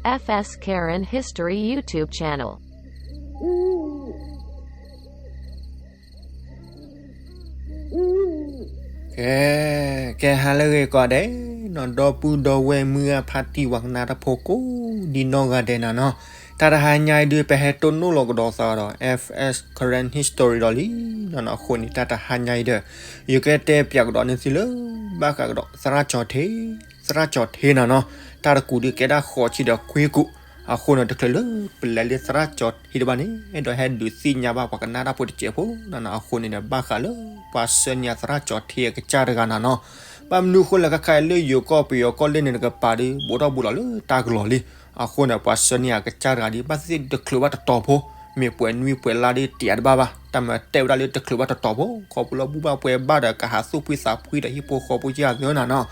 F S Karen History YouTube channel. ကဲ ကဲဟါလၢအဂ့ၤကိးဂၤဒဲးနီၤ ဒီပုၢ်ဒီဝဲၢ်မုၢ်ဂၢ်ဖါတံၢ်ဝၤကနၣ်တၢ်ဖိကိးဒ်နီၢ်ဂၤဒဲးနီၤနီၤ, တၢ်တဟါညါအံၤဒုး ပဟဲတိၢ်နီၣ်လီၤကဒီးသးဒီး F S Karen History ဒီးလံနီၤနီၤ, အဃိန့ၣ် တၢ်တဟါညါအံၤဒီး ယကတဲပၠးကဒီးန့ၢ်သုလၢ ဘၣ်ဃးကဒီးသရၣ်ကၠီၤထ့ သရၣ်ကၠီၤထ့နီၤနီၤ, တၢ်တကူးဒုးကဲဒၣ်ဃိးဆံဒီးခွံကူး, အဃိန့ၣ် တချုးလၢပလဲၤလၢသရၣ်ကၠီၤထ့တဘၣ်န့ၣ် အဲၣ်ဒိးဟဲဒုးသ့ၣ်ညါဘၣ်ပှၤကနၣ်တၢ်ဖိတစဲးဖိနီၤနီၤ, အဃိန့ၣ်ဒီး ဘၣ်ဃးလၢပှၤဆှၢန့ၢ်အသရၣ်ကၠီၤထ့အကစၢ်တဂၤနီၤနီၤ, ဘၣ်မနုၤဃိလဲၣ် ခဲခါအံၤလၢယိၤကီၢ်ပယီၤကီၢ်လၢန့ၣ်တကပၤဒီး ဘူးထီၣ်ဘူးလီၤလၢတၢ်ကလီၤလံ, အဃိန့ၣ် ပှၤဆှၢန့ၢ်အကစၢ်တဂၤဒီး ဘၣ်သ့ၣ်သ့ၣ်တချုးဘၣ်တတီၤဖိ, မ့ၢ်ပှဲၤနွံပှဲၤလါဒီးတယၤတဘၣ်ဘၣ်, တၢ်မၤတဲဝဲဒၣ်လၢတချုးဘၣ်တတီၤဖိ ခီဖျိလၢဘူၣ်ဘၣ်ပှဲၤဘၣ်ဒီး ကဟးသူၣ်ဖှံသးဖှံဒီးဟံၣ်ဖိဃီဖိယၢ်သ့နီၤနီၤ,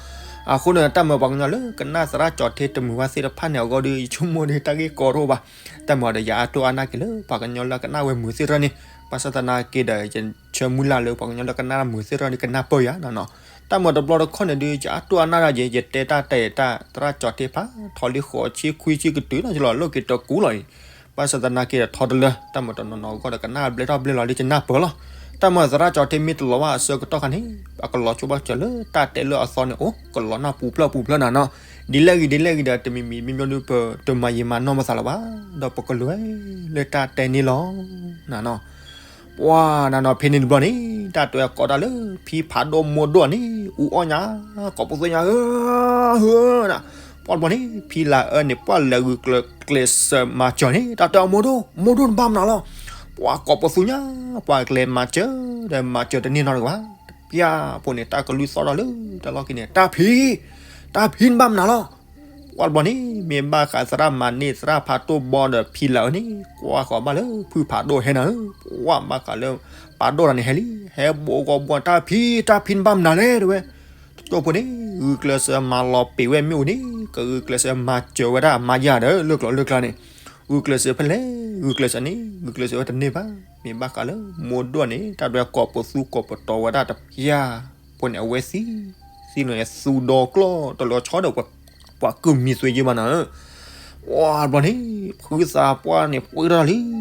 အဃိန့ၣ် တၢ်မၤပှၤကညီလၢကနၣ်သရၣ်ကၠီၤထ့တမုာ်ဘၣ်သ့ၣ်တဖၣ်န့ၣ်အဂီၢ်ဒီး ယဆိကမိၣ်ဒီး တၢ်ဂ့ၢ်ကီတအိၣ်ဘၣ်, တၢ်မၤဒီးယအါတိၢ်အါနၢ်က့ၤလၢပှၤကညီလၢကနၣ်ဝဲမုာ်သ့ၣ်တဖၣ်န့ၣ်, ဘၣ်ဆၣ်သနာ်က့ဒီး ယဆၢမုၢ်လၢ်လၢပှၤကညီလၢကနၣ်မုာ်သ့ၣ်တဖၣ်န့ၣ် ကနၢ်ပၢၢ်ယၤနီၤနီၤ, တၢ်မၤတဘျီတခီၣ်န့ၣ်ဒုး ယအါတိၢ်အါနၢ်ဒၣ်ယဲ ယတဲတၢ်တဲတၢ်သရၣ်ကၠီၤထ့ဖးထီလံဃိးဆံခွံဆံကတုၤနီၤ ယလီၤလိၣ်က့ၤတကူးလီၤအံၤ, ဘၣ်ဆၣ်သနာ်က့ဒီးထီတလၢ တၢ်မၤတနီၤနီၤအဂီၢ်ဒီးကနၣ်ဘျဲၣ်ထီၣ်ဘျဲၣ်လီၤလံ ယနၢ်ပၢၢ်လီၤ, တၢ်မၤသရၣ်ကၠီၤထ့မ့ၢ်တလီၤဘၣ်အဆၢကတီၢ်ခါန့ၣ် အကလီၤဆိဘၣ်စၢၤလၢတၢ်တဲလၢအသီန့ၣ် အိၣ်ကလီၤနၢ်ပူၤဖျၢၣ်ပူၤဖျၢၣ်နီၤနီၤ, ဒ်လဲၣ်ဂ့ၤဒ်လဲၣ်ဂ့ၤဒီး တမံၤမံၤမ့မ့ၢ်ဒုး ပတမၤယံာ်မၤနီၢ်မသးလၢၤဘၣ်, ဒီးပကလဲၤလၢတၢ်တဲန့ၣ်လီၤနီၤနီၤ ပှၤနီၤနီၤ ဖဲန့ၣ်တဘျီန့ၣ် တၢ်တဲကိးတၢ်လၢ ဖံဖးဒိၣ်မိၢ်ဒိၣ်န့ၣ် အူအီၣ်ညါ ကိးပသူညါဧၢ ဧၢ ပှၤတဘျီန့ၣ် ဖံလၤအၢန့ၣ် ပှၤလဲၤဂုာ်ကျဲးစၢးမၤစၢၤန့ၣ် တၢ်တဲအီၤ မိၢ်ဒိၣ် မိၢ်ဒိၣ်နဘၣ်မနုၤလီၤ, ပှၤကိးပသူညါ ပှၤကလဲၤမၤစၢၤ ဒီးမၤစၢၤတန့ၢ်နီတဂၤဘၣ်, တပျၢ်ဖိန့ၣ် တၢ်ကလုၢ်သီၣ်ထီၣ်လၢတၢ်လီၢ်ခံန့ၣ် တၢ်ဖံ တၢ်ဖံနဘၣ်မနုၤလီၤ ပှၤတဘျီန့ၣ် မ့ၢ်ဘၣ်ဃးသရၣ်မၤန့ၢ် သရၣ်ဖးဒိၣ်ဘီဒီးဖံလၤအၢန့ၣ် ကွၢ်ဃီၤဘၣ်လၢဖုဖးဒိၣ်ဟဲနၤဧၢ, ပှၤဘၣ်ဃးလၢ ပာ်ဒိၣ်တၢ်န့ၣ်ဟဲလံ, ဟဲဘိးဂီၤဘီ တၢ်ဖံ တၢ်ဖံနဘၣ်မနုၤလဲၣ်တဲဝဲ, တကၠိဖိန့ၣ် ဂုာ်ကျဲးစၢးမၤလီၤပံာ်ဝဲမ့ၣ်အူန့ၣ် ကဂုာ်ကျဲးစၢးမၤစၢၤဝဲဒၣ်အမါယၤဒီး လၢကျိၤလၢကျါန့ၣ်, ဂုာ်ကျဲးစၢးဖဲလဲၣ် ဂုာ်ကျဲးစၢးန့ၣ် ဂုာ်ကျဲးစၢးဝဲတန့ၢ်ဘၣ်, မ့ၢ်ဘၣ်ဃးလၢ မိၢ်ဒိၣ်န့ၣ် တၢ်ဒွဲၣ်ကိးပသူကိးပတီၤဝဲဒၣ်တပျၢ် ပှၤန့ၣ် အဝဲသံ သံလီၤန့ၣ် သူဒီကျီၢ်တလီၤဆီဒီး ပှၤကုၢ်မံၤသွ့ယ့ၢ်ဘၣ်နၤဧၢ, ပှၤတဘျီန့ၣ် ဖုသးပှၢ်န့ၣ် ပှ့ၤထီၣ်လံ,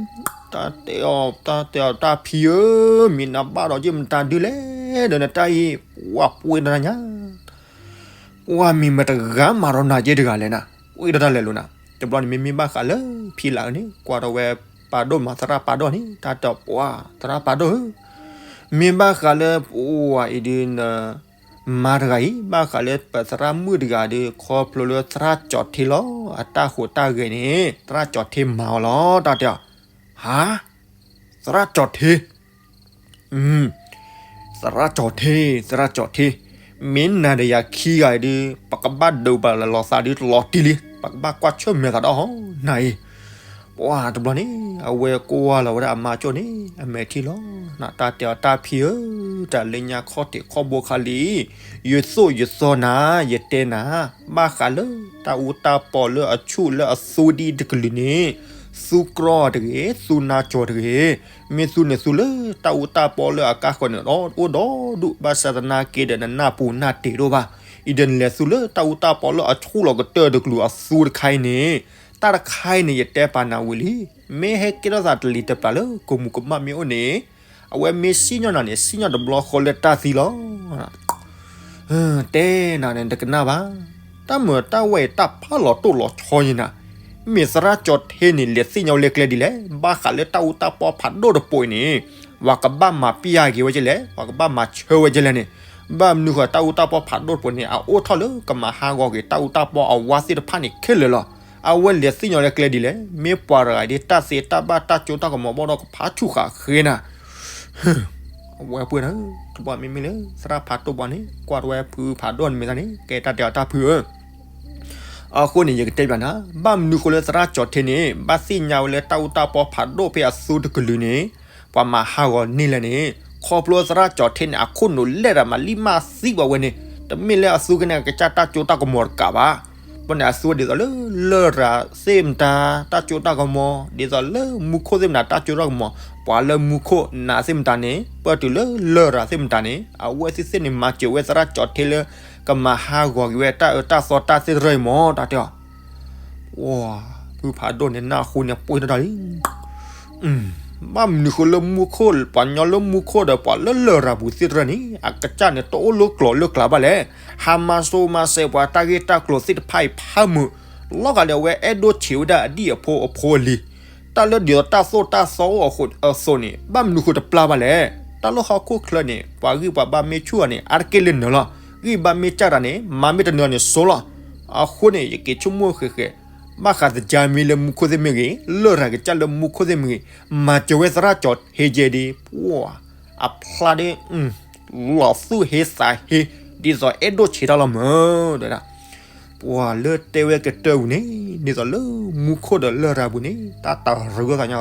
တၢ်တဲအီၤ တၢ်တဲအီၤ တၢ်ဖံဧၢ, မ့ၢ်နဘၣ်ဒီးယ့ၢ်မတၤဒုလဲၣ်ဒီးနတၢ်အံၤ, ပှၤပှ့ၤထီၣ်တၢ်ညါ ပှၤမ့ၢ်မတဂၤမၤဒီးနၤက့တဂၤလဲၣ်နၤ, ပှ့ၤထီၣ်တၢ်လဲၤလိာ်နၤ, တဘျီန့ၣ်မ့မ့ၢ်ဘၣ်ဃးလၢဖံလၤအၢန့ၣ် ကွၢ်ထီၣ်ဝဲပာ်ဒိၣ်မၤသရၣ်ပာ်ဒိၣ်န့ၣ် တၢ်တဲအီၤ ပှၤသရၣ်ပာ်ဒိၣ်ဧၢ, မ့ၢ်ဘၣ်ဃးလၢပှၤအံၤဒုးန မါတဂၤအံၤ ဘၣ်ဃးလၢပသရၣ်မုၣ်တဂၤဒီး ခီဖျိလၢသရၣ်ကၠီၤထ့လီၤ အတၢ်ဟူးတၢ်ဂဲၤန့ၣ် သရၣ်ကၠီၤထ့မၤအီၤလီၤ တၢ်တဲအီၤ, ဟါ, သရၣ်ကၠီၤထ့, သရၣ်ကၠီၤထ့, သရၣ်ကၠီၤထ့, မ့ၢ်နၤဒီးယၤခံဂၤအံၤဒီး ပကဘၣ်ဒုးပာ်လီၤသးဒီးလီၤတံၢ်လံ, ပကဘၣ်ကွၢ်ဆၢၣ်မဲာ်သးဒီးဟီနၤအံၤ ပှၤတဘျီန့ၣ် အဝဲကွၢ်လီၤဝဲဒၣ်အမါကၠိၣ်န့ၣ် အမဲာ်ထံလီၤ, နတၢ်တဲအီၤတၢ်ဖံဧၢ, တၢ်လၢညါခီၣ်ထံးခီၣ်ဘိခါလံ, ယသိၣ်ယသီနၤ, ယတဲနၤ, ဘၣ်ဃးလၢတၢ်အူတၢ်ပီလၢအဆူၣ်လၢအသူဒ်တကလုာ်န့ၣ်, သူကြီတဂ့ၤ, သူနါကၠီၤတဂ့ၤ, မ့ၢ်သူန့ၣ်သူလၢတၢ်အူတၢ်ပီလၢအကါဃီန့ၣ် အိၣ်ဒီဒူၣ်, ဘၣ်ဆၣ်သနာ်က့ဒီးနနၢ်ပူၤနၢ်တ့ၢ်တအိၣ်ဘၣ်, အံၤဒီးနလဲၤသူလၢတၢ်အူတၢ်ပီလၢအဆူၣ်လီၤကတၢၢ်တကလုာ်အသူတခါအံၤန့ၣ်, တၢ်တခါအံၤန့ၣ် ယတဲပာ်နၤဝံၤလံ, မ့ၢ်ဟဲကဲထီၣ်သးတလံၤတပျၢ်လၢကိးမုၢ်ကမၣ်မ့ၢ်အိၣ်န့ၣ်, အဝဲမ့ၢ်စံၣ်ညီၣ်နၤန့ၣ် စံၣ်ညီၣ်တဘျီဃီလၢတၢ်သံလီၤ. တဲနၤန့ၣ်တကနၣ်ဘၣ်. တၢ်မုာ်တၢ်ဝဲအံၤတၢ်ဖးလီၤတိၢ်လီၤဆီယံၤနၤ, မ့ၢ်သရၣ်ကၠီၤထ့န့ၣ် လဲၤသ့ၣ်ညါဝဲလၢကျဲဒ်လဲၣ်, ဘၣ်ဃးလၢတၢ်အူတၢ်ပီဖးဒိၣ်တပိၤအံၤန့ၣ်, ပှၤကဘၣ်မၤပျၢ်က့ၤဝဲကလဲၣ်, ပှၤကဘၣ်မၤဆၢဝဲကလဲၣ်န့ၣ်, ဘၣ်မနုၤဃိတၢ်အူတၢ်ပီဖးဒိၣ်တပိၤန့ၣ် အအိၣ်ထီၣ်လၢကမၤဟးဂီၤက့ၤတၢ်အူတၢ်ပီအဝါသ့ၣ်တဖၣ်န့ၣ်ခဲလၢာ်လီၤ. အဝဲလဲၤသ့ၣ်ညါလၢကျဲဒ်လဲၣ်, မ့ၢ်ပှၤတဂၤဒ်တၢ်သ့တၢ်ဘၣ်တၢ်ကၠိတၢ်ကမီၤဘၣ်ဒီးကဖးဆူၣ်ဃာ်ဃ့နၤ အဝဲပှ့ၤနၤ, တဘျီမ့မ့ၢ်လၢ သရၣ်ဖးဒိၣ်ဘၣ်န့ၣ် ကွၢ်တဝဲဖုဖးဒိၣ်န့ၣ်မ့ၢ်သးန့ၣ် ကဲတၢ်တဲအီၤတၢ်ဖုဧၢ, အဃိန့ၣ် ယကတဲဘၣ်နၤ, ဘၣ်မနုၤဃိလၢသရၣ်ကၠီၤထ့န့ၣ် ဘၣ်သ့ၣ်ညါဝဲလၢတၢ်အူတၢ်ပီဖးဒိၣ်ဖဲအသူတကလုာ်န့ၣ် ပှၤမၤဟးဂီၤန့ၢ်လဲၣ်န့ၣ်, ခီဖျိသရၣ်ကၠီၤထ့န့ၣ် အခိၣ်နူာ်လဲၢ်တၢ်မၤလံမးသံပှၤဝဲန့ၣ်, တမ့ၢ်လၢအသူကန့ၣ် အကစၢ်တၢ်ကၠိတၢ်ကမီၤတကးဘၣ်. ဘၣ်န့ၣ် အသူဝဲဒ်သိးလၢလရာ်သ့ၣ်မတၤ တၢ်ကၠိတၢ်ကမီၤ, ဒ်သိးလၢမူခိၣ်သ့ၣ်မတၤ တၢ်ကၠိတၢ်ကမီၤ, ပှၤလၢမူခိၣ်နးသ့ၣ်မတၤန့ၣ် ပၢၢ်တုၤလၢလရာ်သ့ၣ်မတၤန့ၣ် အဝဲသ့ၣ်သ့ၣ်န့ၣ် မၤစၢၤဝဲသရၣ်ကၠီၤထ့လၢ ကမၤဟးဂီၤက့ၤဝဲတၢ်အၢတၢ်သီတၢ်သ့ၣ်တဖၣ်အံၤမး တၢ်တဲအီၤ. ပှၤဖုဖးဒိၣ်န့ၣ် နၢ်ဟူန့ၣ်ပှ့ၤတၢ်ဒီးလံ, ဘၣ်မနုၤဃိလၢမူခိၣ် ပှၤညီလၢမူခိၣ်ဒီးပှၤလၢလရာ်ပူၤသ့ၣ်တဖၣ်န့ၣ် အကစၢ်န့ၣ်တအိၣ်လၢကျိၤလၢကျဲဘၣ်လဲၣ်. ဟးမၤစိၤမၤစဲးပှၤတၢ်ဂ့ၢ်တၢ်ကျိၤသ့ၣ်တဖၣ်အံၤဖးမုာ်, လီၤဂာ်ဒီးအဝဲအဲၣ်ဒိၣ်ဆံးဝဲဒၣ်အဒံၣ်အဖိအဖိအလံၤ, တၢ်လၢဒ်သိးတၢ်သိၣ်တၢ်သီအိၣ်အသိးန့ၣ် ဘၣ်မနုၤဃိတပျၢ်ဘၣ်လဲၣ်. တၢ်လၢဟီၣ်ခိၣ်ချၢန့ၣ် ပှၤဂံၢ်ပှၤဘါမ့ၢ်ဆူၣ်ဧါန့ၣ် အါတက့ၢ်လၢနၢၤလီၤ. ဂံၢ်ဘါမ့ၢ်စၢ်တၢ်န့ၣ် မၤမ့ၢ်တနၢၤန့ၣ်စိလီၤ. အဃိန့ၣ် ယက့ၤဆိကမိၣ်ဃဲးဃဲး, ဘၣ်ဃးသကၢ်မံၤလၢမူခိၣ်သ့ၣ်မ့ၢ်ဂ့ၤ, လရာ်ကစၢ်လၢမူခိၣ်သ့ၣ်မ့ၢ်ဂ့ၤ, မၤစၢၤဝဲသရၣ်ကၠီၤဟ့ကဲဒ် ပှၤအဖျါဒ် လီၤသူၣ်ဟ့သးဟ့, ဒ်သိးအဲၣ်ဒိၣ်ဆံးတၢ်လီၤမၢ်, တဲဒၣ်. ပှၤလၢတဲဝဲကတၢၢ်ပူၤန့ၣ် ဒ်သိးလၢမူခိၣ်ဒီးလရာ်ပူၤန့ၣ် တၢ်တရူးလိာ်သးညါ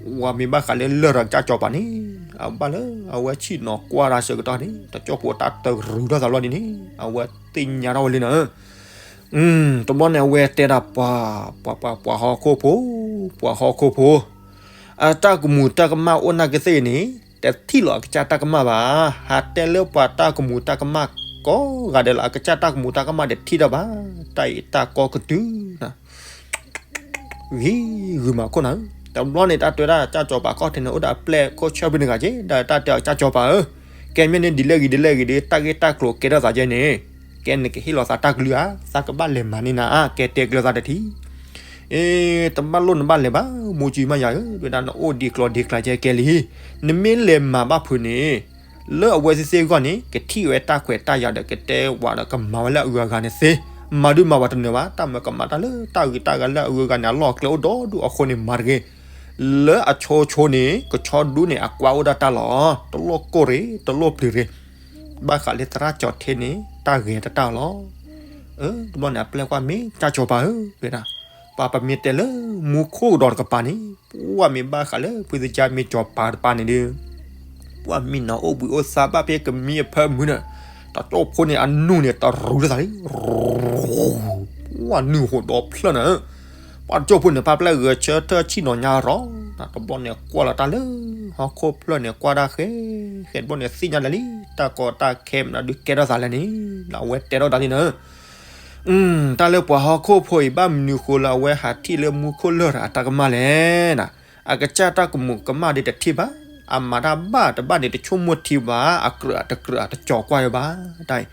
ပှၤမ့ၢ်ဘၣ်ဃးလၢလရာ်ကစၢ်ကၠီၤပၤန့ၣ် အဘၣ်လၢအဝဲဆ့ၣ်နီၤကွၢ်တၢ်ဆၢကတီၢ်န့ၣ် တကၠိၢ်ဖိတၢ်တရူးလိာ်သးလီၤဒ်န့ၣ် အဝဲသ့ၣ်ညါထီၣ်ဝဲလံနၤ. တဘျီန့ၣ် အဝဲတဲဒၣ်ပှၤ, ပှၤ, ပှၤ, ပှၤဟီၣ်ခိၣ်ဖိ, ပှၤဟီၣ်ခိၣ်ဖိ, အတၢ်ကမူၤတၢ်ကမၣ်အိၣ်နာ်က့သ့ၣ်အံၤန့ၣ် တထံၣ်လီၤအကစၢ်တၢ်ကမၣ်ဘၣ်. ဟးတဲလၢပှၤတၢ်ကမူၤတၢ်ကမၣ်ကိးဂၤဒဲးလီၤ. အကစၢ်တၢ်ကမူၤတၢ်ကမၣ်တထံၣ်တၢ်ဘၣ်. တၢ်အံၤတၢ်ကီကတုၤ ဂ့ၤဂုာ်မးခိၣ်နၤဧၢ, တဘျီန့ၣ် တၢ်တဲဝဲဒၣ်ကစၢ်ကၠီၤပၤခီၣ်ထံးန့ၣ် အိၣ်ဒီးအပျဲၢ်ခိၣ်ဆၢဖုတဂၤက့ၤ ဒီးတၢ်တဲအီၤကစၢ်ကၠီၤပၤဧၢ, ကဲမ့ၢ်န့ၣ်ဒ်လဲၣ်ဂ့ၤဒ်လဲၣ်ဂ့ၤဒီး တၢ်ဂ့ၢ်တၢ်ကျိၤကဲထီၣ်သးကဲန့ၣ်, ကဲနကဟ့ၣ်လီၤသးတၢ်ကလုၢ်ဧါ, သးကဘၣ်လဲၤမၤန့ၢ်နၤဧါ, ကဲတဲကျၢၤသးတထံၣ် အ့ တဘၣ်လိၣ်နဘၣ်လဲၤဘၣ် မိၢ်ကၠံမးယၤဧၢ, တဲဝဲဒၣ်နအိၣ်ဒံးကျိၤဒံးကျဲကဲလံ, နမ့ၢ်လဲၤမၤဘၣ်ဖုးန့ၣ် လၢအဝဲသ့ၣ်သ့ၣ်အဂီၢ်န့ၣ် ကထံၣ်ဝဲတၢ်ခွဲးတၢ်ယာ်ဒီး ကတဲဝဲဒီးကမၤဝဲလၢအဂုၤအဂၤန့ၣ်သ့, မၤဒုးမၤဝဲတနၢၤဘၣ်, တၢ်မၤကမၤတၢ်လၢတၢ်ဂ့ၤတၢ်ဂၤလၢအဂုၤအဂၤန့ၣ် အလီၢ်အကျဲအိၣ်ဒီဒူၣ်အဃိန့ၣ် မၤတဂ့ၤ, လၢအဆိဆိန့ၣ် ကဆီဒူန့ၣ် အကွၢ်အိၣ်ဒၣ်တၢ်လီၤ, တလိၣ်ကိၢ်ရ့ၣ် တလိၣ်ပျံၤရ့ၣ်, ဘၣ်ဃးလၢသရၣ်ကၠီၤထ့န့ၣ် တၢ်ဂဲၤတၢ်တၢ်လီၤ. တဘျီန့ၣ် အပျဲၢ်ကွၢ်မ့ၢ်ကစၢ်ကၠီၤပၤဧၢ, တဲဒၣ်, ပှၤပမ့ၢ်တဲလၢမူခိၣ်ကဒီးတကပၤန့ၣ် ပှၤမ့ၢ်ဘၣ်ဃးလၢဖုသကၢ်မ့ၢ်ကၠီၤပၤတပၤန့ၣ်ဒီး ပှၤမံနီၤအိၣ်ဘှံးအိၣ်သါဘၣ်ဖဲကမံအဖၢမုၢ်ဒီး တကၠိၢ်ဖိန့ၣ် အနူၢ်န့ၣ် တရူးလိာ်သးလံ, ပှၤနူၢ်ဟိးဒီဖျၢၣ်နၤဧၢ, ပှၤကၠိၢ်ဖိန့ၣ်ပာ်ဖျါဂဲၤဆၢထၢၣ်ဆ့ၣ်နီၤညါရီၤ, တဘျီန့ၣ်ကွၢ်လီၤတၢ်လၢ ဟီၣ်ခိၣ်ဖျၢၣ်န့ၣ် ကွၢ်တၢ်ဃဲဃဲတဘျီန့ၣ် သ့ၣ်ညါလၢာ်လံ တၢ်ကီတၢ်ခဲမနုၤဒုးကဲထီၣ်သးလဲၣ်န့ၣ်, အဝဲတဲထီၣ်တၢ်လံနၤဧၢ တၢ်လၢပှၤဟီၣ်ခိၣ်ဖိအံၤ ဘၣ်မနုၤဃိလၢအဝဲဟးထံၣ်လၢမူခိၣ်လရာ်အတၢ်ကမၣ်လဲၣ်, အကစၢ်တၢ်ကမူၤကမၣ်ဒ်တထံၣ်ဘၣ်, အမၤတၢ်ဘၣ်တဘၣ်န့ၣ် တဆိကမိၣ်ထံဘၣ်, အကြၢးအတကြၢးအတကၠီၤကွၢ်ဝဲဘၣ်, တၢ်အံၤ,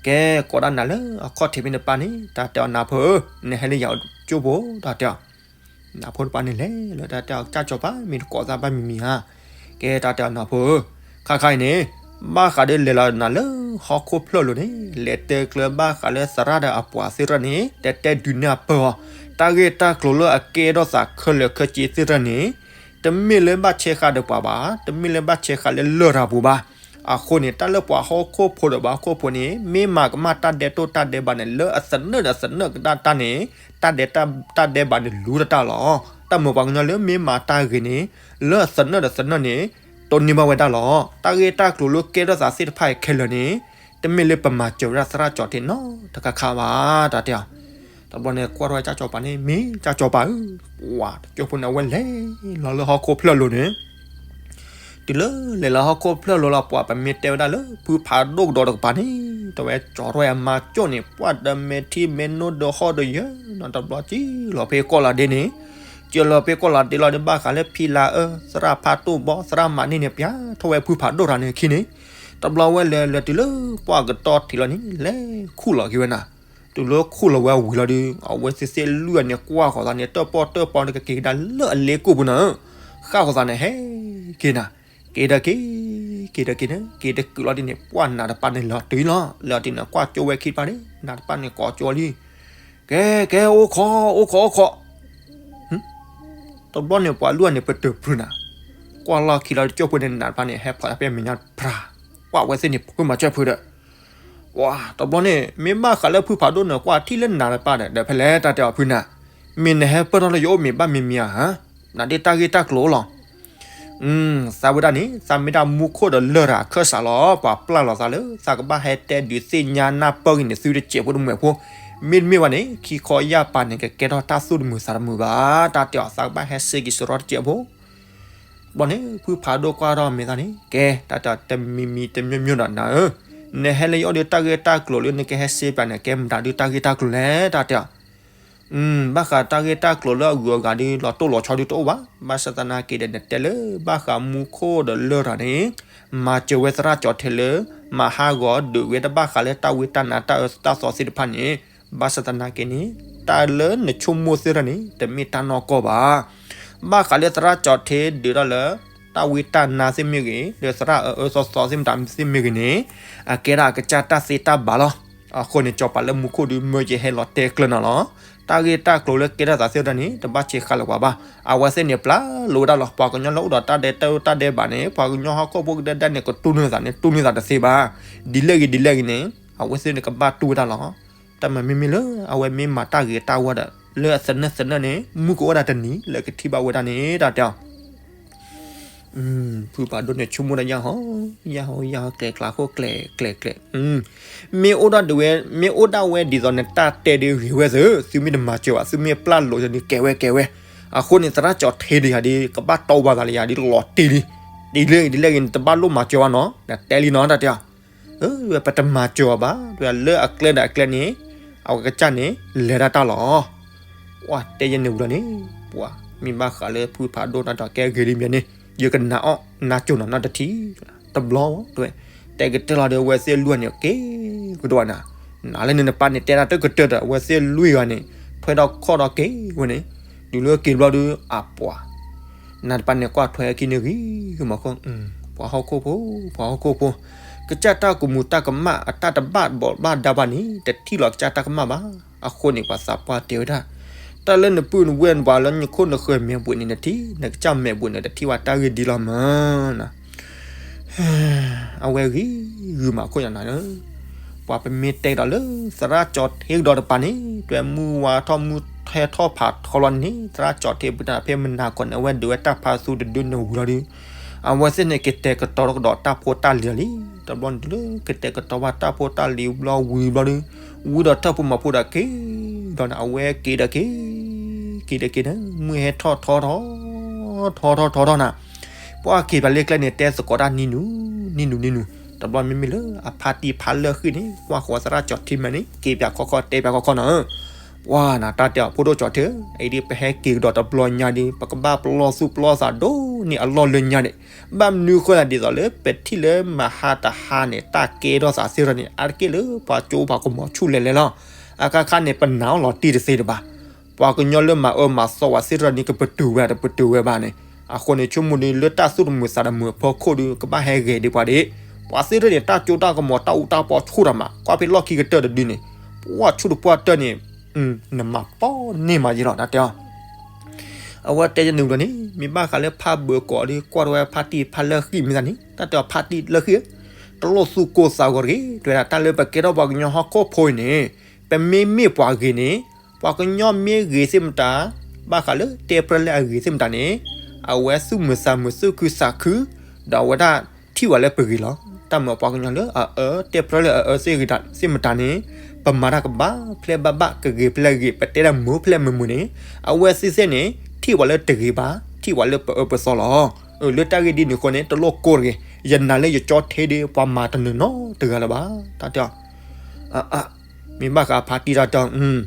ကဲကိးဒၣ်နၤလၢအခီၣ်ထံးဖဲန့ၣ်တပၤန့ၣ် တၢ်တဲအီၤနၢ်ဖိဧၢ, နဟဲလၢယၤကၠိၢ်ဖိ, တၢ်တဲအီၤ နၢ်ဖိတပၤန့ၣ်လဲၤလၢတၢ်တဲအီၤကစၢ်ကၠီၤပၤ မ့ၢ်တကိးသးဘၣ်မံၤမံၤဧါ, ကဲတၢ်တဲအီၤနၢ်ဖိဧၢ, ခါခါအံၤန့ၣ်, ဘၣ်ဃးဒီးလဲၤလီၤနၤလၢဟီၣ်ခိၣ်ဖျၢၣ်လိၤန့ၣ် လဲၤတဲကျၢၤဘၣ်ဃးလၢသရၣ်ဒီးအပှၤသ့ၣ်တဖၣ်န့ၣ် တဲတဲဒုးနဲၣ်အပၢၢ်အီၤ, တၢ်ဂ့ၢ်တၢ်ကျိၤလၢအကဲထီၣ်သးခဲလၢာ်ခဲဆ့သ့ၣ်တဖၣ်န့ၣ် တမ့ၢ်လၢဘၣ်ဆဲးဃာ်ဒီးပှၤဘၣ်, တမ့ၢ်လၢဘၣ်ဆဲးဃာ်လၢလရာ်ပူၤဘၣ်, အဃိန့ၣ် တၢ်လၢပှၤဟီၣ်ခိၣ်ဖိဒီးပှၤဟီၣ်ခိၣ်ဖိန့ၣ် မ့ၢ်မၤကမၣ်တၢ်ဒဲးတိၢ်တၢ်ဒဲးဘးန့ၣ် လၢအသနၢၣ်ဒီးသနၢၣ်ကဒါတၢ်န့ၣ်, တၢ်ဒဲးတၢ်ဒဲးဘးန့ၣ်လူတတၢ်လီၤ. တၢ်မုာ်ပှၤကညီလၢမ့ၢ်မၤတၢ်ဂ့ၤန့ၣ်, လၢအသနၢၣ်ဒီးသနၢၣ်န့ၣ်, တိၢ်န့ၢ်ဘၣ်ဝဲဒၣ်လီၤ. တၢ်ဂ့ၢ်တၢ်ကျိၤလၢကဲထီၣ်သးသ့ၣ်တဖၣ်အံၤခဲလၢာ်န့ၣ်, တမ့ၢ်လၢပမၤစၢၤဝဲဒၣ်သရၣ်ကၠီၤထ့နီတခါခါဘၣ်, တၢ်တဲအီၤ တဘျီန့ၣ်ကွၢ်ထီၣ်ဝဲကၠၢ်ကၠီၤပၤန့ၣ် မ့ၢ်ကၠၢ်ကၠီၤပၤဧၢ, ပှၤတကၠိၢ်ဖိန့ၣ် အဝဲလဲၤလီၤလၢဟီၣ်ခိၣ်ဖျၢၣ်လိၤန့ၣ်, တုၤလၢလဲၤလၢဟီၣ်ခိၣ်ဖျၢၣ်လိၤလီၤ ပှၤပမ့ၢ်တဲဝဲဒၣ်လၢဖုဖးဒိၣ်ကဒီးတကပၤန့ၣ် တဝဲကၠီထီၣ်ဝဲအမါကၠိၣ်န့ၣ် ပှၤဒီးမဲာ်ထံမဲာ်နိဒီးဟီၣ်ဒီးယၢၤနီၤ တဘျီကၠီလီၤဖဲကီၢ်လီၤဒ့န့ၣ်, ကၠီလီၤဖဲကီၢ်လီၤဒ့လီၤဒီးဘၣ်ဃးလၢဖံလၤအၢ သရၣ်ဖးဒိၣ်ဘီ သရၣ်မၤန့ၢ်န့ၣ် ပျၢ်ထီၣ်ဝဲဖုဖးဒိၣ်တဂၤန့ၣ်အခံန့ၣ်, တဘျီဝဲလဲၤလဲၤတုၤလၢပှၢ်ကတီၢ်ထံးလီၤန့ၣ် လဲၤခူၣ်လီၤက့ၤဝဲနၤ, တုၤလၢခူၣ်လီၤဝဲဝံၤလီၤဒီး အဝဲသ့ၣ်သ့ၣ်လွံၢ်ဂၤန့ၣ် ကွၢ်ဃီၤသးန့ၣ် တၢၣ်ပီၣ်တၢၣ်ပီန့ၣ် ကက့ၤကဒါလၢအလ့ကိၣ်ပူၤနၤဧၢ, ဃၣ်ဃီၤသးန့ၣ် ဟဲက့ၤနၤ, က့ၤဒီးက့ၤ, က့ၤဒီးက့ၤန့ၣ် က့ၤတကုာ်လီၤဒ်န့ၣ် ပှၢ်နးတပၤန့ၣ်လီၤတုၤလီၤ, လီၤတုၤန့ၣ် ကွၢ်ကၠိဝဲခံတပၤန့ၣ် နးတပၤန့ၣ်ကိးကၠိလံ, ကဲ ကဲ အိၣ်ခိး အိၣ်ခိး အိၣ်ခိး တဘျီန့ၣ် ပှၤလွံၢ်ဂၤန့ၣ် ပတုာ်ဖုးနၤ, ကွၢ်လီၢ်ခံလီၤ ကၠိဖိန့ၣ် နးတပၤန့ၣ် ဟဲဖီၣ်ဖဲမဲာ်ညါတဖျၢၣ်, ကွၢ်ဝဲသ့ၣ်န့ၣ် ဖုမၤစၢၤဖုဒီး, ပှၤတဘျီန့ၣ် မ့ၢ်ဘၣ်ဃးလၢဖုဖးဒိၣ်န့ၣ် ကွၢ်ထံၣ်လၢနးတပၤဒီး ဒီးဖဲလဲၣ်တၢ်တဲအီၤဖုနၤ, မ့ၢ်နဟဲပၢၢ်ထီၣ်လၢယအိၣ်မ့ၢ်ဘၣ်မံၤမံၤဧါ, နၤဒ့ၣ်တၢ်ဂ့ၢ်တၢ်ကျိၤလီၤ သးဝဲဒၣ်န့ၣ် သးမ့ၢ်ဒၣ်မူခိၣ်ဒီးလရာ်အခၢၣ်စးလီၤ, ပှၤပျၢ်လီၤသးလၢ သးကဘၣ်ဟဲတဲဒုးသ့ၣ်ညါနၢ်ပၢၢ်ဂ့ၤန့ၣ် သုတစဲးဖိတမှဲၤဖိ, မ့တမ့ၢ်ဘၣ်န့ၣ် ခံခီယၢ်ပၤန့ၣ် ကကဲထီၣ်တၢ်သူၣ်တမုာ်သးတမုာ်ဘၣ်, တၢ်တဲအီၤ သးကဘၣ်ဟဲစ့က့ၤစရီတစဲးဖိ, ဘျီန့ၣ် ဖုဖးဒိၣ်ကွၢ်ထီၣ်မဲာ်သးန့ၣ် ကဲ တၢ်တဲအီၤ တမံၤမံၤတမျိုးမျိုးဒီးနၤဧၢ, နဟဲလၢယအိၣ်ဒီးတၢ်ဂ့ၢ်တၢ်ကျိၤလၢနကဟဲစ့ပၠးန့ၣ် ကဲမတၤဒုးတၢ်ဂ့ၢ်တၢ်ကျိၤလဲၣ် တၢ်တဲအီၤ. ဘၣ်ဃးတၢ်ဂ့ၢ်တၢ်ကျိၤလၢအဂုၤအဂၤဒုး လီၤတိၢ်လီၤဆီဒုးတအိၣ်ဘၣ်. ဘၣ်ဆၣ်သနာ်က့ဒီး နတဲလၢဘၣ်ဃးမူခိၣ်ဒီးလၢၢ်တၢ်န့ၣ် မၤစၢၤဝဲသရၣ်ကၠီၤထ့လၢ မၤဟးဂီၤဒုးဝဲတဘၣ်ဃးလၢတၢ်ဝံတၢ်နါတၢ်အၢတၢ်သီသ့ၣ်တဖၣ်န့ၣ်, ဘၣ်ဆၣ်သနာ်က့န့ၣ် တၢ်လၢနဆိကမိၣ်သ့ၣ်တဖၣ်န့ၣ် တမ့ၢ်တၢ်နီၢ်ကီၢ်ဘၣ်. ဘၣ်ဃးလၢသရၣ်ကၠီၤထ့ဒုးတၢ်လၢ တၢ်ဝံတၢ်နါသ့ၣ်မ့ၢ်ဂ့ၤ, လၢသရၣ်အၢအၢသီသီသ့ၣ်မတၤသ့ၣ်မ့ၢ်ဂ့ၤန့ၣ်, အကဲဒၣ်အကစၢ်တၢ်သ့တၢ်ဘၣ်လီၤ. အဃိန့ၣ် ကၠီၤပၤလၢမူခိၣ်ဒုး မၢယဟဲလီၤတဲကျၢၤနၤလီၤ. တၢ်ဂ့ၢ်တၢ်ကျိၤလၢကဲထီၣ်သးသ့ၣ်တဖၣ်န့ၣ် တဘၣ်ဆံးဃာ်လၢၤပှၤဘၣ်. အဝဲသ့ၣ်န့ၣ် ပျၢ်လိာ်ဝဲဒၣ်လီၤ. ပှၤကညီလၢအိၣ်ဒီးတၢ်ဒဲးတၢ်ဒဲးဘးန့ၣ် ပှၤကညီဟီၣ်ခိၣ်ဖိကဒဲဒဲန့ၣ် ကတူၢ်န့ၢ်သးန့ၣ် တူၢ်န့ၢ်သးတသ့ဘၣ်. ဒ်လဲၣ်ဂ့ၤဒ်လဲၣ်ဂ့ၤန့ၣ် အဝဲသ့ၣ်န့ၣ်ကဘၣ်တူၢ်ဝဲဒၣ်လီၤ. တၢ်မၤမ့မ့ၢ်လၢ အဝဲမ့ၢ်မၤတၢ်ဂ့ၤတၢ်ဝါဒီး လၢအသနၢၣ်သနၢၣ်န့ၣ် မုၢ်ကအိၣ်ဒၣ်တနံၤ လၢကထံၣ်ဘၣ်ဝဲဒၣ်န့ၣ် တၢ်တဲအီၤ. ဖုဖးဒိၣ်န့ၣ် ဆိကမိၣ်ဒၣ်ယၢ်ဟီ, ယၢ်ဟီယၢ်ဟီ ကျဲၤကျါခိၣ်ကျဲၤကျဲၤကျဲၤ, မ့ၢ်အိၣ်ဒၣ်ဒ်ဝဲ, မ့ၢ်အိၣ်ဒၣ်ဝဲဒ်သိးနတၢ်တဲဒုးဂ့ၤဝဲသ့, သုမ့ၢ်တမၤစၢၤဘၣ် သုမ့ၢ်ပျၢ်လိာ်န့ၣ် ကဲဝဲကဲဝဲ. အဃိန့ၣ် သရၣ်ကၠီၤထ့ဒုးယၤဒီး ကဘၣ်တီဝဲသးလၢယၤဒီး လီၤတံၢ်လံ. ဒ်လဲၣ်ဂ့ၤဒ်လဲၣ်ဂ့ၤန့ၣ် တဘၣ်လိၣ်မၤစၢၤဘၣ်နီၤ, နတဲလံနီၤ တၢ်တဲအီၤ. ဝဲပတမၤစၢၤအီၤဘၣ်, ဝဲလၢအကျဲဒီးအကျဲန့ၣ် အဝဲကစၢ်န့ၣ် လဲၤဒၣ်တၢ်လီၤ. ပှၤတဲယဲန့ၣ်ဝံၤလီၤန့ၣ်, ပှၤမ့ၢ်ဘၣ်ဃးလၢဖုဖးဒိၣ်တၢ်ဒီးကဲဂ့ၤလံမ့ၢ်န့ၣ်, ယကနၣ်အီၣ်နၢ်ကၠိၣ်နီၤနီတထံၣ်, တဘျီဝဲ, တဲကတၢၢ်လီၤဒီးအဝဲသ့ၣ်လွံၢ်ဂၤန့ၣ် က့ၤကဒီးနၤ, နၤလၢန့ၣ်နပၢ်န့ၣ်တဲဒၣ်တကတၢၢ်ဒီး အဝဲသ့ၣ်လွံၢ်ဂၤန့ၣ် ထွဲထီၣ်ခီၣ်ဒီးက့ၤဝဲန့ၣ်, တုၤလၢက့ၤဘျီဒုး အပှၤ နၤတပၢ်န့ၣ်ကွၢ်ထွဲအခံန့ၣ်ဂ့ၤဂ့ၤမးဃိ, ပှၤဟီၣ်ခိၣ်ဖိ, ပှၤဟီၣ်ခိၣ်ဖိ, ကစၢ်တၢ်ကမူၤတၢ်ကမၣ်အတၢ်တဘၣ်ဘီးဘၣ်ဒါဘၣ်န့ၣ် တထံၣ်လီၤကစၢ်တၢ်ကမၣ်ဘၣ်. အဃိန့ၣ် ပှၤသးပှၢ်တဲဝဲဒၣ်, တၢ်လၢနပုၢ်နဝဲၢ်ပှၤလၢနခိၣ်နဃၢၤမဲာ်ဘှံးန့ၣ် နထံၣ်, နကစၢ်မဲာ်ဘှံးန့ၣ် တထံၣ်ဘၣ်တၢ်ဂ့ၢ်ဒ်လီၤမး. အဝဲဂ့ၤဂုာ်မးခိၣ်ညါနၤဧၢ, ပှၤပမ့ၢ်တဲဒီးလၢ သရၣ်ကၠီၤထ့ကဒီးတပၤန့ၣ် တွဲမုၢ်ဝါထီၣ်မုၢ်ဟဲထီၣ်ဖးထီလီၤန့ၣ် သရၣ်ကၠီၤထ့ပတၢ်ဖဲမနၤကီးန့ၣ် အဝဲဒုးဝဲတၢ်ဖးသူတဒုန့ၣ်ဝံၤလီၤဒုး, အဝဲသ့ၣ်န့ၣ် ကတဲာ်ကတီၤကဒီးတၢ်ဖိတၢ်လံၤလံ. တဘျီန့ၣ်တုၤလၢ ကတဲာ်ကတီၤဘၣ်တၢ်ဖိတၢ်လံၤဘျီဝံၤဘျီဒုး, ဝံဒီးထၢၣ်ဖိမၤဖိဒီးက့ၤဒီးန့ၣ် အဝဲက့ၤဒီးက့ၤ, က့ၤဒီးက့ၤန့ၣ် မုၢ်ဟဲထီၣ်ထီထီၣ်, ထီထီၣ်ထီထီၣ်နၤ, ပှၤက့ၤပှၤလၢကျဲန့ၣ် တဲသကိးတၢ်နံၤနုၤ, နံၤနုၤနံၤနုၤ, တဘျီမ့မ့ၢ်လၢအဖါတံၢ်ဖါလၢၢ်ဃံၣ်န့ၣ် ကွၢ်ဃီၤသရၣ်ကၠီၤထ့မဲာ်န့ၣ် က့ၤပၠးခီခီတဲပၠးခီခီနီၤဧၢ. ပှၤနၤတၢ်တဲအီၤ ဖိဒိၣ်ကၠီၤထ့ဧၢ, အံၤဒ်ပဟဲက့ၤကဒီးတဘျီညါဒီး ပကဘၣ်ပလီၢ်သူၣ်ပလီၢ်သးဒိၣ်န့ၢ်အလီၢ်လၢညါန့ၣ်, ဘၣ်မနုၤဃိသတးဒ်သိးလၢ ပထံၣ်လၢမဟါတဟါန့ၣ် တၢ်ကဲထီၣ်သးသ့ၣ်တဖၣ်န့ၣ် အါတက့ၢ်လၢပှၤကၠိပှၤကမီၤဆူၣ်လဲၤလဲၤလီၤ. အခါခါန့ၣ် ပနာ်အီၤလီၤတံၢ်တသ့တဘၣ်. ပှၤကညီလၢမၤအၢမၤသီဝဲသ့ၣ်တဖၣ်န့ၣ် ကပတုာ်ဝဲတပတုာ်ဝဲဘၣ်န့ၣ်, အဃိန့ၣ် ဆိကမိၣ်ဒ်လၢတၢ်သူၣ်တမုာ်သးတမုာ်အဖီခိၣ်ဒီး ကဘၣ်ဟဲဂဲၤဒံးပှၤဒံး, ပှၤသ့ၣ်တဖၣ်န့ၣ် တၢ်ကၠိတၢ်ကမီၤတၢ်အူတၢ်ပီဆူၣ်တၢ်မး ကွၢ်ဖဲလီၢ်ခံကတၢၢ်တဒုန့ၣ်, ပှၤဆူၣ်တပှၢ်တၢၢ်န့ၣ်, နမၤပီန့ၢ်မးယဲလီၤ တၢ်တဲအီၤ. အဝဲတဲယန့ၣ်ဝံၤလီၤန့ၣ် မ့ၢ်ဘၣ်ဃးလၢဖါဘၢကီးဒီး ကွၢ်ထီၣ်ဝဲဖါတံၢ်ဖါလၢၢ်ဃံၣ်မ့ၢ်သးန့ၣ် တၢ်တဲအီၤဖါတံၢ်လၢၢ်ဃံၣ်ဧၢ, တလိၣ်သူၣ်ကိၢ်သးဂီၤတဂ့ၤ, တဲဝဲဒၣ်တၢ်လၢပကဲထီၣ်ပှၤကညီဟီၣ်ခိၣ်ဖိအံၤန့ၣ်, ပမ့မ့ၢ်ပှၤဂ့ၤန့ၣ်, ပှၤကညီမ့ၢ်ဂ့ၤသ့ၣ်မတၤ, ဘၣ်ဃးလၢတဲပြၢလၢအဂ့ၤသ့ၣ်မတၤန့ၣ်, အဝဲသူၣ်မုာ်သးမုာ်သူၣ်ခုသးခု, ဒီးအဝဲဒၣ်ထံၣ်ဝဲလၢပဂ့ၤလီၤ. တၢ်မ့ၢ်ပှၤကညီလၢအအၢတဲပြၢလၢအအၢသ့ၣ်ဂ့ၤသ့ၣ်မတၤန့ၣ်, ပမၤတၢ်ကဘၣ်ဖျဲးဘၣ်ဘၣ် ကဂ့ၤဖျဲးဂ့ၤ ပတဲတၢ်မုာ်ဖျဲးမုာ်မုာ်န့ၣ်, အဝဲသ့ၣ်သ့ၣ်န့ၣ် ထံၣ်ပှၤလၢတဂ့ၤဘၣ် ထံၣ်ပှၤလၢပအၢပသီလီၤ. လၢတၢ်ဂ့ၢ်ဒ်န့ၣ်အဃိန့ၣ် တလိၣ်ကိၢ်တဂ့ၤ, ယနာ်လၢယကၠီထ့ဒီး ပှၤမၤတနၢၤနီတဂၤလၢၤဘၣ် တၢ်တဲအီၤ. မ့ၢ်ဘၣ်ဃးဖါတံၢ်တၢ်တဲအီၤ,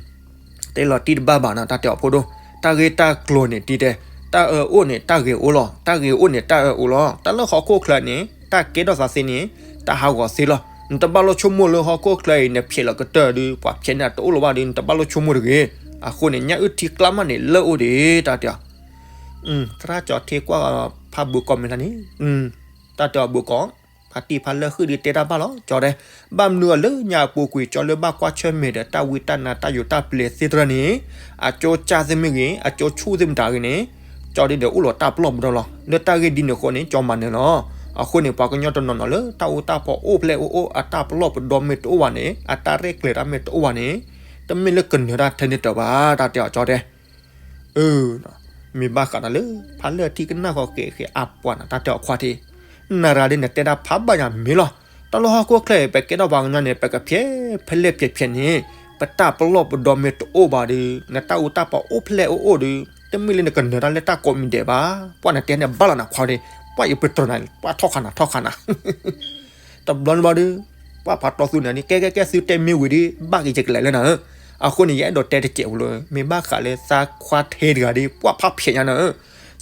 တဲလီၤတံၢ်တဘၣ်ဘၣ်နီၤ တၢ်တဲအီၤဖိဒိၣ်, တၢ်ဂ့ၢ်တၢ်ကျိၤန့ၣ်ဒ်တဲ, တၢ်အၢအိၣ်န့ၣ် တၢ်ဂ့ၤအိၣ်လီၤ, တၢ်ဂ့ၤအိၣ်န့ၣ် တၢ်အၢအိၣ်လီၤ, တၢ်လၢဟီၣ်ခိၣ်ချၢန့ၣ် တၢ်ကဲထီၣ်သးသ့န့ၣ် တၢ်ဟးဂီၤသ့လီၤ. နတဘၣ်လိၣ်ဆိကမိၣ်လၢဟီၣ်ခိၣ်ချၢအံၤ နဖျဲးလီၤကတၢၢ်ဒီး ပှၤဖျဲးန့ၢ်တအိၣ်လၢၤဘၣ်ဒီး နတဘၣ်လိၣ်ဆိကမိၣ်တဂ့ၤ. အဃိန့ၣ် ညၣ်အုၣ်ထံကျါမးန့ၣ် လၢအိၣ်ဒံး တၢ်တဲအီၤ. သရၣ်ကၠီထ့ကွၢ်ဖါဘုးကီးမဲာ်သးန့ၣ်, တၢ်တဲအီၤဘုးကီး, ဖါတံၢ်ဖါလၢၢ်ဃံၣ်ဒုးတဲတၢ်ဘၣ်လီၤ ကၠီတဲ, ဘၣ်မနုၤအလၢညါအပူၤကွံာ် ကၠီလၢဘၣ်ကွၢ်ဆၢၣ်မဲာ်ဒီးတၢ်ဝံတၢ်နါတၢ်ယိးတၢ်ပျဲၤသ့ၣ်တဖၣ်န့ၣ်, အကၠိကၢ်သ့ၣ်မ့ၢ်ဂ့ၤ အကၠိဆူၣ်သ့ၣ်မတၤဂ့ၤန့ၣ်, ကၠီဒုးဒီးအိၣ်လီၤတၢ်ပလီၢ်ပဒီလီၤ. လၢတၢ်ဂ့ၢ်ဒ်န့ၣ်အဃိန့ၣ် ကၠီမၤနၢၤလီၤ. အဃိန့ၣ် ပှၤကညီတနီၤနီၤလၢ တၢ်အူတၢ်ပီအိၣ်ဖျဲၣ်အိၣ်အိၣ်အတၢ်ပလီၢ်ပဒီမ့ၢ်တအိၣ်ဘၣ်န့ၣ်, အတၢ်ရဲၣ်ကျဲၤတၢ်မ့ၢ်တအိၣ်ဘၣ်န့ၣ်, တမ့ၢ်လၢကနၢၤတၢ်ထဲန့ၣ်တၢၤဘၣ် တၢ်တဲအီၤ ကၠီတဲ မ့ၢ်ဘၣ်ဃးဒီးလၢ ဖါလၢၢ်ထံကနၣ်ဃီက့ၤဃ့အပှၤန့ၣ် တၢ်တဲအီၤခွါထံ, နရၤဒ်နတဲတၢ်ဖးဘၣ်ညါမ့ၢ်လီၤ. တၢ်လၢဟီၣ်ခိၣ်ချၢအံၤ ပကဲထီၣ်ပှၤကညီန့ၣ် ပကဖျဲးဖဲလဲၣ်ဖျဲးဖျဲးန့ၣ်, ပတၢ်ပလီၢ်ပဒီမ့ၢ်တအိၣ်ဘၣ်ဒီး နတၢ်အူတၢ်ပီအိၣ်ဖျဲၣ်အိၣ်အိၣ်ဒီး တမ့ၢ်လၢနကနၢၤတၢ်လၢတၢ်ကိးမံၤဒဲးဘၣ်. ပှၤနတဲန့ၣ်ဘၣ်လီၤနခွါထံ, ပှၤယပတြၢၤနၤ ပှၤထီၣ်ခါနၤထီၣ်ခါနၤ တဘျီန့ၣ်ဘၣ်ဒီး ပှၢ်ဖးတီသူန့ၣ် ကဲကဲကဲ သုတဲမ့ၢ်ဝံၤဒီး ဘၣ်က့ၤယကလဲၤလၢနၤဧၢ. အဃိန့ၣ် ယအဲၣ်ဒိးတဲတစဲးဖိလၢ မ့ၢ်ဘၣ်ဃးလၢသးခွါထဲတဂၤဒီး ပှၢ်ဖးဖျဲးညါနၤဧၢ.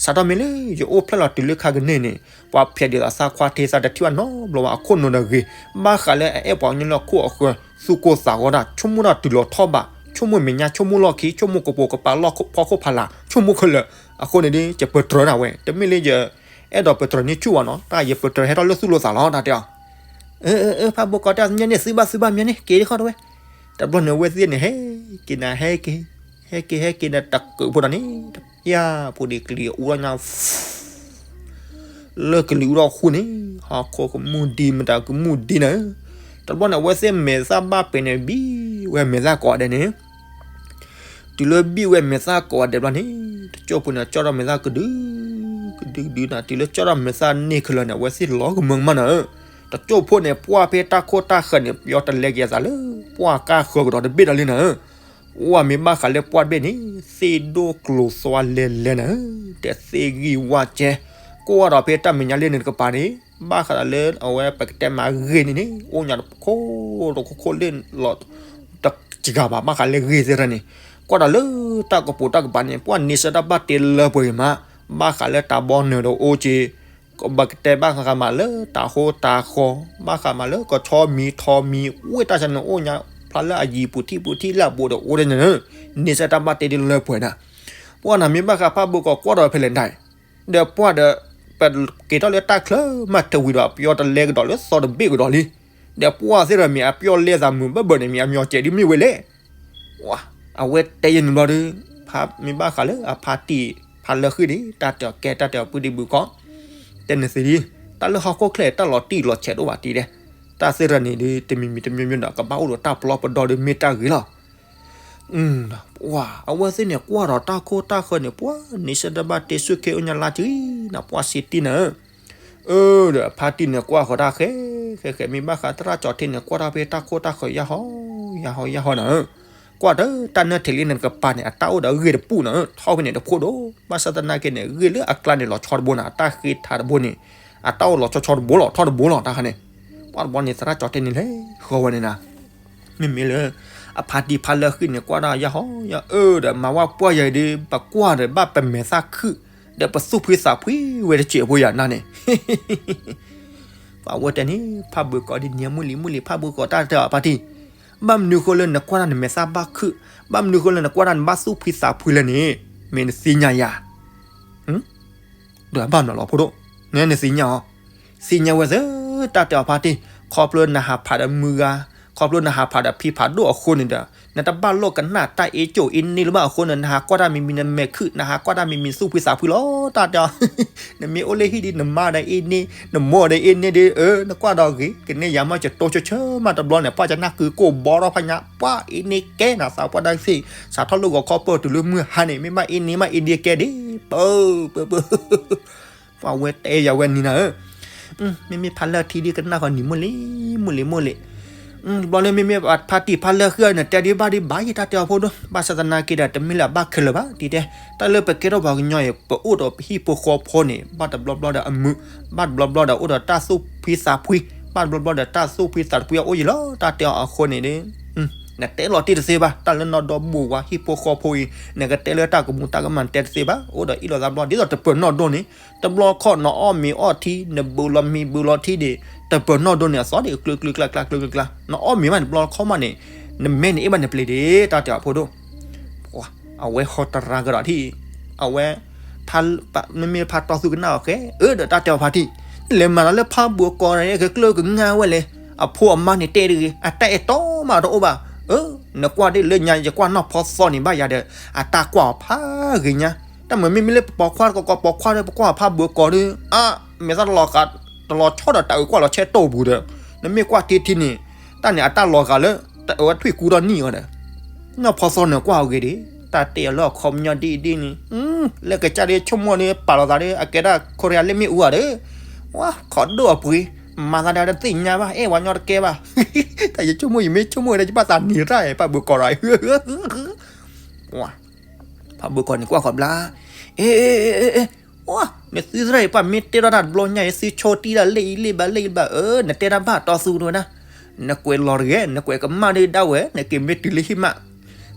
စးထီၣ်မ့ၢ်လၢ ယအိၣ်ဖျဲၣ်လီၤတုၤလၢခါကန့ၢ်န့ၣ် ပှၤဖျဲးဒ်သိးသးခွါထဲ သးတထံၣ်ဘၣ်နီတဘျီဘၣ်. အခိၣ်နူာ်ဒီးဂ့ၤ ဘၣ်ဃးလၢအအဲၣ်ပှၤကညီလၢဟီၣ်ခိၣ်အဃၢၤ သူၣ်ကိၢ်သးဂီၤတၢ် ဆိကမိၣ်တၢ်တုၤလီၤထီၣ်ဘး ဆိကမိၣ်မဲာ်ညါ ဆိကမိၣ်လီၢ်ခံ ဆိကမိၣ်ကပိာ်ကပၤလီၢ်ဖီခိၣ်ဖးလၢ် ဆိကမိၣ်ခဲလၢာ်. အဃိန့ၣ်ဒီး ယပတြၢၤဒၣ်ဝဲ တမ့ၢ်လၢယအဲၣ်ဒိးပတြၢၤန့ၢ်ဆူၣ်ဘၣ်နီၤ တၢ်ယပတြၢၤဟဲထီၣ်လၢသူၣ်လၢသးလီၤ တၢ်တဲအီၤ. အၢ အၢ အၢ ဖးဘိကီး တၢ်ညါန့ၣ် သုဘၣ်သုဘၣ်မ့ၢ်န့ၣ် က့ၤတခီတဝဲ. တဘျီန့ၣ် အဝဲသ့ၣ်န့ၣ် ဟဲက့ၤနၤ ဟဲက့ၤ ဟဲက့ၤ ဟဲက့ၤန့ၣ် တကုးဖိဒီးန့ၣ် တပျၢ်ဖိဒံးကလံၤအူထီၣ်ညါ လၢကလံၤအူထီၣ်ဃိန့ၣ် ဟီၣ်ခိၣ်ကမူၣ်ဒံး မတၤကမူၣ်ဒံးန့ၣ်. တဘျီန့ၣ် အဝဲသ့ၣ်မဲာ်သၣ်ဘၣ်ပဲာ်န့ၣ် ဘံၣ်ဝဲမဲာ်သၣ်ကိးဂၤဒဲးန့ၣ် တုၤလၢဘံၣ်ဝဲမဲာ်သၣ်ကိးဂၤဒဲးဘျီန့ၣ် တကၠိၢ်ဖိန့ၣ် ကၠီၣ်ထီၣ်မဲာ်သၣ်ကဒု ကဒုကဒုန့ၣ် တုၤလၢကၠီၣ်ထီၣ်မဲာ်သၣ်န့ၢ်ခဲလၢာ်န့ၣ် အဝဲသ့ၣ်လီၤကမၢကမၣ်န့ၣ်. တကၠိၢ်ဖိန့ၣ် ပှၢ်ဖဲတၢ်ခိၣ်တၢ်ဃၢၤန့ၣ် ပယီၤတလဲက့ၤအသးလၢ ပှၢ်ကၢ်ဃၢၤကဒီးတဘ့ၣ်ဒီးလံန့ၣ်. အိၣ်မ့ၢ်ဘၣ်ဃးလၢပှၢ်တဘ့ၣ်န့ၣ် သ့ၣ်ဒိၣ်ကျိၤသွါလဲၤလဲၤန့ၣ် တဲသ့ၣ်ဂံၢ်ဝါကဲ ကွၢ်ဒီးဖဲတၢ်မဲာ်ညါလၢန့ၣ်တကပၤန့ၣ် ဘၣ်ဃးဒီးလၢအဝဲပကတဲမးဂ့ၢ်န့ၣ်န့ၣ် အိၣ်ညါတခိၣ်တခိၣ်ခိၣ်လၢလီၤ တစှၤဘၣ် ဘၣ်ဃးလၢဂ့ၢ်သ့ၣ်တဖၣ်န့ၣ် ကွၢ်ဒီးလၢတၢ်ကပိာ်တၢ်ကပၤန့ၣ် ပှၢ်န့ဆၢၣ်တၢ်ဘၣ်တ့လၢပှဲၤဂ့ၤမး ဘၣ်ဃးလၢတၢ်ဘီနုာ်ဒီးအိၣ်က့ၤ ပကတဲဘၣ်ဃးဃးမးလၢတၢ်ဟိတၢ်ဃီ ဘၣ်ဃးမးလၢကဆီမံၤထီမံၤ ဝဲတၢ်ဆၢန့ၣ်အိၣ်ညါ ဖျါလၢအယံၤပူၤထံၣ်ပူၤထံၣ်လၢအဘူးဒီးအိၣ်ဒၣ်န့ၣ် န့ဆၢၣ်တၢ်ဘၣ်တ့ဒ်လၢပှဲၤဒၣ်. ပှၢ်နၤမ့ၢ်ဘၣ်ဃးဖးဘိကီးကွၢ်ဒီးဖဲလဲၣ်ဒၣ် ဒီးပှၢ်ဒီး ပက့ၤထီၣ်လၢတၢ်ချၢမးတဝံၤဒီး ပယီၤတလဲကဒီးလၢသီတဘ့ၣ်ကဒီးလံ. ဒီးပှၢ်သ့ၣ်ဒီးမ့ၢ်အပယီၤလဲသးမုာ်ဘၢဘၢန့ၣ် မ့ၢ်အမညီၤစဲးဒ်မ့ၢ်ဝဲလဲၣ်. အဝဲတဲယဲန့ၣ်ဘျီဒီး မ့ၢ်ဘၣ်ဃးလၢအဖါတံၢ်ဖါလၢဃံၣ်န့ၣ် တၢ်တဲအီၤကဲ တၢ်တဲအီၤပုၢ်ဒံးဘုကီး တဲနသ့ဒံး တၢ်လၢဟီၣ်ခိၣ်ချၢ တၢ်လီၤတံၢ်လီၤဆဲးတအိၣ်ဘၣ်တံၢ်ဒဲး တၢ်သ့ၣ်တဖၣ်န့ၣ်ဒီး တမံၤမံၤတမံၤမံၤဒီး ကဘၣ်အိၣ်ဒီးတၢ်ပျီပဒီဒီးမ့ၢ်တၢ်ဂ့ၤလီၤ. ပှၢ် အဝဲသ့ၣ်န့ၣ် ကွၢ်ဒီးတၢ်ခိၣ်တၢ်ဃၢၤန့ၣ် ပှၢ်န့ဆၢၣ်တၢ်ဘၣ်တ့ ဆူၣ်ခ့အိၣ်ညါလါတံၢ်နၤ ပှၢ်စံးတံၢ်နၤဧၢ. အၢ ဒီးအဖါတံၢ်န့ၣ် ကွၢ်ဃီၤတၢ်ဃဲ ဃဲဃဲ မ့ၢ်ဘၣ်ဃးသရၣ်ကၠီၤထ့န့ၣ် ကွၢ်တၢ်ဖဲတၢ်ခိၣ်တၢ်ဃၢၤ ယၢ်ဟီ ယၢ်ဟီ ယၢ်ဟီနၤဧၢ. ကွၢ်ဒီးတၢ်နၢၣ်ထံးလံန့ၣ်တကပၤန့ၣ် အတၢ်အိၣ်ဒီးဂ့ၢ်တပူၤနၤဧၢ ထီၣ်ဖဲန့ၣ်တခိၣ်ဒိၣ် ဘၣ်ဆၣ်သနာ်က့န့ၣ် ဂ့ၢ်လၢအကျါန့ၣ် လီၤဆီတဘိနၤ အတၢ်ဃ့ထးတဘိန့ၣ် အတၢ်အိၣ်လီၤဆီဆီတဘိလီၤ ထီၣ်တဘိလီၤ တၢ်ခါန့ၣ်. ပှၢ်တဘျီန့ၣ် သရၣ်ကၠီၤထ့န့ၣ်လဲၤဃီၤဝဲန့ၣ်နၤ မ့မ့ၢ်လၢ အဖါတံၢ်ဖါလၢဃံၣ်န့ၣ် ကွၢ်တၢ်ယၢ်ဟီယၢ်အၢ ဒီးမၤဝဲပှၢ်ယၤအံၤဒီး ပကွၢ်ဒီးဘၣ်ပမဲာ်သၣ်ခုၣ် ဒီးပသူၣ်ဖှံသးဖှံဝဲတစဲးဖိယၤနၤန့ၣ်. ပှၢ်ဝဲတဲန့ၣ် ဖးဘၢကီးဒ်န့ၣ် မုၢ်လံၤမုၢ်လံၤ ဖးဘၢကီးတၢ်တဲအီၤဖါတံၢ် ဘၣ်မနုၤဃိလၢနကွၢ်တၢ်နမဲာ်သၣ်ဘၣ်ခုၣ် ဘၣ်မနုၤဃိလၢနကွၢ်တၢ်နဘၣ်သူၣ်ဖှံသးဖှံလဲၣ်န့ၣ် မ့ၢ်နသ့ၣ်ညါယၤ ဒီးဘၣ်မနုၤလီၤဖိဒိၣ် နနသ့ၣ်ညါအီၤ သ့ၣ်ညါဝဲသ့ၣ် တၢ်တဲအီၤဖါတံၢ် ခီဖျိနဟးဖးဒီးမုၢ်ဂၤ ခီဖျိနဟးဖးဒီးဖံဖးဒိၣ်အဃိန့ၣ်ဒီး နတဘၣ်လိာ်ကနၣ်တၢ်အ့ၣ်ကၠိၣ်အ့ၣ်န့ၢ်လၢၤဘၣ်အဃိန့ၣ် နဟးကွၢ်တၢ်မံၤမံၤနမဲာ်ခုၣ် နဟးကွၢ်တၢ်မံၤမံၤသူၣ်ဖှံသးဖှံလီၤ တၢ်တဲအီၤ နမ့ၢ်အိၣ်လၢဟံၣ်ဒီး နမါဒီးအ့ၣ်န့ၢ် နမိၢ်ဒီးအ့ၣ်န့ၢ်ဒီး အၢ နကွၢ်ဒီးဂ့ၤ ကန့ၢ်ယၤမး ကတိၤဆၢဆၢမးတဘျီန့ၣ် ပှၢ်ကနၣ်ကုကိၢ်ဘီထီၣ်ဖးညါ ပှၢ်အ့ၣ်န့ၢ်ကဲနၤသးပှၢ်တၢ်သ့ၣ် စးထီၣ်လၢဂီၤခီပၢၢ်တုၤလၢမုၢ်ဟါန့ၣ် မ့ၢ်ဘၣ်အ့ၣ်န့ၢ်မးအ့ၣ်န့ၢ်ကဲဒံး ပၢ ပၢ ပၢ ပှၢ်ဝဲတဲယၤဝဲန့ၣ်နၤဧၢ မ့မ့ၢ်ဖးလၢထံဒ်ကနၣ်ဃီနံၤမုၢ်လံ မုၢ်လံ မုၢ်လံ တဘျီလၢမ့မ့ၢ်ဖါတံၢ်ဖါလၢဃံၣ်န့ၣ် တဲဒ်ဘၣ်ဒ်ဘၣ်ယဲ တၢ်တဲအီၤဖိဒိၣ် ဘၣ်ဆၣ်သနာ်က့ဒီး တမ့ၢ်လၢအဘၣ်ခဲလၢာ်ဘၣ် ဒ်တဲ တၢ်လၢပကဲထီၣ်ပှၤကညီအံၤ ပအိၣ်ဒီးပဟံၣ်ဖိဃီဖိန့ၣ် ဘၣ်တဘျီဘျီဒီးအမုာ် ဘၣ်တဘျီဘျီဒီးအိၣ်ဒီးတၢ်သူၣ်ဖှံသးဖှံ ဘၣ်တဘျီဘျီဒီးတၢ်သူၣ်ဖှံသးတဖှံအအိၣ်ယံၤလီၤ တၢ်တဲအီၤအဃိန့ၣ်ဒီး နတဲလီၤတံၢ်တသ့ဘၣ် တၢ်လၢနီၢ်ဒီဘိဝါဟံၣ်ဖိဃီဖိအံၤ နကတဲလၢတၢ်ကမူၤတၢ်ကမၣ်နတဲတသ့ဘၣ် အိၣ်ဒီးအ့ၣ်လိာ်သးဘျီ ဒ်သိးတပၢၤနီၢ်ဒိၣ်န့ၣ် တဘျီခီၣ်နအီၣ်မ့ၤအီၣ်ထံ နဘုးလီၤမ့ၤဘုးလီၤထံဒီး တပၢၤနီၢ်ဒိၣ်န့ၣ်အသီဒီးကျၢၤကျၢၤကျါကျၢၤကျါ နအီၣ်မ့ၤမးန့ၣ် တဘျီခီၣ်မးန့ၣ် နမဲန့ၣ်အ့ၣ်ဘၣ်နပျ့ၤဒံး တၢ်တဲအီၤဖိဒိၣ် အဝဲဟီတရါကဒီးထံၣ် အဝဲ မ့မ့ၢ်ဖါတီသူကနၣ်အီၤဃဲ အၢ ဒီးတၢ်တဲအီၤဖါတံၢ် လဲၤမၤတၢ်လၢဖးဘိကီးန့ၣ် ကကျၢကငါဝဲလဲၣ် အဖိအမါန့ၣ်တဲတဂ့ၤ အတၢ်အဲၣ်တီမးတအိၣ်ဘၣ် အၢ နကွၢ်ဒ်လၢညါ ယကွၢ်နီၢ်ဖီသီန့ၣ်ဘၣ်ယၤဒီး အတၢ်ကွၢ်အီၤဖးဂ့ၤညါ တၢ်မၤမ့မ့ၢ်လၢပပိာ်ခွါတကီးပိာ်ခွါဒီး ပကွၢ်ဖးဘိကီးဒီး အါ မဲာ်သၣ်တလီၤဃာ် တလီၤဆီဒီးတၢ်အုးကွၢ်လီၤဆဲးတိၢ်ပူၤဒီး နမ့ၢ်ကွၢ်ထံထံန့ၣ် တၢ်န့ၣ်အတၢ်လီၤဂာ်လၢ အဝဲထွံၣ်ကူထီၣ်နံၣ်အီၤဒီး နီၢ်ဖီသီန့ၣ်ကွၢ်အဂ့ၤဒံး တၢ်တဲအီၤလၢအခီပညီဒ်အံၤဒ်န့ၣ် လၢကစၢ်ဒ်ဆိကမိၣ်န့ၣ် ပာ်လီၤသးဒီး အကဲဒၣ်ခိရံယါလၢမ့ၣ်အူဧါဒီး ဝါ ခိးဒိၣ်အပှ့ၤ မၤသးဒ်တသ့ၣ်ညါဘၣ် အဲၣ်ဝဲညီတကဲဘၣ် တၢ်ယဆိကမိၣ်ယမ့ၢ်ဆိကမိၣ်ဒီး ယဘၣ်သးနံၤရၣ် ဖးဘိကီးဒီး ဖးဘိကီးန့ၣ်ကွၢ်ဃီဘျါ အ့ အ့ အ့ အ့ နသုသရၣ်အံၤ ပှၤမ့ၢ်တဲထီၣ်တၢ်တဘျီညါအံၤ သုဆိတံၢ်ဒၣ်လၢအံၤလံဘၣ်လၢအံၤဘၣ် အၢ နတဲတၢ်ဘၣ်တီသူတဝဲဒၣ် နကွဲးလီၤတဂ့ၤ, နကွဲးကမၣ်ဒ်ဒၣ်ဝဲ နက့ၤမ့ၢ်တုၤလၢဟံၣ်မး,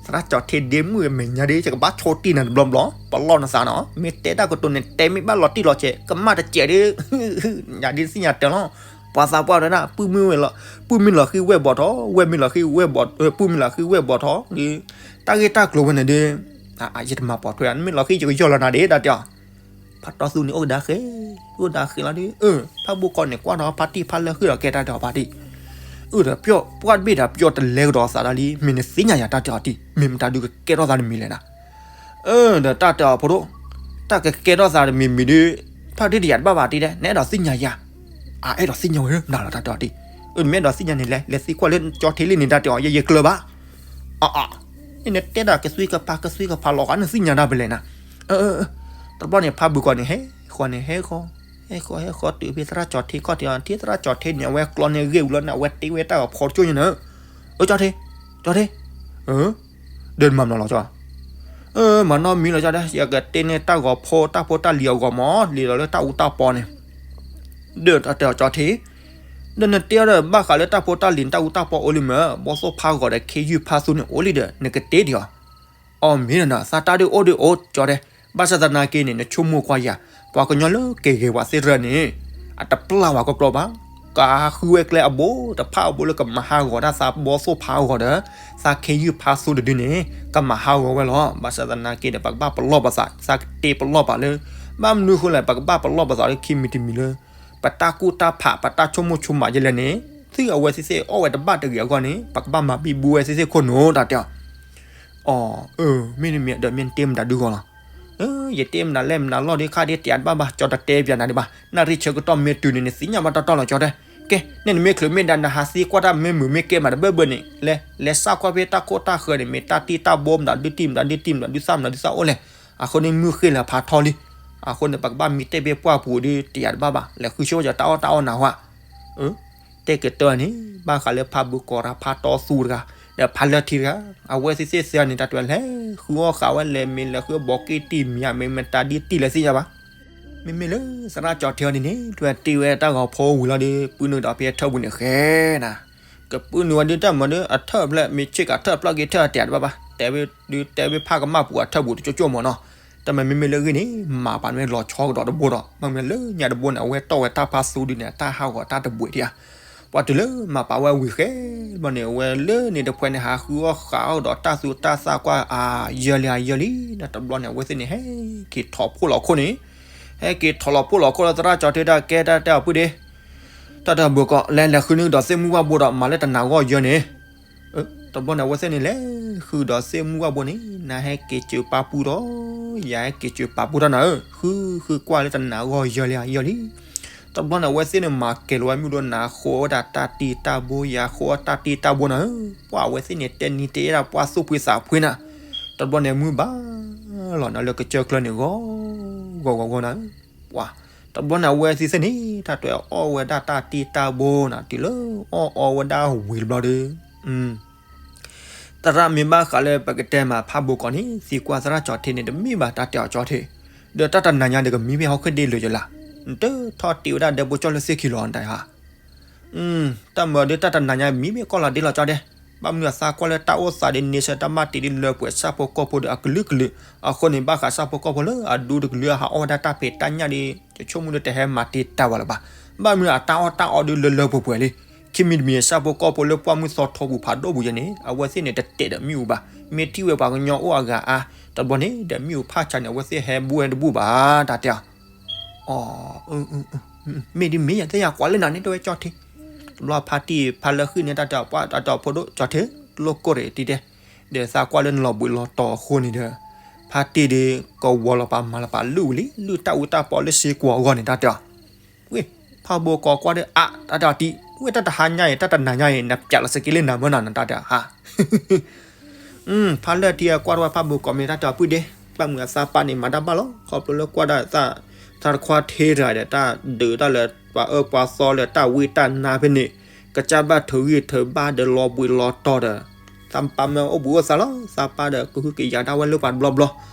သရၣ်ကၠီၤထ့ဒ့မုၣ်မဲာ်ညါဒ် ယကဘၣ်ဆိတံၢ်နၤတဘျီဘျီ, ပလီၢ်နသးနီၤ, မ့ၢ်တဲတၢ်ကတိၤန့ၣ် တဲမ့ၢ်ဘၣ်လီၤတံၢ်လီၤဆဲး ကမၣ်တစဲးဒ် ယၤဒ်သ့ၣ်ညါတၢ်လီၤ, ပှၤသးပှၢ်ဝဲဒၣ် ပုၢ်မ့ၢ်ဝဲလီၤ, ပုၢ်မ့ၢ်လီၤဃံဝဲၢ်ဘီၣ်ထီၣ်, ဝဲၢ်မ့ၢ်လီၤဃံဝဲၢ်ဘီၣ်, ပုၢ်မ့ၢ်လီၤဃံဝဲၢ်ဘီၣ်ထီၣ်, တၢ်ဂ့ၢ်တၢ်ကျိၤဝဲန့ၣ်ဒ် ယတမၤပိာ်ထွဲ နမ့ၢ်လီၤဃံယကယီၢ်လီၤနၤဒ်တၢ်တဲအီၤ ဖးတီသူန့ၣ်အိၣ်ကဒါဃဲ, အိၣ်ဒါဃဲလီၤဒ်, ဖးဘိကီးန့ၣ် ကွၢ်ဒီးဖါတံၢ်ဖါလၢဃုာ်ဒီးကဲတၢ်တဲအီၤဖါတံၢ်, အၢဒီးပျီၢ်ပှၢ်တဘ့ၣ်ဒီးပျီၢ်တလဲကဒီးသးဒၣ်လံ, မ့ၢ်နသ့ၣ်ညါယၤတၢ်တဲအီၤတံၢ်, မ့ၢ်မတၤဒုးကကဲထီၣ်သးတမံၤလဲၣ်နၤ, အၢဒီးတၢ်တဲအီၤဖိဒိၣ်, တၢ်ကကဲထီၣ်သးတမံၤမံၤဒ်, ဖးဒိၣ်တယၤတဘၣ်ဘၣ်တံၢ်ဒဲး နအဲၣ်ဒိးသ့ၣ်ညါယၤ, အအဲၣ်ဒိးသ့ၣ်ညါဝဲမနုၤလီၤတၢ်တဲအီၤတံၢ်, အၢ နမ့ၢ်အဲၣ်ဒိးသ့ၣ်ညါန့ၣ်လဲၤ လဲၤသံကွၢ်လၢကၠီၤထ့လံန့ၣ်တၢ်တဲအီၤ ယဲယဲကျၢၤဘၣ် အအ နတဲဒၣ်ကသွံကဖးကသွံကဖးလီၤဃာ် နသ့ၣ်ညါတၢ်ဖဲလဲၣ်နၤ, တဘျီန့ၣ် ဖးဘိကီးန့ၣ် ဟဲဃီန့ၣ် ဟဲဃီ, ဟဲဃီ ဟဲဃီတုၤဖဲသရၣ်ကၠီၤထ့ခီၣ်ထံးအီၤ ထံၣ်သရၣ်ကၠီၤထ့န့ၣ် အဝဲကျီန့ၢ်ဂ့ၢ်ဝံၤလီၤန့ၣ် အဝဲတ့ဝဲတၢ်ဂီၤဖီတကၠိၢ်ညါန့ၣ်, အၢ ကၠီၤထ့, ကၠီၤထ့, ဒီးနမၤမနုၤလီၤကၠီၤ မၤနီတမံၤလီၤကၠီၤဒဲး ယကတ့န့ၢ်တၢ်ဂီၤဖိတၢ်ဖိတၢ်လံၤအဂီၢ်မး လံၤဒီးလၢတၢ်အူတၢ်ပီန့ၣ်, ဒီးတၢ်တဲအီၤကၠီၤထ့, ဒီးနတဲအီၤဒီး ဘၣ်ဃးလၢတၢ်ဖိတၢ်လံၤန့ၣ် တၢ်အူတၢ်ပီအိၣ်လံမ့ၢ် ဘီသိၣ်ဖးဂီၤဒီးခ့ယုၢ်ဖးသူန့ၣ်အိၣ်လံဒီး နကတ့ဒံးအီၤ, အီၤမ့ၢ်နၤ သးတၢ်ဒုးအိၣ်ဒုးအိၣ်ကၠီၤဒဲး, ဘၣ်ဆၣ်သနာ်က့န့ၣ် နဆိကမိၣ်ကွၢ်ယၤ, ပှၤကညီလၢက့ၤဂ့ၤဝဲသ့ၣ်တဖၣ်န့ၣ် အတပျၢ်ဝဲကီကီဘၣ်, ကဃုဝဲကျဲအဘိတဖၣ်အဘိလၢကမၤဟးဂီၤဒၣ်သးဘီသိၣ်ဖးဂီၤဒီး သးခ့ယုၢ်ဖးသူတဒုန့ၣ် ကမၤဟးဂီၤဝဲလီၤ, ဘၣ်ဆၣ်သနာ်က့ဒီး ပကဘၣ်ပလီၢ်ပသး သးကတ့ပလီၢ်ပာ်လၢ, ဘၣ်မနုၤဃိလဲၣ် ပကဘၣ်ပလီၢ်ပသးလၢခံမံၤတမံၤလၢ ပတၢ်ကူၣ်တၢ်ဖး ပတၢ်ဆိကမိၣ်ဆိကမးယဲလဲၣ်န့ၣ်, သုအဝဲသ့ၣ်သ့ၣ်အီၣ်ဝဲတဘၣ်တဂ့ၤအဂီၢ်န့ၣ် ပကဘၣ်မၤဘံဘူဝဲသ့ၣ်သ့ၣ်ခိၣ်နူာ်တၢ်တဲအီၤ, အီၤ, မ့တမ့ၢ်ဒီးမ့ၢ်နတ့မတၤဒုဂီၢ်လီၤ, ယတ့မနုၤလဲၣ်မနုၤလီၢ်ဒ်ခါဒ်တဲတဘၣ်ဘၣ် ကၠီၤတတဲပၠးနၤဒံးဘၣ် နၣ်ရံၣ်ဆၢကတီၢ်မ့ၢ်တုၤန့ၣ် နသ့ၣ်ညါဘၣ်တီတီလီၤကၠီၤတဲ, ကဲ နဲၣ်နမ့ၢ်ချုးမ့ၢ်ဒၣ် နဟးသံကွၢ်တၢ်မ့ၢ်မုာ်မ့ၢ်ကဲမးတဘၢဘၢန့ၣ် လဲၤ လဲၤစးကွၢ်ဖဲတၢ်ခိၣ်တၢ်ဃၢၤန့ၣ် မ့ၢ်တၢ်တံၢ်တၢ်ဘိမတၤဒုတံၢ်မတၤဒုတံၢ်မတၤဒုသၣ်မတၤဒုသၣ်အိၣ်လဲၣ်, အဃိန့ၣ်မုၢ်ဃ့ၢ်လၢဖးထီလံ, အဃိန့ၣ် ပကဘၣ်မံတဲဘ့ၣ်ပှၢ်ပူၤဒ်တယၤတဘၣ်ဘၣ် လဲၤဃုဆိကၠီၤတၢ်အီၣ်တၢ်အီၣ်နၤဟါ တဲကတၢၢ်န့ၣ် ဘၣ်ဃးလၢဖးဘိကီးတဂၤ ဖးတီသူတဂၤ ဒီးဖးလၢထံတဂၤ အဝဲသ့ၣ်သ့ၣ်သ့ၣ်န့ၣ် တၢ်တဝဲလဲၤဃုအီၣ်ဃာ်ဝဲလဲၤမ့ၢ်လဲၤဃုဘီက့ၣ်တံၢ်မံၤမ့ၢ်မတၤဒ်တံၢ်လဲၤသ့ၣ်ညါဘၣ်, မ့မ့ၢ်လၢသရၣ်ကၠီၤထ့အီၤဒ်န့ၣ် တဝဲတ့ဝဲတၢ်ဂီၤဖိဝံၤလီၤဒီး ပုၢ်နုာ်ဒီးဖဲထၢၣ်ပူၤန့ၣ်ဃဲနၤ, ကပုၢ်နုာ်ဝဲဒ်တၢ်မၤဒ်အထၢၣ်ဖျဲၣ် မ့ၢ်ဆ့ကၤထၢၣ်ဖျၢၣ်က့ၤထၢၣ်အတဲတဘၣ်ဘၣ် တဲဝဲဒ်တဲဝဲဖးကမၣ်ပူၤအထၢၣ်ပူၤတကၠိကၠိမးနီၤ, တၢ်မၤမ့မ့ၢ်လၢအဂ့ၢ်န့ၣ် မၤပာ်န့ၢ်လီၤဆီကဒီးတဘိဒီး မ့မ့ၢ်လၢညါတဘိန့ၣ် အဝဲတီၢ်ဝဲတၢ်ဖးသူဒ်န့ၣ် တၢ်ဟးဂီၤတၢ်တဘှံးဒံးဧါ ပှၤတုၤလၢမၤပာ်ဝဲဝံၤဃဲဘျီန့ၣ် အဝဲလၢန့ၣ်တဖှဲန့ၣ် ဟးဃုအီၣ်ဃာ်အီၣ်ဒီးတၢ်သူတၢ်သၣ်ကွၢ် အါ ယၢလံ အါ ယၢလံ ဒီးတဘျီန့ၣ် အဝဲသ့ၣ်န့ၣ် ဟဲက့ၤထီၣ်ဖှိၣ်လီၤခိၣ်န့ၣ်, ဟဲက့ၤထီၣ်လီၤဖှိၣ်လီၤခိၣ်လၢသရၣ်ကၠီၤထ့တၢ်ကဲတၢ်တဲအီၤပုၢ်ဒ့, တၢ်တဘိကီး လဲၤလဲၤဃုန့ၢ်ဒီးသ့ၣ်မုၢ်ဝၣ်ဘိဒီး မၤလၢတနၤဂီၢ်ယၢန့ၣ် တဘျီန့ၣ် အဝဲသ့ၣ်န့ၣ်လဲၤဃုဒီးသ့ၣ်မုၢ်ဝၣ်ဘိန့ၣ် နဟဲက့ၤစၢၤပာ်ပူၤဒီး ယဟဲက့ၤစၢၤပာ်ပူၤတၢ်နၤဧၢ, ဃုဃုကွၢ်လၢတနၤဂီၢ်ယၢလံ ယၢလံ, တဘျီန့ၣ် အဝဲသ့ၣ်န့ၣ် မၤကဲၤလီၤဝဲမုၢ်ဒိၣ်နၤဃိဝဲဒၣ်တၢ်တံၢ်တၢ်ဘိ ယၤဃိတၢ်တံၢ်တၢ်ဘိနၤဧၢ, ပှၤအဝဲသ့ၣ်န့ၣ် တဲနံၤတဲဒၣ်ပှၤသူၣ်ဖှံသးဖှံနၤ, တဘျီန့ၣ် မုၢ်ဘၣ်လီၤနၤလၢကစၢၢ်ကျၢၢ်န့ၣ် ဂီၤဂီၤဂီၤဂီၤနၤဧၢ, ပှၤ တဘျီန့ၣ် အဝဲသ့ၣ်သ့ၣ်န့ၣ် တၢ်တွဲအီၣ်ဝဲဒၣ်တၢ်တံၢ်တၢ်ဘိနၤ တုၤလၢအီၣ်အီဝဲဒၣ်ဝံၤတဘျီဒီး သရၣ်မ့ၢ်ဘၣ်ဃးလၢပကတဲမးဖးဘိကီးန့ၣ် သံကွၢ်သရၣ်ကၠီၤထ့န့ၣ် တမ့ၢ်ဘၣ်တၢ်တဲအီၤကၠီၤထ့, ဒီးတၢ်တနၤညါဒီးကမံမ့ၢ်ဟီၣ်ခိၣ်ဒ့လိာ်ယလၢ်, နတထီၣ်တ့ဝဲဒၣ်ဒဲဘိကၠီၣ်လၢသ့ၣ်ခံလီၤနတၢ်ဟါ, တၢ်မၤဒီးတၢ်တနၤညါမံမ့ၢ်ကီၢ်လီၤဒ့လီၤကၠီၤဒဲး, ဘၣ်မနုၤအသးကွၢ်လၢတၢ်အိၣ်သးဒ်န့ဆၢၣ်တၢ်ဘၣ်တ့ဒ်လၢပှဲၤဆၣ်ဖိကီၢ်ဖိဒီးအကလုာ်ကလုာ်, အဃိန့ၣ် ဘၣ်ဃးဆၣ်ဖိကီၢ်ဖိလၢအဒူတကလုာ်အဟးအီၣ်ဝဲဒၣ်တၢ်ဖံးတၢ်ညၣ်ဒီး ယဆိကမိၣ်ဒီးတဟဲမၤတ့ၢ်တၢ်ဝဲလၢၤဘၣ်, ဘၣ်မနုၤအတၢ်အီၣ်တၢ်အီဒ်လၢလၢပှဲၤပှဲၤလံ, ခံမံၤတမံၤဆၣ်ဖိကီၢ်ဖိလၢပှၢ်မုၢ်သီထီပူၤဖးဒိၣ်ပူၤယဲန့ၣ် အဝဲသ့ၣ်န့ၣ်တတဲာ်ဒီးမ့ၣ်အူဘၣ်, မ့ၢ်ထံၣ်ဝဲပှၤကညီအိၣ်အဂၤအါ, တဘျီန့ၣ် ဒီးမ့ၣ်အူဖးဆါန့ၣ် အဝဲသ့ၣ်ဟဲဘူၣ်ဝဲတဘူၣ်ဘၣ် တၢ်တဲအီၤ အီၤ, မ့ၢ်ဒ်မ့ၢ်ယသ့ၣ်ညါကွၢ်လၢနၤန့ၣ် တဲဝဲကၠီၤထ့, တဘျီဖါတံၢ်ဖါလၢဃံၣ်န့ၣ် တၢ်တဲအီၤပှၢ်တၢ်တဲအီၤဖိဒိၣ်ကၠီၤထ့, လိၣ်ကိၢ်ရ့ၣ်တံၢ်တဲ, ဒီးသးကွၢ်လၢနလီၤဘှံးလီၤတီၤအဃိန့ၣ်ဒီး, ဖါတံၢ်ဒီး ကဝီၤလီၤပာ်မၤလီၤပာ်လုၢ်ဝံၤလံ လုၢ်တၢ်အူတၢ်ပီလၢစ့ကွီၤအဂီၢ်န့ၣ် တၢ်တဲအီၤ ဝ့ၢ်, ဖးဘိကီးကွၢ်ဒီး အါ တၢ်တဲအီၤတံၢ်, ဝ့ၢ်တၢ်တဟါညါအံၤ တၢ်တနၤညါအံၤ နပျးလီၤစက့လၢနၤမၢနၤ နတၢ်တဲအီၤဟါ ဖါလၢထံအကွၢ်တဝဲဖးဘိကီးမ့ၢ်တၢ်တဲအီၤပုၢ်ဒ့, ဘၣ်မုာ်အသးပၢ်န့ၣ် မၤတၢ်ဘၣ်လီၤ ခီဖျိလၢကွၢ်ဒၣ်သး, သးတခွါထဲတဂၤဒီး တၢ်ဒုးတၢ်လၢပှၤအၢပှၤသီလၢတၢ်ဝံတၢ်နါဖဲန့ၣ်, ကစၢ်ဘၣ်ထုးဂံၢ်ထုးဘါဒီးလီၤဘှံးလီၤတီၤဒီး, သးပၢ်မ့ၢ်အိၣ်ဘှံးအိၣ်သါလီၤ သးပၢ်ဒီးကဟုကယာ်ဒၣ်ဝဲလၢပှၤတဘျီဘျီ,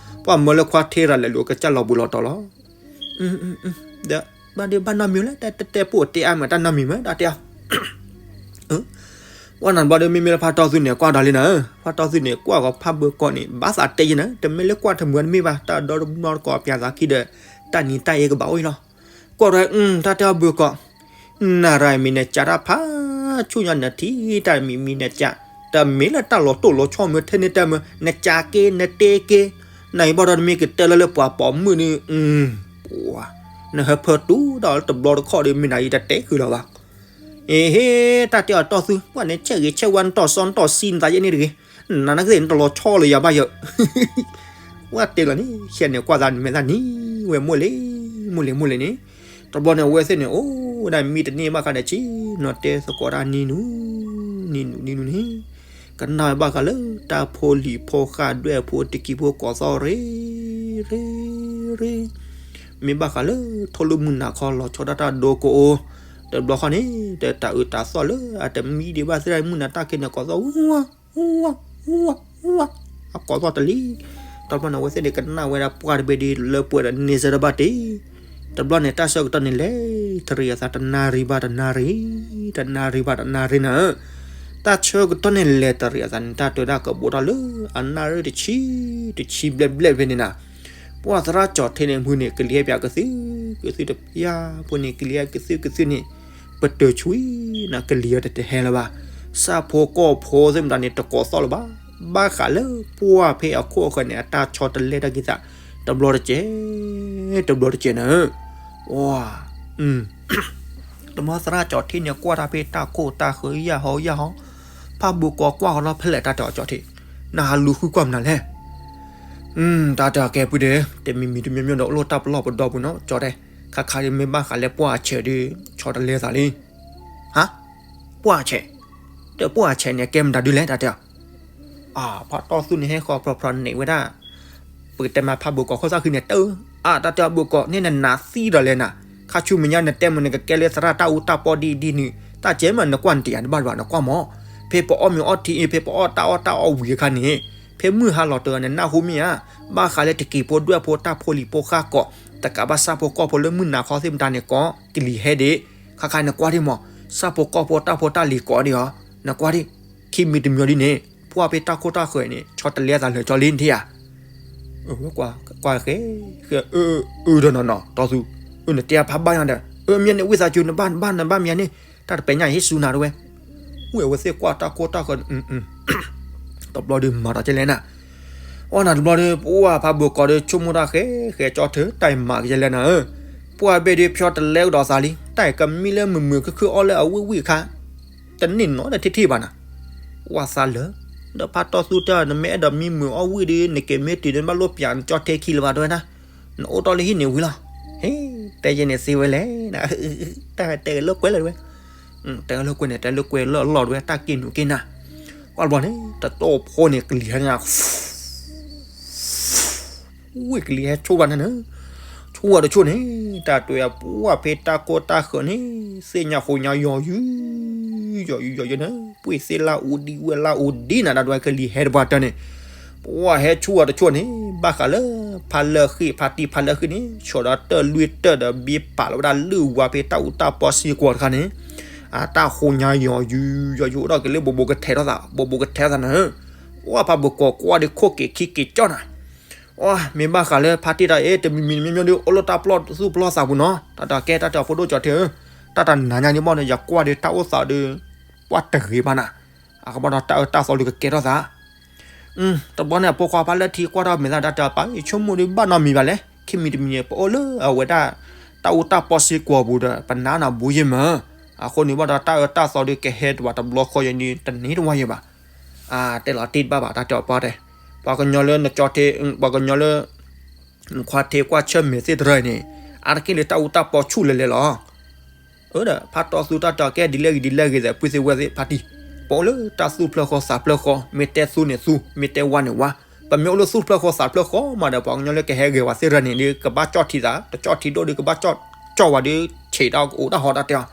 ပှၤမၢလၢခွါထဲတဂၤလဲၤလူၤကစၢ်လီၤဘှံးလီၤတီၤလီၤ ဒီးဘၣ်ဒုးဘၣ်နီတမံၤလဲၣ် တတဲပိာ်တဲအါမး တၢ်နီတမံၤမး တၢ်တဲအီၤ ဝဲနၤတဘျီဒီး မ့မ့ၢ်လၢဖါတီသူန့ၣ် ကွၢ်ဒီးလံနၤ, ဖါတီသူန့ၣ် ကွၢ်ကီးဖးဘၢကီးန့ၣ် ဘၣ်သးတဲယဲနၤ, တမ့ၢ်လၢကွၢ်တမုာ်တမ့ၢ်ဘၣ်, တၢ်ဒီတဘျီတကိးပၠးသးခံဒီး တၢ်နံၤတၢ်အ့ကဘၣ်အိၣ်အံၤလီၤ. ကွၢ်ဒီး တၢ်တဲအီၤဘၢကီး, နရၤမံၤနကးတၢ်ဖးဆူၣ်ညါနထံၣ်တၢ်မံၤမံၤနကး, တမ့ၢ်လၢတၢ်လီၤတိၢ်လီၤဆီမ့ၢ်ထဲန့ၣ်တၢ်မ့ၢ် နကးက့နတဲက့, နအံၤဘၣ်ဒီးနမ့ၢ်ကတဲလၢလၢပှၤပိာ်မုၣ်န့ၣ်, နဟၢဖၢတူၢ်ဒီးတဘျီတခီၣ်ဒီး မ့ၢ်နၤအံၤတတဲဃုာ်လီၤဘၣ်. အ့ဟ့, တၢ်တဲအီၤတီသူ, ပှၤန့ၣ်ဆဲးဂ့ၤဆဲးဝါ နတီၢ်စီနတီၢ်ဆံနသးယဲန့ၣ်တဂ့ၤ, နနကသ့ၣ်နတလီၤဆီလၢၤယၤဘၣ်ယၢ်. ဝဲတဲလီၤန့ၣ် ဆဲးန့ၣ်ကွၢ်သးနမဲာ်သးနံၤဝဲမိၢ်လ့ၤ, မိၢ်လ့ၤမိၢ်လ့ၤန့ၣ်, တဘျီန့ၣ်အဝဲသ့ၣ်န့ၣ် အိၣ်ဝဲဒၣ်မံတန့ၢ်ဘၣ်ဃးဒီးဆံး, နီၢ်တဲသကိးတၢ်နံၤနူၤ, နံၤနူၤနံၤနူၤန့ၣ်, ကနၣ်ဝဲဘၣ်ဃးလၢတၢ်ဖိလံၤဖိဃၢ်ဒွဲၣ်ဖိတကံၤဖိကိးသီၣ်ရ့, ရ့, ရ့ မ့ၢ်ဘၣ်ဃးလၢ ထိၣ်လၢမုၢ်နၤခီလီၤဆီဒၣ်တၢ်ဒိကိးအိၣ်, တဘျီဃီန့ၣ် တတၢ်အုးတၢ်သီၣ်လၢအတမံဒံးဘၣ်သ့ၣ်တၢ်မုၢ်နၤတၢ်ခံးန့ၣ် ကိးသီၣ် ဝါ, ဝါ, ဝါ, ဝါ, အကိးသီၣ်တလံ. တဘျီန့ၣ် အဝဲသ့ၣ်န့ၣ် ကနၣ်ဝဲဒၣ်ပှၢ်တဘ့ၣ်ဒီး လၢပှဲၤဒီးန့ၢ်စၢၤတဘၣ်တ့ၢ်. တဘျီန့ၣ် တၢ်ဆၢကတီၢ်န့ၣ်လဲၤတရံးအသးတနၣ်ရံၣ်ဘၣ်တနၣ်ရံၣ်, တနၣ်ရံၣ်ဘၣ်တနၣ်ရံၣ်နၤ တၢ်ဆၢကတီၢ်န့ၣ်လဲၤတရံးအသးန့ၣ် တၢ်တဲဒၣ်ကဘိးထီၣ်လၢအနၣ်ရံၣ်တဆံ, တဆံဘျဲၣ်ဘျဲၣ်ဖဲန့ၣ်နၤ, ပှၢ်သရၣ်ကၠီၤထ့န့ၣ် မုၢ်န့ၣ် ကလံၤဟဲပၠးကသုၣ်ကသုၣ်တပျၢ်, ပှၢ်န့ၣ် ကလံၤဟဲကသုၣ်ကသုၣ်န့ၣ်, ပတၢၤဆွံနၤ ကလံၤအတတဟဲလၢၤဘၣ်. ဆၣ်ဖိကီၢ်ဖိသ့ၣ်မတၤန့ၣ် တကိးသီၣ်လၢၤဘၣ်. ဘၣ်ဃးလၢပှၢ်ဖဲအခိၣ်အဃၢၤန့ၣ် အတၢ်ဆီတလဲတၢ်က့ၤသး တဘျီတကဲး, တဘျီတကဲးနၤ. တဘျီသရၣ်ကၠီၤထ့န့ၣ် ကွၢ်တၢ်ဖဲတၢ်ခိၣ်တၢ်ဃၢၤယၢ်ဟီယၢ်ဟီ, ဖးဘိးကိးကွၢ်ဃီလီၤဖဲလဲၣ် တၢ်တဲအီၤကၠီၤထ့, နဟးလူၤဃုကွၢ်မနုၤလဲၣ်. တၢ်တဲအီၤကဲပုၢ်ဒီး တမံၤမံၤတမံၤမံၤဒီး အိၣ်လၢတၢ်ပလီၢ်ပဒီပူၤနီၤ ကၠီၤတဲ, ခါခါဒ်မ့ၢ်ဘၣ်ဃးလၢပှၢ်အဆဲးဒီး ဆီတလဲသးလံ. ဟါ, ပှၢ်အဆဲး, ဒီးပှၢ်အဆဲးန့ၣ် ကဲမတၤဒုလဲၣ် တၢ်တဲအီၤ. အါ, ဖးတီၢ်သူန့ၣ် ဟဲဃီၤဖျိးဖျိးန့ၢ်ဝဲဒၣ် ပကတဲမးဖးဘိးကိးခိၣ်သၣ်ဃံန့ၣ် တၢ်, အါ, တၢ်တဲအီၤဘိးကိး န့ၣ်နနၤသံဒီးလဲၣ်နၤ, ခါဆူမဲာ်ညါနတဲမ့ၢ်နကကဲလၢသရၣ်တၢ်အူတၢ်ပီဒ်အံၤဒ်နုၤ, တၢ်ကဲမးနကွၢ်နတယာ်တဘၣ်တဘၣ် နကွၢ်မး, ဖဲပအီၣ်မ့ၤအီထံအံၤ ဖဲပအီၣ်တၢ်အီၣ်တၢ်အီဝံၤအခါန့ၣ်, ဖဲမုၢ်ဟါလီၤတၢၤနနၢ်ဟူမ့ၢ်ဧါ, ဘၣ်ဃးလၢတကံၤဖိဒွဲၣ်ဖိတၢ်ဖိလံၤဖိဃၢ်ကိး, တကးဘၣ်ဆၣ်ဖိကီၢ်ဖိလၢမုၢ်နၤခီသ့ၣ်မတၤန့ၣ်ကိး, ကလံၤဟဲဒံး, ခါခါနကွၢ်ဒံးမး, ဆၣ်ဖိကီၢ်ဖိတၢ်ဖိတၢ်လံၤကိးဒံးဧါ, နကွၢ်ဒံး, ခံမံၤတမံၤဒ်န့ၣ်, ပှၢ်ဖဲတၢ်ခိၣ်တၢ်ဃၢၤန့ၣ် ဆီတလဲသးလၢာ်ကၠီလံနထံၣ်ဧါ. ကွၢ်ဃဲ, အၢ, အၢ, ဒီးနီၢ်နီၢ် တီၢ်သူ, အၢ နတဲဖးဘၣ်ညါဒီး အၢ မ့ၢ်န့ၣ်ဝံသးစူၤ နဘၣ်နဘၣ်နဘၣ်မ့ၢ်န့ၣ်, တၢ်တပဲာ်ညါဟ့ၣ်ဆူနၤတဝဲ, ဝံအဝဲသ့ၣ်ကွၢ်တၢ်ခိၣ်တၢ်ဃၢၤ, တဘျီဒီးမၤဒီးကဲလဲၣ်နၤ, အီနၤတဘျီဒီး ပှၢ်ဖးဘိးကိးဒီး ဆိကမိၣ်တၢ်ဃဲဃဲကၠီထၢ တၢ်အံၤမၤကဲလဲၣ်နၤဧၢ, ပှၢ်ဘ့ၣ်ဒီးဖျီတလဲကဒီးသးလံ တၢ်အံၤကမံလၢမုာ်မုာ်ခုၣ်ခုၣ်အီၣ်လၢအဝံၣ်ဝံၣ်အခါ တန့ၢ်နီတထံၣ်ထံၣ်ဘၣ်နၤ, ဝံသးလၢာ်, ဒီးဖးတီၢ်သူတၢ် နမ့ၢ်အဲၣ်ဒိးမံမုာ်အီၣ်ဝံၣ်ဒီး နက့ၤမ့ၢ်တုၤန့ၣ် နဘၣ်လိၣ်ပၠးနကၠီထ့ခံလၢၤဘၣ်တဝဲဒၣ်, နအိၣ်တ့ၢ်လၢဟံၣ်န့ၣ်ဝံၤလီၤ, ဟ့, တဲယဲန့ၣ်သ့ဝဲလဲၣ်, တၢ်တဲလၢကွဲလၢာ်တဝဲ, တဲလၢကွဲန့ၣ် တဲလၢကွဲလၢအလီၢ်တဝဲ တၢ်က့ၢ်နူာ်က့ၢ်နၤ, ကွၢ်တဘျီန့ၣ် တတိၢ်ဖိန့ၣ် ကလံၤဟဲညါ ဝံၣ်ကလံၤဟဲဆိၣ်ဝဲန့ၣ်, ဆိၣ်ဝဲတဆိၣ်န့ၣ်, တၢ်တဲအပှၢ်ဖဲတၢ်ခိၣ်တၢ်ဃၢၤန့ၣ်, သ့ၣ်ညါဃိးညါယီၤယုၢ်, ယီၤယုၢ်ယီၤယုၢ်န့ၣ်, ပှ့ၢ်သ့ၣ်လၢအူဒံဝဲၢ်လၢအူဒံနၤ တၢ်တဲကလံၤဟဲတပှၢ်တၢၢ်န့ၣ်, ပှၢ်ဟဲဆိၣ်ဝဲတဆိၣ်န့ၣ်, ဘၣ်ဃးလၢ ဖးလၢဃ့ၢ် ဖးတံၢ်ဖးလၢဃ့ၢ်န့ၣ် ဆီၣ်ဒီးတၢ်လွံၢ်တၢၢ်ဒီးဘ့ပာ်လီၤဝဲဒၣ်လုၢ်ဝါဖဲတၢ်အူတၢ်ပီစ့ၢ်ကီးတခါန့ၣ်, အတၢ်ဃိးညါယီၤယုၢ်ယီၤယုၢ်အိၣ်ဒီးက့ၤလၢဘိးဘိးကထဲးထီၣ်သး ဘိးဘိးကထဲးထီၣ်သးန့ၣ်, ပှၢ်ဖးဘိးကိးကွၢ်ဒီးခိၣ်က့ၤခံက့ၤကၠီၣ်နၤ အီ, မ့ၢ်ဘၣ်ဃးလၢဖါတံၢ်တၢ်အံၤ တမံၤမံၤတမံၤမံၤဒီး အိၣ်လၢတၢ်ပျီၢ်သူၣ်ပျီၢ်သးပူၤနီၤ, တၢ်တၢ်ကဲတၢ်တၢ်ဖိဒိၣ်ကၠီထံဧၢ, တၢ်တနၤညါန့ၣ်ဘၣ်ဒီး ယကွၢ်ဒီးတၢ်အိၣ်သးဒီး ပှၢ်တဂ့ၤဘၣ်နၤ, အကဘၣ်ဒီးတၢ်အၢတၢ်သီဒီးကကဲထီၣ်သး တဘျီန့ၣ် အဖိခွါဖါလၢထံကွၢ်ထီၣ်မဲာ်သၣ်တၢ်တဲအပၢ် ဆိကမိၣ်ဒီးဘၣ်နီတမံၤဘၣ်လဲၣ်, ခံမံၤတမံၤန့ၣ် ပအိၣ်လၢအဝဲဒၣ် တၢ်အူတၢ်ပီစ့ၢ်ကီးပူၤဒီး ပနါနၤဘူးယ့ၢ်မး, အဃိန့ၣ်ဘၣ်ဒီးတၢ်အၢတၢ်သီဒီးကဟဲတဝးတဘျီဃီယဲန့ၣ် တန့ၢ်တဝါယဲဘၣ် အတဲလီၤတ့ၢ်တဘၣ်ဘၣ် တၢ်တဲအီၤပၢ်တဲ, ပှၤကညီလၢနကၠီထံ, ပှၤကညီလၢ နခွါထံကွၢ်ဆၢၣ်မဲာ်သ့ၣ်တရၢအံၤန့ၣ်, အါတက့ၢ်လၢတၢ်အူတၢ်ပီဆူၣ်လဲၤလဲၤလီၤ. အၢဒီး ဖါတီသူတၢ်တဲအီၤကဲဒ်လဲၣ်ဂ့ၤဒ်လဲၣ်ဂ့ၤဒီး ပုၢ်သ့ၣ်ဝဲၢ်သ့ၣ်ဖါတံၢ်, ပအိၣ်လၢတၢ်သူၣ်ဖျၢၣ်ဃီသးဖျၢၣ်ဃီ, မ့ၢ်တဲသူန့ၣ်သူ, မ့ၢ်တဲဝါန့ၣ်ဝါ, ပမ့ၢ်အိၣ်လၢသူၣ်ဖျၢၣ်ဃီသးဖျၢၣ်ဃီမးဒီး ပှၤကညီလၢကဟဲဂဲၤဝဲသ့ၣ်တရၢန့ၣ်ဒီး ကဘၣ်ကၠီၣ်ထံသး, တကၠီၣ်ထံဒိၣ်ဒီး ကဘၣ်ကၠီၣ်ဝဲဒီး ဆံးတၢ်အိၣ်တၢ်ဟီတၢ်တဲအီၤ,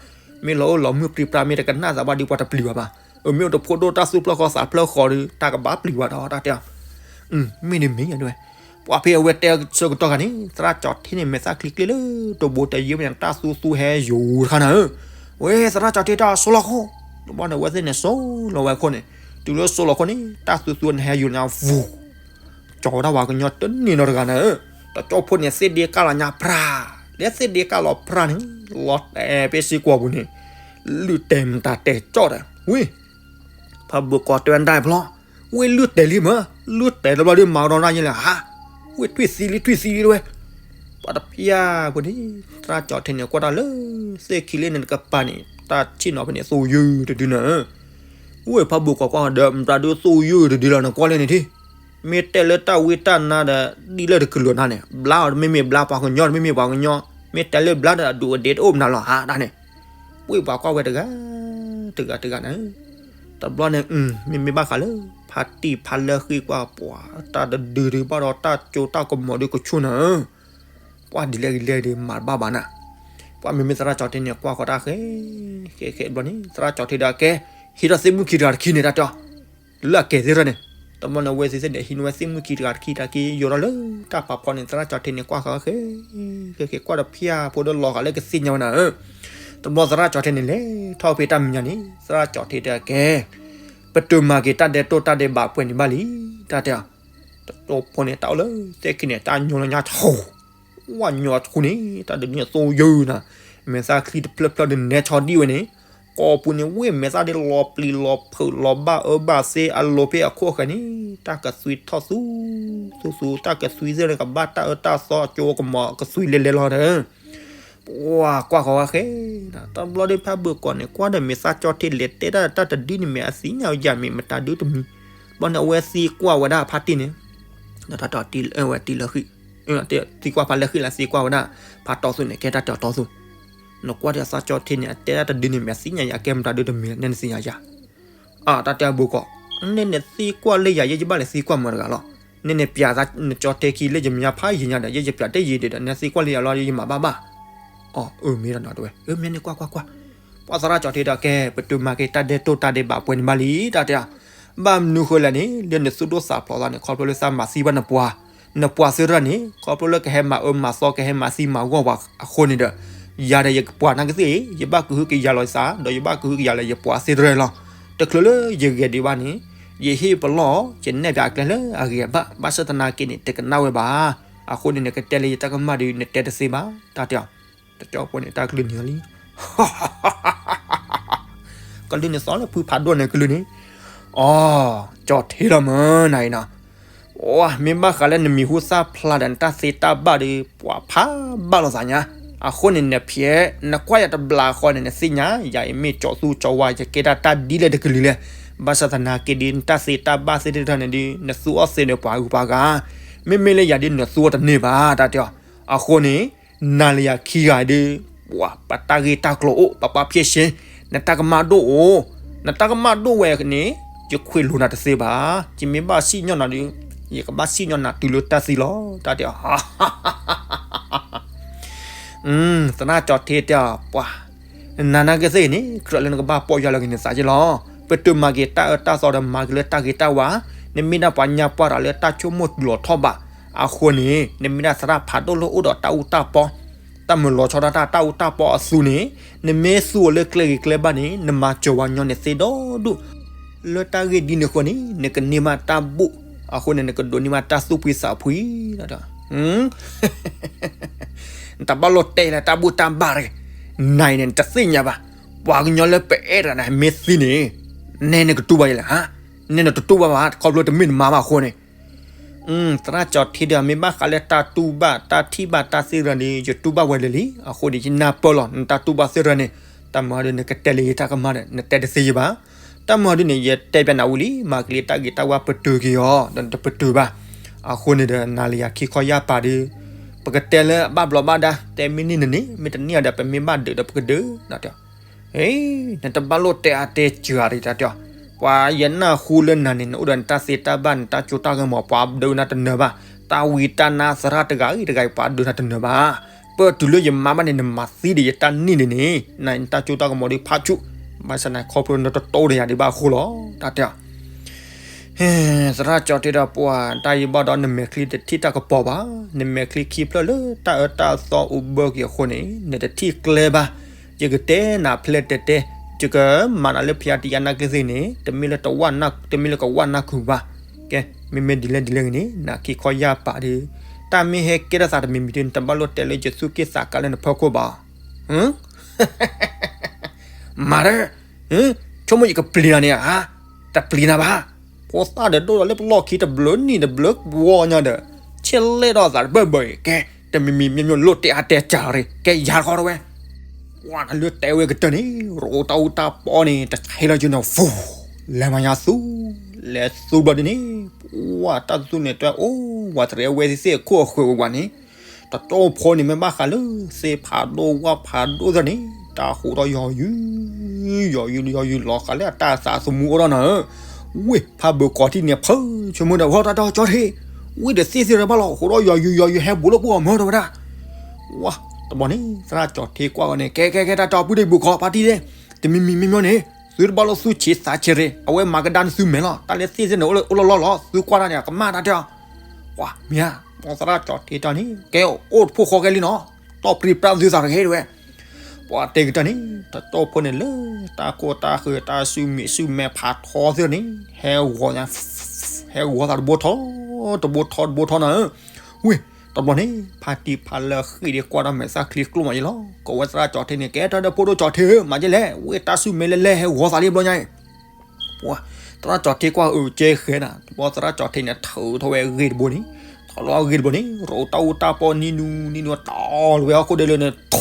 မ့ၢ်လီၤအိၣ်လီၤမုၢ်ပြံပြါ မ့ၢ်တကနၣ်သးဘၣ်ဒီး ပှၤတပျံၤဘၣ်ဘၣ်, အမ့ၢ်အိၣ်တဖိဒိၣ်တၢ်သူၣ်ဖျၢၣ်ဃီသးဖျၢၣ်ဃီဒီး တၢ်ကဘၣ်ပျံၤဝဲဒီးတၢ်တဲအီၤ, မ့ၢ်ဒ်မ့ၢ်ယါဒ်ဝဲ, ပှၤဖဲအဝဲတဲဆၢကတီၢ်ခါန့ၣ် သရၣ်ကၠီထံန့ၣ် မဲာ်သၣ်ချံကျ့လၢ တဘိတယံၤမ့ၢ်တၢ်သူသူဟဲယိၤတခါနၤဧၢ, ဝဲသရၣ်ကၠီထံတၢ်ဆိလီၤခိၣ် တဘျီန့ၣ် အဝဲသ့ၣ်န့ၣ် စိာ်လီၤဝဲအခိၣ်န့ၣ်, တုၤလၢစိာ်လီၤအခိၣ်န့ၣ် တၢ်သူသူန့ၣ် ဟဲယူၤညါ ဝူၤ ကၠီၤဝဲဒၣ်ပှၤကညီတန့ၢ်နီတဂၤန့ၣ်, တကၠီဖိန့ၣ် သ့ၣ်ဒ့ကၢ်လီၤညါဖြါ, လၢသ့ၣ်ဒ့ကၢ်လီၤဖြါန့ၣ် လီၤတဲာ်ဖဲစ့ၢ်ကီးပူၤန့ၣ်, လုၢ်တဲာ်မတၤတဲာ်ကၠီၣ်ဒီး ဝံၤ ဖးဘိးကီးတဲဝဲဒၣ်ဖျီ, ဝံၤလုၢ်တဲာ်လံမး, လုၢ်တဲာ်တဘျီဒီးမၤကဒီးနၢ်ယဲလဲၣ်ဧါ, ဝံၤထွံၣ်သံလံ ထွံၣ်သံလံတဝဲ, ပှၤတဖျၢၣ်ဖိန့ၣ် သရၣ်ကၠီၤထံန့ၣ် ကွၢ်တၢ်လၢ သ့ၣ်ခံလ့န့ၣ်တကပၤန့ၣ် တၢ်ဆ့ၣ်နီၤဖဲန့ၣ် သိယုၢ်တဒုန့ၣ်, ဝံၤဖးဘိးကီးကွၢ်ဒီး မတၤဒုးသိယုၢ်တဒုလီၤ နကွၢ်လၢန့ၣ်ထံၣ်, မ့ၢ်တဲလၢတၢ်ဝံတၢ်နါဒီး ဒ်လဲၣ်တကလုာ်နၤန့ၣ် ဘျါအီၤတမ့ၢ်မ့ၢ်ဘျါ ပှၤကညီတမ့ၢ်မ့ၢ်ပှၤကညီ, မ့ၢ်တဲလၢဘျါဒီး အဒူးအဒ့တအိၣ်မနုၤလီၤဧါ တၢ်န့ၣ်, ဝံၤပှၤကွၢ်ဝဲတဂၤ တဂၤတဂၤန့ၣ်, တဘျီန့ၣ် မ့မ့ၢ်ဘၣ်ဃးလၢ ဖါတံၢ်ဖါလၢဃံကွၢ်ပှၤ တၢ်တဒုဒုးဘၣ်ဒီး တၢ်ကၠိတၢ်ကမီၤဒုးကဆူၣ်နၤဧၢ, ပှၤဒ်လဲၣ်ဂ့ၤလဲၣ်ဒုးမၤတဘၣ်ဘၣ်နၤ, ပှၤမ့မ့ၢ်သရၣ်ကၠီၤထံန့ၣ် ကွၢ်ဃီတၢ်ဃဲ ဃဲဃဲတဘျီန့ၣ် သရၣ်ကၠီၤထံဒီးကဲ ဟံးထီၣ်သ့ၣ်မုၣ်ခံတဂၤတခံန့ၣ် တၢ်တဲအီၤ လၢအကဲသ့ၣ်ထီၣ်န့ၣ်, တဘျီန့ၣ် အဝဲသ့ၣ်န့ၣ် ဟံးန့ၢ်ဝဲသ့ၣ်မုၣ်ခံတဂၤတခံတၢ်က့ ယိးထီၣ်လၢတၢ်ဖးဖီန့ၣ် သရၣ်ကၠီၤထံန့ၣ် ကွၢ်ဃီဃဲ ဃဲဃဲကွၢ်ဒီးဖၠၣ်ဖိဒီးလီၤဂာ်လၢကသ့ၣ်ညါဝဲနၤဧၢ, တဘျီသရၣ်ကၠီၤထံန့ၣ် လဲၤထီၣ်ဖဲတၢ်မဲာ်ညါန့ၣ် သရၣ်ကၠီၤထံတဲကဲ ပတုာ်မၤက့ၤတၢ်ဒဲးတိၢ်တၢ်ဒဲးဘးပှဲၤန့ၣ်ဘၣ်လံ, တၢ်တဲအီၤ, တကၠီဖိန့ၣ် တၢ်အိၣ်လၢသ့ၣ်ခံန့ၣ် တၢ်ညီလၢညါဆိ ဝဲညီတဃူန့ၣ် တၢ်ဒုးန့ၢ်သိယုၢ်နၤ, မဲာ်သၣ်ချံတဖျၢၣ်ဖျၢၣ်ဒုးနဲထီဒံၣ်ဝဲန့ၣ်, ကိးပူၤန့ၣ် ဝ့ၢ်မဲာ်သၣ်ဒ်လီၤပျံၤလီၤဖုးလီၤဘၣ်အၢဘၣ်သီအလိၤဖဲအခိၣ်ဃဲန့ၣ်, တၢ်ကသွံထီၣ်သူ သူသူ တၢ်ကသွံသ့ၣ်န့ၣ် ကဘၣ်တၢ်အၢတၢ်သီအကၠိအကမီၤကသွံလဲၤလဲၤလီၤဒီး ပှၤကွၢ်ဃီဝဲဃဲ, တဘျီဒုးဖးဘိးကီးန့ၣ် ကွၢ်ဒီးမဲာ်သၣ်ကၠီထံလဲၤတဲတၢ်တၢ်တဒုန့ၣ် မ့ၢ်အသ့ၣ်ညါယၤမ့ၢ်မတၤဒုတမံၤ, ဘျီန့ၣ် အဝဲသံကွၢ်ဝဲဒၣ်ဖါတံၢ်န့ၣ်, ဒီးတၢ်တဲအီၤတံၢ်လၢဝဲတံၢ်လၢဃံ, သံကွၢ်ဖါလၢဃံလၢသံကွၢ်ဝဲဒၣ် ဖါတီသူန့ၣ် ကဲတၢ်တဲအီၤတီသူ, နကွၢ်ဒီးသရၣ်ကၠီထံန့ၣ် အတဲတၢ်တဒုန့ၣ် မ့ၢ်အသ့ၣ်ညါယၤကဲမတၤဒုတမံၤ နဲနသ့ၣ်ညါယၤ အတၢ်တဲအဘိးကီး, နဲနသံကွၢ်လၢယၤ ယဲယဘၣ်လဲၤသံကွၢ်မတၤတဂၤလီၤ, နဲနပျးသးနကၠီထံခံလၢယမဲာ်ညါဖးယံၤညါဒီး ယဲယပျးတယံၤဒံးဒီး နဲသံကွၢ်လၢယၤလီၤ ယမၤဘၣ်ဘၣ်, အီ အၢ မ့ၢ်ဒီးနီၤတဝဲ အၢ မ့ၢ်န့ၣ်ကွၢ်ကွၢ်ကွၢ်, ပှၤသရၣ်ကၠီထံဒီးကဲ ပတုာ်မၤက့ၤတၢ်ဒဲးတိၢ်တၢ်ဒဲးဘးပှဲၤန့ၣ်ဘၣ်လံ တၢ်တဲအီၤ, ဘၣ်မနုၤဃိလဲၣ်န့ၣ် လၢနသူၣ်ဒိၣ်သးဖျိးသးန့ၣ် ခီဖျိလၢသးမၤသံဘၣ်နပှၤ, နပှၤသ့ၣ်တဖၣ်န့ၣ် ခီဖျိလၢကဟဲမၤအၢမၤသီ ကဟဲမၤသံမၤဂီၢ်ပှၤအဃိန့ၣ်ဒီး, ယၤဒီးယပှၤနာ်က့သ့ၣ် ယဘၣ်ကဟုကယာ်လီၤယသး ဒီးယဘၣ်ကဟုကယာ်လီၤယပှၤသ့ၣ်တဖၣ်လီၤ, တချုးလၢယဂဲၤဒံးဘၣ်န့ၣ်, ယဟ့ၣ်ပလီၢ် ယနဲၣ်ပၠးအကျဲလၢအဂ့ၤအဘၣ် ဘၣ်ဆၣ်သနာ်က့န့ၣ် တကနၣ်ဝဲဘၣ်, အဃိန့ၣ် နကတဲလၢယတၢ်ကမၣ်ဒီး နတဲတသ့ဘၣ် တၢ်တဲအီၤ, တကၠီဖိန့ၣ် တၢ်ကလုၢ်န့ၣ်လံ ကလုၢ်န့ၣ်သီလၢဖုဖးဒိၣ်န့ၣ်ကလုၢ်န့ၣ်, အီ, ကၠီထံလီၤမၢနၤအံၤနီၤ, မ့ၢ်ဘၣ်ဃးလၢနမံၤဟူသၣ်ဖျါဒီးနတၢ်သ့တၢ်ဘၣ်ဒီး ပှၤဖးဘၣ်လိာ်သးညါ, အဃိန့ၣ် နဖျဲး နကွၢ်ယၤတဘျီဃီန့ၣ် နသ့ၣ်ညါ ယၤအံၤမ့ၢ်ကၠီသူကၠီဝါ ယကဲတၢ်တၢ်ဒ်လဲၣ်တကလုာ်လဲၣ်, ဘၣ်ဆၣ်သနာ်က့ဒီး နတၢ်သ့တၢ်ဘၣ်သ့ၣ်တဖၣ်န့ၣ်ဒီး နသူအီၣ်သ့ဒီးပှၤဂုၤပှၤဂၤ, မ့မ့ၢ်လၢယၤဒီး နသူအီၣ်တန့ၢ်ဘၣ် တၢ်တဲအီၤ, အဃိန့ၣ် နၤလၢယၤခံဂၤဒီး ပှၤပတၢ်ဂ့ၢ်တၢ်ကျိၤအိၣ် ပပာ်ဖျဲးရှဲ, နတၢ်ကမၣ်ဒိၣ်အိၣ်, နတၢ်ကမၣ်ဒိၣ်ဝဲန့ၣ် ယခွဲးလိာ်နၤတသ့ဘၣ်, ယမ့ၢ်ဘၣ်စံၣ်ညီၣ်နၤဒီး ယကဘၣ်စံၣ်ညီၣ်နၤတုၤလၢတၢ်သံလီၤ တၢ်တဲအီၤ သရၣ်ကၠီထံတဲအီၤ ပှၤ နၤနာ်က့သ့ၣ်န့ၣ် ကြၢးလၢနကဘၣ်ပီၢ်ယွၤလၢက့ၤနသးက့လီၤ. ပတုာ်မၤက့ၤတၢ်အၢတၢ်သီဒီးမၤက့ၤလၢတၢ်ဂ့ၤတၢ်ဝါ, နမ့ၢ်ဒၣ်ပှၤညါပှၢ်တဂၤလၢတၢ်ဆိကမိၣ်တုၤလီၤထီၣ်ဘး, အဃိန့ၣ် နမ့ၢ်ဒၣ်သရၣ်ဖးဒိၣ်လၢအိၣ်ဒီးတၢ်အူတၢ်ပီ, တၢ်မၤလီၤဆီဒၣ်တၢ်တၢ်အူတၢ်ပီအသူန့ၣ်, နမ့ၢ်သူအီၤလၢကျဲဂ့ၤကျဲဘၣ်န့ၣ် နမၤစၢၤဝဲညီန့ၣ်သ့ဒီဒူၣ် လၢတၢ်ဂ့ၢ်ဒ်န့ၣ်အဃိန့ၣ် နကန့ၢ်ဘၣ်တၢ်ဘူၣ်, အဃိန့ၣ် နကဒိးန့ၢ်ဘၣ်တၢ်သူၣ်ဖှံသးဖှံ, နတဘၣ်လိၣ်တဲလၢတၢ်ဘူၣ်တၢ်ဘါတဂ့ၤ, နၤအံၤန့ၣ် နတသ့ၣ်ညါဘၣ်, ပှၤကညီလၢပအဲၣ်တဂၤန့ၣ် မ့ၢ်သံန့ၣ်, နဲနကတူၢ်ဘၣ်ယလဲၣ်, နဲနတတူၢ်ဘၣ်ဘၣ် ခီဖျိတမ့ၢ်နမါဘၣ်အဃိန့ၣ် သရၣ်ကၠီထံဒီး မ့ၢ်ဘၣ်ဃးလၢတၢ်တူၢ်ဘၣ်တၢ်ထံၣ်ဘၣ်တၢ်သ့ၣ်တဖၣ်န့ၣ် ယတူၢ်ဘၣ်ဝဲလၢာ်လံ, အဃိန့ၣ် ယနၢ်ပၢၢ်လီၤ နတၢ်တူၢ်ဘၣ်သ့ၣ်တဖၣ်န့ၣ်, တၢ်မၤဒီးနကတဲလၢယတၢ်ကမၣ်ဒီး နတဲတသ့ယဘၣ်, တၢ်မၤဒ်န့ၣ် ယတဲပျးနၤဝံၤလံ မၤက့ၤလံတၢ်ဂ့ၤတၢ်ဝါပတုာ်က့ၤအီၤ ဒီးနတပတုာ်ဘၣ်, အဃိန့ၣ်ဒီး နၤလၢယၤခံခီယၢ်ပၤဒီး, ပကတဲလၢအဘၣ်ဘျီးဘၣ်ဒါ တဲမ့ၢ်န့ၢ်နန့ၣ် မ့ၢ်တန့ၢ်အီၤဒီး ပမ့ၢ်ဘၣ်ဒုးဒီးပကဒုး, နတဘၣ်လိၣ်တဲအါတဲစှၤတဂ့ၤတၢ်တဲအီၤ, ပှၤယနၢ်ဟူလၢနၤန့ၣ် နအိၣ်ဒီးနတၢ်သ့တၢ်ဘၣ် နတၢ်စိတၢ်ကမီၤ ပှၤဒုးနၤတနၢၤဘၣ်, တၢ်ဝံတၢ်နါသရၣ်တဂၤဂ့ၤတဂၤအံၤ ပှၤဒုးနၤတနၢၤဘၣ်, ပတုၤလၢယမါဘၣ်န့ၣ် နမၤသံဒီးယတၢ်နံၣ်န့ၣ်န့ၣ်, နတၢ်စိတၢ်ကမီၤဒုးဖးဆူၣ်, ဘၣ်ဆၣ်နခီဖျိနတတိၢ်ဒီးယၤဒံးဘၣ်အဃိလီၤ တၢ်တဲအီၤ သရၣ်ကၠီတဲဒီး ပှၤတၢ်ယံၤဘၣ်ဒီး နမဲာ်ချံတထံၣ်တၢ်ကပီၤဘၣ်, နမဲာ်ချံခံဖျၢၣ်လၢတၢ်အၢတၢ်သီအိၣ်ဘၢက့ၤအဃိန့ၣ် နတထံၣ်ကျဲဘၣ်, ယကတဲနၤဖျဲတဲတဲ, ယကမၤနၤလၢဖယါတယါနၢ်ကျ့သ့ၣ်န့ၣ် တမ့ၢ်လၢတဝၣ်နၢ် တမ့ၢ်လၢကဝၣ်နၢ်ခုၣ်ဘၣ်. ကဲ, မ့မ့ၢ်ဒ်လဲၣ်ဒ်လဲၣ်ဂ့ၤန့ၣ် နၤခံခီယၢ်ပာ်ဒီး တၢ်မ့ၢ်ဟဲကဲထီၣ်သးတမံၤမံၤဒီး နတဘၣ်လိၣ်တဲလၢယသူၣ်က့ၣ်သးကါလၢနဖီခိၣ်ဘၣ်. မၤဒီး ဆိကမိၣ်ယကပျံၤနၤန့ၣ်ဧါ, တပျံၤနၤဘၣ်. ဖိသၣ်ဒီးဒိၣ်ဒီးလၢပလီၢ်ခံတဘျုးနံၣ်တဘျုးဝီညါဒီး ဆ့ၣ်လဲၣ်ထီၣ်သးတဘၢၣ်ဘၢၣ်အံၤ ကဲ, တမံၤမံၤမ့ၢ်မ့ၢ်လိၣ်တဲအါတဲစှၤလီၤရ့ၣ် ကဲယၤတခီတဝဲ. ပှၤနၤလၢတဲဝဲကတၢၢ်န့ၣ် ရိတၢ်အူတၢ်ပီန့ၣ် တဆဲးလီၤယုၢ်န့ၣ် ဖူ, လဲၤမၤညါသူ, လဲၤသူဘျီဒ်န့ၣ်, ပှၤတၢ်သူန့ၣ်တဲအိၣ်ဝဲတရဲဝဲသ့ၣ်သ့ၣ်အခိၣ်အဃၢၤဝဲဝဲန့ၣ် တကၠိဖိန့ၣ်မ့ၢ်ဘၣ်ဃးလၢ သ့ၣ်ဖးဒိၣ်ဝၣ်ဖးဒိၣ်သ့ၣ်န့ၣ် တၢ်ဟူးထီၣ်ယီၤယုၢ်, ယီၤယုၢ်ယီၤယုၢ်လီၤဃာ်လၢအတၢ်သးသမူအိၣ်ထီၣ်နၤဧၢ, ဝ့ၢ်ဖးဘၢၣ်ကီၤထံၣ်န့ၣ် ဖုးဆိကမိၣ်ဒီး ဝဲတၢ်တီကၠီထံး, ဝ့ၢ်ဒီးသ့ၣ်သ့ၣ်တဘၣ်လီၤ ဟူးထီၣ်ယီၤယုၢ်ယီၤယုၢ်ဟဲဘူးလိာ်ပှၤအီၤမၢတဝဲဒၣ်. ဝါ, တဘျီန့ၣ် သရၣ်ကၠီထံးကွၢ်ဝဲန့ၣ် ကဲကဲကဲ တၢ်တီပုၢ်ဒံးဘူးကီၤဖါတံၢ်သ့ၣ်, တမံၤမံၤမ့ၢ်မ့ၢ်န့ၣ် သုတဘၣ်လိၣ်သူၣ်ဆံးသးဆံးရ့ၣ် အဝဲမၤကဒါနသုမဲာ်လီၤ တၢ်လၢသ့ၣ်သ့ၣ်န့ၣ် အိၣ်လီၤလီၤလီၤ သုကွၢ်တၢ်န့ၣ် အကမၣ်တၢ်တဲအီၤ. ပှၤမ့ၢ်ဧါ, သရၣ်ကၠီထံးတၢ်န့ၣ် ကဲအိၣ်တဖိဃီကဲလံနီၤ, တီၢ်ပြံပြါသုသးတဂ့ၤတဝဲ. ပှၤတဲကတၢၢ်န့ၣ် တကၠိဖိန့ၣ်လၢ တၢ်ကိၢ်တၢ်ဃၢၤ တၢ်ဆူၣ်မဲာ်ဆူၣ်မဲာ်ဖးထီသ့ၣ်န့ၣ် ဟဲဂီၤညါ, ဟဲဂီၤသးတဘိထီ, တဘိထီတဘိထီနၤဧၢ. ဝ့ၢ်, တဘျီန့ၣ် ဖါတံၢ်ဖါလၢဃံၣ်ဒံးကွၢ်တၢ်မဲာ်သၣ်ချံကျိၣ်မးယဲလီၤ ကိးဝဲသရၣ်ကၠီထံးန့ၣ် ကဲထီၣ်ဒီးဖိဒိၣ်ကၠီထံးဧၢ မၤယဲလဲၣ် ဝ့ၢ်တၢ်ဆူၣ်မဲာ်လဲၣ်လဲၣ်ဟဲဂီၤသးလံဘျီညါအံၤ ပှၤ, သရၣ်ကၠီထံးကွၢ်အုးကဲဃဲနၤ တဘျီသရၣ်ကၠီထံးန့ၣ် ထုးထီၣ်ဝဲဂ့ၢ်တဘိန့ၣ်, ထုးလီၤဂ့ၢ်တဘိန့ၣ် ရိးတၢ်အူတၢ်ပီနံၤနူနံၤနူတီလီၤဝဲဟီၣ်ခိၣ်ဒဲလၢန့ၣ်, တီ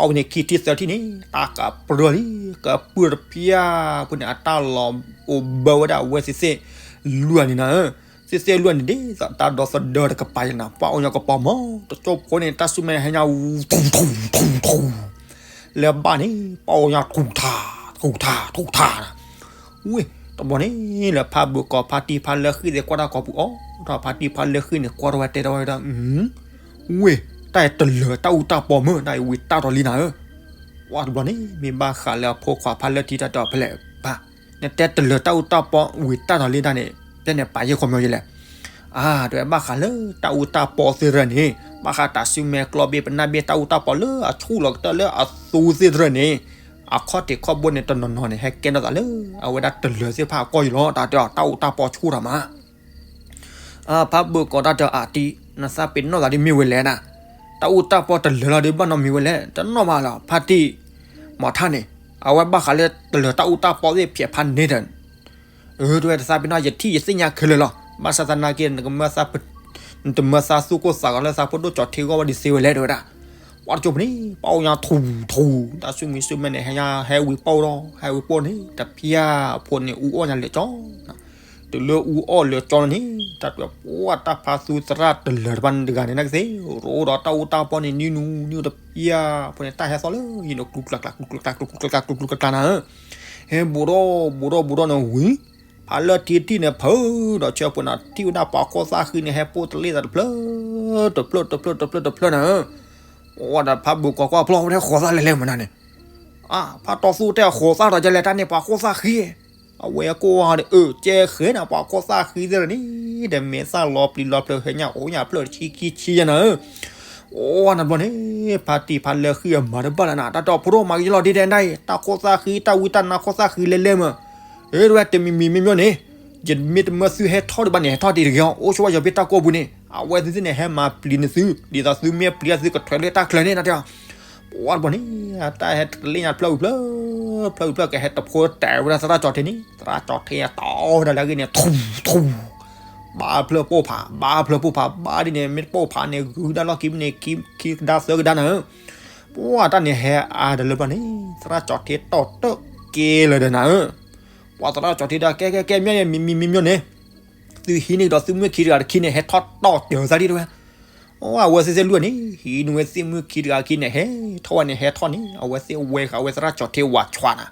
ဝဲန့ၣ်ခံထံၣ်သၢထံၣ်န့ၣ် တၢ်ကပြၢလံ, ကပြၢတပျၢ်ဖိန့ၣ် အတၢ်လီၤအိၣ်ဘၢဝဲဒၣ်အဝဲသ့ၣ်သ့ၣ်လွံၢ်န့ၣ်နၤဧၢ, သ့ၣ်သ့ၣ်လွံၢ်န့ၣ်ဒ်သိးတၢ်ဒီသဒၢတကပၤယဲနၤ ပှၤအိၣ်ညီကပီၤမး တကၠိဖိန့ၣ် တၢ်ဆူၣ်မဲာ်ဟဲညါ ထူၣ်ထူၣ်ထူၣ်ထူၣ် လၢဘၣ်န့ၣ် ပှၤအိၣ်ညါထူၣ်ထါ, ထူၣ်ထါ, ထူၣ်ထါနၤ. ဝ့ၢ်, တဘျီန့ၣ် လၢဖးဘၢၣ်ကီၤဖါတံၢ်ဖါလၢဃံၣ်သ့ၣ်ကွၢ်တၢ်ကိာ်ပူၤအီၤဒီး ဖါတံၢ်ဖါလၢဃံၣ်န့ၣ် ကွၢ်ထီၣ်ဝဲတဲထီၣ်ဝဲဒၣ်, ဝ့ၢ်, တၢ်အံၤတလၢၤတၢ်အူတၢ်ပီမၢ တၢ်အံၤဝံၤတၢ်ထီၣ်လံနၤဧၢ. ဝါတဘျီန့ၣ် မ့ၢ်ဘၣ်ဃးလၢအဖိခွါဖါလၢထံတၢ်တဲအီၤဖဲလဲၣ်ဘၣ်, နတဲတလၢၤတၢ်အူတၢ်ပီဝံၤတၢ်ထီၣ်လံတၢ်န့ၣ် ဖဲန့ၣ်ပာ်ယဲၢ်ခီမီယဲလဲၣ်. အါ, တဲဝဲဘၣ်ဃးလၢတၢ်အူတၢ်ပီသ့ၣ်တဖၣ်န့ၣ် ဘၣ်ဃးတၢ်စုမ့ၢ်ကျီဘ့ၣ်ပနၢ်ဘ့ၣ်တၢ်အူတၢ်ပီလၢအဆူၣ်လီၤကတၢၢ်လၢအသူသ့ၣ်တဖၣ်န့ၣ် အခီၣ်ထံးခီၣ်ဘိန့ၣ် တနီၤနီၤန့ၣ် ဟဲကဲထီၣ်သးလၢအဝဲဒၣ်တလၢၤသ့ၣ်တဖၣ်အကီၢ်ယံၤလီၤ တၢ်တဲအီၤ တၢ်အူတၢ်ပီဆူၣ်ထီၣ်မး. ဖးဘၢၣ်ကီၤတၢ်တဲအီၤအါတံၢ် နသးပ့ၤနီၣ်သးဒ်မ့ၢ်ဝဲလဲၣ်နၤ, တၢ်အူတၢ်ပီတလၢၤလီၤဒီးဘၣ်နီတမံၤဝဲလဲၣ် တနီၣ်ဘၣ်လီၤ ဖါတံၢ်, မၤထါန့ၣ်, အဝဲဘၣ်ဃးလၢတလၢၤတၢ်အူတၢ်ပီသ့ၣ်ဖဲးဖးန့ၣ်ဒီး အၢတဲဝဲတသးပ့ၤနီၣ် ယထံၣ်ယသ့ၣ်ညါခဲလၢာ်လီၤ ဘၣ်ဆၣ်သနာ်က့ နတမၢသးသူၣ်ကိၢ်သးဂီၤလၢသးဖိဒိၣ်ကၠီထံဂီၢ်ဝဲဒ်သ့ဝဲလဲၣ်တဲဝဲဒၣ်. ပှၤတကၠိဖိန့ၣ် ပှၤအိၣ်ညါထူၣ်ထူၣ် တၢ်ဆူၣ်မ့ၢ်ဆူၣ်မဲာ်န့ၣ် ဟဲညါဟဲဝံၤပိၢ်ဒီး ဟဲဝံၤပိၢ်န့ၣ် တပျၢ်ဖိန့ၣ် အူအီၣ်ညါလၢာ်ကၠီ တုၤလၢအူအီၣ်လၢာ်ကၠီလီၤန့ၣ် တၢ်တဲပှၤတၢ်ဖါသူသရၣ်တလၢၤတဖၣ်န့ၣ်တဂၤန့ၣ် နကသ့ၣ် ရိဒီးတၢ်အူတၢ်ပီန့ၣ် နံၤနူနံၤတပျၢ်ဖိန့ၣ် တၢ်ဟဲသီၣ်လၢယံၤန့ၣ် ကျူကျါကျါ ကျူကျါကျါ ကျူကျါကျါ ကျူကျါကျါနၤဧၢ. ဟဲဘူးဒီးဘူးဒီးဘူးဒီးန့ၣ်ဝံၤ ဖးလၢထံထံၣ်န့ၣ် ဖုးဒီးဆၢဖိန့ၣ် ထံၣ်ဝဲဒၣ်ပှၤခိၣ်သၣ်ဃံန့ၣ် ဟဲပိၢ်တလ့ၣ်သးတဖျၢၣ် တဖျၢၣ် တဖျၢၣ် တဖျၢၣ် တဖျၢၣ်နၤဧၢ. အိၣ်ဝဲဒီးဖးဘၢၣ်ကီၤကွၢ်ဖျီၣ်ဝဲဒၣ်ဃိးသၣ်လဲၤလဲၤမနုၤန့ၣ် အါ ဖးတီသူတဲဃိးသၣ်ဒီးကလဲၤတၢ်န့ၣ် ပှၤခိၣ်သၣ်ဃံ အဝဲကိးဂၤဒီး အၢ ကဲဃဲနၤ ပှၤခိၣ်သၣ်ဃံသ့ၣ်န့ၣ် တမ့ၢ်သၣ်လီၤပျံၤလီၤဖျၢၣ် ဟဲညါအိၣ်ညါဖျၢၣ်တဆံခံဆံယဲနၤဧၢ. အိၣ်ဝဲန့ၣ်ဘျီန့ၣ် ဖါတံၢ်ဖါလၢဃံအမၤတဘၣ်လၢနၤ တၢ်တီဖိဒိၣ်မၤကယလီၤဒ်တဲဒၣ်အံၤ တၢ်ခိၣ်သၣ်ဃံ တၢ်ဝံတၢ်နါခိၣ်သၣ်ဃံလဲၤလဲၤမး အၢ တဝဲတမံၤမံၤမ့ၢ်မ့ၢ်န့ၣ် ယမ့ၢ်တမၢသုဟဲထီၣ်ဒံးဘၣ်န့ၣ် ဟဲထီၣ်ဒံးတဂ့ၤအီၤ အိၣ်ဆိဝဲယီၤဘ့ၣ်တၢ်ကိၢ်ပူၤန့ၣ် အဝဲသ့ၣ်န့ၣ် ဟဲမၤပျံၤန့ၢ်သု ဒ်သိးသုမ့ၢ်ပျံၤသုကထွဲလၢတၢ်ချၢန့ၣ် တၢ်တဲအီၤ ပှၤတဘျီန့ၣ် တၢ်ဟဲတလ့ၣ်ညါတဖျၢၣ်ဝံၤဖျၢၣ် ဖျၢၣ်ဝံၤဖျၢၣ်ကဟဲတဖိတၢ်ဝဲဒၣ်သရၣ်ကၠီထံန့ၣ် သရၣ်ကၠီထံတီဝဲဒၣ်လၢအဂ့ၢ်န့ၣ် ထူၣ်ထူၣ် ဘါဖျၢၣ်ပိၢ်ဖး ဘါဖျၢၣ်ပိၢ်ဖး ဘါဒ်န့ၣ် မ့ၢ်တပိၢ်ဖးန့ၣ် ဂုၤဒၣ်လီၢ်ခံမ့ၢ်န့ၣ် ခံကဒါသၢကဒါနၤဧၢ. ပှၤတၢ်န့ၣ်ဟဲအါတလၢဘျီန့ၣ် သရၣ်ကၠီထံတီၢ်တၢၢ်က့ၤလၢၤဒီးနၤဧၢ. ပှၤသရၣ်ကၠီထံဒီး ကဲကဲကဲ မ့ၢ်န့ၣ် မံၤမံၤမံၤမ့ၢ်န့ၣ် သုဟံးန့ၢ်ကဒီးသုမုၣ်ခံတဂၤတခံန့ၣ် ဟဲထီၣ်တီၢ်ကၢၤသးဒ်တဝဲ အဝဲသ့ၣ်သ့ၣ်လွံၢ်န့ၣ် ဟံးန့ၢ်ဝဲသ့ၣ်မုၣ်ခံတဂၤခံန့ၣ် ဟဲထီၣ်ဝဲန့ၣ် ဟဲထီၣ်န့ၣ် အဝဲသ့ၣ်ဝဲဃာ်ဝဲသရၣ်ကၠီထံဝးဆွးနၤ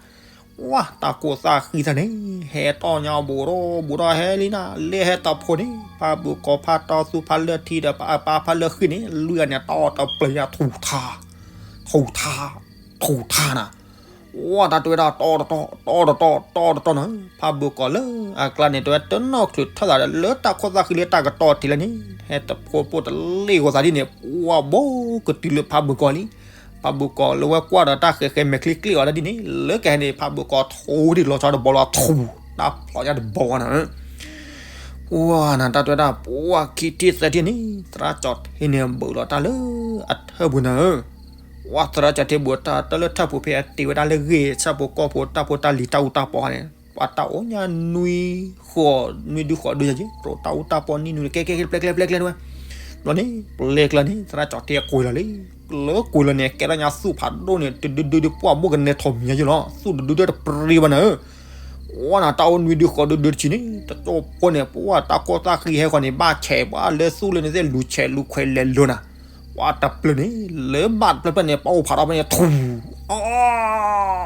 ဝါ တၢ်ကိၢ်သၣ်ဃံသ့ၣ်န့ၣ် ဟဲတီၢ်ညါဘူးဒီးဘူးဒီးဟဲလံနၤ လၢဟဲတဖိန့ၣ် ဖးဘၢၣ်ကီၤဖးတီသူဖးလၢထံဒီး ပာ်ဖးလၢဃံန့ၣ် လွံၢ်ဂၤန့ၣ် တီၢ်တပျံၤညါ ထူၣ်ထါ ထူၣ်ထါ ထူၣ်ထါနၤ ဝါ တၢ်တဲဝဲဒၣ် တီၢ်တတီၢ် တီၢ်တတီၢ် တီၢ်တတီၢ်နၤ ဖးဘၢၣ်ကီၤလၢအကျါန့ၣ် တဲဝဲတနီၣ်ချုးထၢၣ်သးဒီး လၢတၢ်ခိၣ်သၣ်ဃံလၢတၢ်ကတီၢ်ထံးလၢန့ၣ် ဟဲတဖိပိၢ်တလ့ၣ်ဂီၤသးဒ်န့ၣ် ဝါ ဘိကတုၤလၢဖးဘၢၣ်ကီၤလံ ဖးဘိၣ်ကီးလၢဝဲကွၢ်ဒီးတၢ်ဃဲၤဃဲၤမဲာ်ချံကျ့အီၤဒ်န့ၣ် လၢကဟဲန့ၣ် ဖးဘိၣ်ကီးထိဒံးလီၤဆီတဘီလီၤ ထူၣ် တၢ်ဖျိညါတဘီဝဲနၤဧၢ. ပှၢ်နၤ တၢ်တဲဝဲဒၣ် ပှၢ်ခံထံၣ်သၢထံၣ်န့ၣ် သရၣ်ကၠီၤထ့န့ၣ် ဘူးလီၤတၢ်လၢအထၢၣ်ပူၤနၤဧၢ. ပှၢ်သရၣ်ကၠီၤထ့ဘူးတၢ်တၢ်လၢထၢၣ်ပူၤဖဲအတ့ဝဲဒၣ်လၢဂ့ၢ်ဆၣ်ဖိကီၢ်ဖိတၢ်ဖိတၢ်လံၤ တၢ်အူတၢ်ပီန့ၣ် ပှၢ်တၢ်အိၣ်ညါနွံဃီး နွံဒုဃီးဒုယၤက့ ရိးတၢ်အူတၢ်ပီနံၤနုၤန့ၣ် ကဲကဲကဲ ပျဲကျဲပျဲကျဲဝဲ ဘျီန့ၣ် ပျဲကျဲန့ၣ် သရၣ်ကၠီၤထ့အကွံာ်လီၤလံ. လၢကွံာ်လီၤန့ၣ် ကဲထီၣ်ညါသူၣ်ဖးဒိၣ်န့ၣ် တဒုဒုဒု ပှၢ်ဘိၣ်ကနဲထီၣ်မံၤညါယလီၤ သူၣ်တဒုဒုတပရ့ဘၣ်နၤဧၢ. ပှၢ်နၤ တၢ်အိၣ်နွံဒုဃီးဒုဒုတဆံန့ၣ် တကၠိၢ်ဖိန့ၣ် ပှၢ်တၢ်ခိၣ်သၣ်ဃံဟဲဃီန့ၣ် ဘၣ်ဆဲးပှၢ်လၢသူၣ်လၢန့ၣ်သ့ၣ် လူၤဆဲးလူၤခွဲးလဲၤလိၤနၤ. ပှၢ်တပျၢၤန့ၣ် လၢဘၣ်တပျၢၤဖျၢၣ်န့ၣ် ပှၢ်အိၣ်ဖးထီၣ်ဖဲန့ၣ် ထူၣ် အီ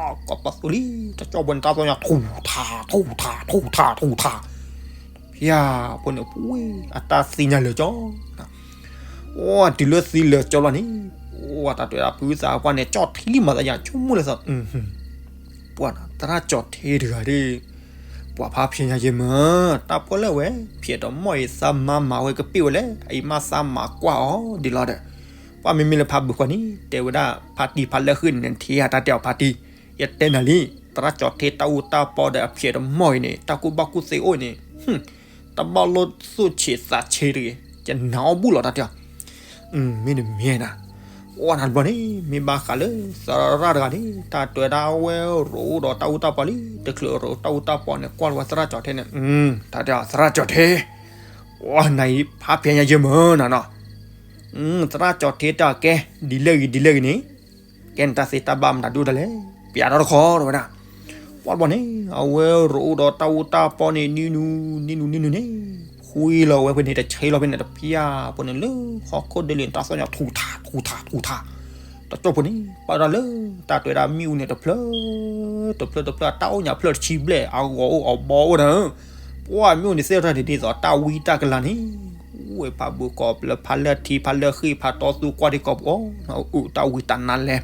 ကီးပသူလံ တကၠိၢ်ဖိန့ၣ် တၢ်သီၣ်ညါထူၣ်ထး ထူၣ်ထး ထူၣ်ထး ထူၣ်ထး ဖၠၣ်ဖိန့ၣ် ပှၢ်အတၢ်သံညါလၢာ်ကၠီ အိၣ်တုၤလၢသံလၢာ်ကၠီလီၤန့ၣ် ပှၢ်တၢ်တဲဝဲဒၣ်ဖုသးပှၢ်န့ၣ် ကၠီၣ်ထံလံမၤသးယၤ ဆိကမိၣ်လၢသး ပှၢ်နၤ သရၣ်ကၠီၤထ့တဂၤဒီး ပှၤဖးဖျဲးညါယဲမၢ် တၢ်ပီၣ်လဲၣ်ဝဲ ဖျဲးတမီၢ်အံၤသးမါမၤဝဲကပ့ၢ်ဝဲလဲၣ် အအံၤမးသးမၤကွၢ်အီၤဒ်လီၤဒီး ပှၢ်မ့မ့ၢ်လၢဖးဘိၣ်ဃီန့ၣ် တဲဝဲဒၣ်ဖါတံၢ်ဖါလၢဃ့ၢ်န့ၣ် နထံၣ်ဧါ တၢ်တဲအီၤဖါတံၢ် ယတဲနၤလံ သရၣ်ကၠီၤထ့တၢ်အူတၢ်ပီဒီးအဖျဲးတမီၢ်အံၤန့ၣ် တၢ်ကူၣ်ဘၣ်ကူၣ်သ့အိၣ်အံၤန့ၣ် တၢ်ဘၣ်လိၣ်သူၣ်ဆံးသးဆံးတဂ့ၤ ယနာ်အီၤဘူၣ်လီၤ တၢ်တဲအီၤ မ့ၢ်တမ့ၢ်နၤ အိၣ်နၤတဘျီန့ၣ် မ့ၢ်ဘၣ်ဃးလၢသရၣ်တဂၤန့ၣ် တၢ်တဲဝဲဒၣ်အဝဲရိးဒီးတၢ်အူတၢ်ပီလံ တချုးရိးတၢ်အူတၢ်ပီန့ၣ် ကွၢ်လီၤဝဲသရၣ်ကၠီၤထ့န့ၣ် တၢ်တဲအီၤ သရၣ်ကၠီၤထ့ အိၣ်နၤအံၤဖးဖျဲးညါယဲမၢ်နၤနီၤ သရၣ်ကၠီၤထ့တၢ်ကဲ ဒ်လဲၣ်ဂ့ၤဒ်လဲၣ်ဂ့ၤန့ၣ် ကဲန့ၣ်တၢ်သ့တၢ်ဘၣ်မနုၤဒိၣ်တၢ်လဲၣ် ပျးထီၣ်တခီတဲဝဲဒၣ် ပှၢ်တဘျီန့ၣ် အဝဲရိးဒီးတၢ်အူတၢ်ပီန့ၣ် နံၤနုၤ နံၤနုၤ နံၤနုၤန့ၣ် ဖှံလီၤဝဲဖဲန့ၣ် တဆဲးလီၤဖဲန့ၣ် တဖၠၣ်ဖိန့ၣ် လၢဟီၣ်ခိၣ်ဒ့လံန့ၣ် တၢ်သီၣ်ညါထူၣ်ထး ထူၣ်ထး ထူၣ်ထး တကၠိၢ်ဖိန့ၣ် ပာ်ဒၣ်လၢ တၢ်တဲဝဲဒၣ်မ့ၣ်အူန့ၣ်တဖျၢၣ် တဖျၢၣ်တဖျၢၣ် တၢ်အိၣ်ညါဖျၢၣ်တဆံဘျဲၣ် အဂီၤအိၣ်အဘီအိၣ်နၤဧၢ ပှၢ်မ့ၣ်အူန့ၣ်သ့ၣ်တဖၣ်န့ၣ် ဒ်သိးတၢ်ဝံတၢ်ကလၤန့ၣ် ဝဲဖးဘိၣ်ကီးလၢဖးလၢထံ ဖးလၢဃ့ၢ် ဖးတီသူကွၢ်ထံကီၢ်ပူၤ အအိၣ်တၢ်ဝံတၢ်နါလဲၣ်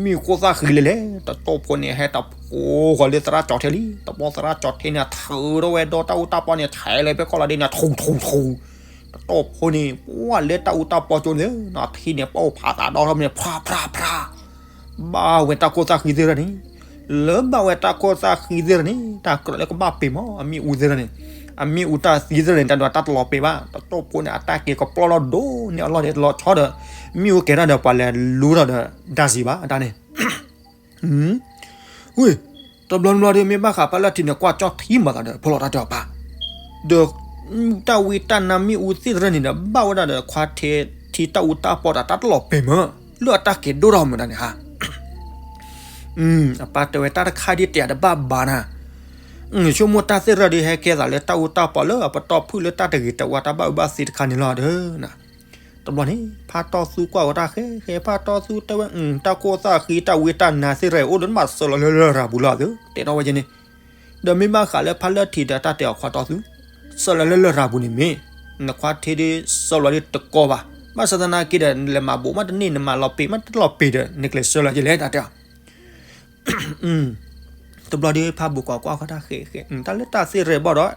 မ့ၣ်အူခိၣ်သၣ်ဃံလဲၣ်လဲၣ် တကၠိၢ်ဖိန့ၣ် ဟဲတၢ်ကိးဃီၤလၢသရၣ်ကၠီၤထ့လံ တဘျီသရၣ်ကၠီၤထ့န့ၣ် ထုးထီၣ်ဝဲဒီးတၢ်အူတၢ်ပီန့ၣ် ဆဲးလီၤဖဲကီၢ်လီၤဒ့န့ၣ် ထူၣ်ထူၣ်ထူၣ် တကၠိၢ်ဖိန့ၣ် ပှၢ်လၢတၢ်အူတၢ်ပီကၠိန့ၣ် နထံၣ်န့ၣ် ပှၢ်အိၣ်ဖးသးဒီထီၣ်မ့ၢ်န့ၣ် ဖျါဖျါဖျါ ဘၣ်ဝဲတၢ်ခိၣ်သၣ်ဃံသ့ၣ်တဖၣ်န့ၣ် လၢဘၣ်ဝဲတၢ်ခိၣ်သၣ်ဃံသ့ၣ်တဖၣ်န့ၣ် တၢ်ကြၢးလၢကဘၣ်ပ့ၤမး အမ့ၣ်အူသ့ၣ်တဖၣ်န့ၣ် အမ့ၣ်အူတၢ်သံသ့ၣ်တဖၣ်န့ၣ် တၢ်ဒိးတၢ်တလီၤပ့ၤဘၣ် တကၠိၢ်ဖိန့ၣ် အတၢ်က့ၤကပျီၢ်ထီၣ်ဒိၣ်န့ၢ်အလီၢ်ဒ့တလီၤဆီဒီး မ့ၣ်အူကဲထီၣ်ဒီးပှၤလဲၤလူထီၣ်ဒီး ဒါစံးဘၣ် အတၢ်န့ၣ် ဝ့ၢ် တဘျီတဘျီဒီး မ့ၢ်ဘၣ်ဃးဖးလၢထံန့ၣ် ကွၢ်ကၠီၣ်ထံမၤသးဒီး ဖိလီၤတၢ်တဲအီၤပၢ် ဒီး တၢ်ဝံတၢ်နါမ့ၣ်အူသ့ၣ်တဖၣ်န့ၣ်ဒီး ဘၣ်ဝဲဒၣ်ဒီးခွါထံ ထံတၢ်အူတၢ်ပီတၢ် တၢ်တလီၤပ့ၤမး လၢအတၢ်ကဲၤဒိၣ်ထီၣ်မးတၢ်န့ၣ်ဟါ အပၢ်တဲဝဲတၢ်တခါဒ်တဲတဘၣ်ဘၣ်နၤ ဆိကမိၣ်တၢ်သ့ၣ်တဖၣ်ဒီး ဟဲကဲသးလၢတၢ်အူတၢ်ပီလၢအပတီၢ်ဖုၣ်လၢတၢ်တဂ့ၤတဝါ တၢ်ဘၣ်အၢဘၣ်သီတခါန့ၣ်လီၤဒီး တဘျီန့ၣ် ဖးတီသူကွၢ်ဝဲတၢ်ဃဲဃဲ ဖးတီသူတဲဝဲ တၢ်ခိၣ်သၣ်ဃံတၢ်ဝံတၢ်နါသ့ၣ်တဖၣ်အံၤ အိၣ်ဒီးနဘၣ်စၢလီၤလၢလရာ်ပူၤလီၤသု တဲထီၣ်ဝဲကဲန့ၣ် ဒီးမ့ၢ်ဘၣ်ဃးလၢဖးလၢထံဒီးတၢ်တဲအီၤခွါတီသူ စၢလီၤလၢလရာ်ပူၤန့ၣ်မ့ၢ် နခွါထံဒ်စၢလီၤဒ်တကီဘၣ် ဘၣ်ဆၣ်သနာ်က့ဒီး နလဲၤမၤဘူးမးတန့ၢ် နမၤလီၤပ့ၤမးတလီၤပ့ၤဒီး နကျဲးစၢလီၤကဲလဲၣ်တၢ်တဲအီၤ တဘျီဒီးဖးဘူးကီးကွၢ်ဃီတၢ်ဃဲဃဲ တၢ်လၢတၢ်သ့ၣ်ရဲၣ်ဘၣ်ဒီး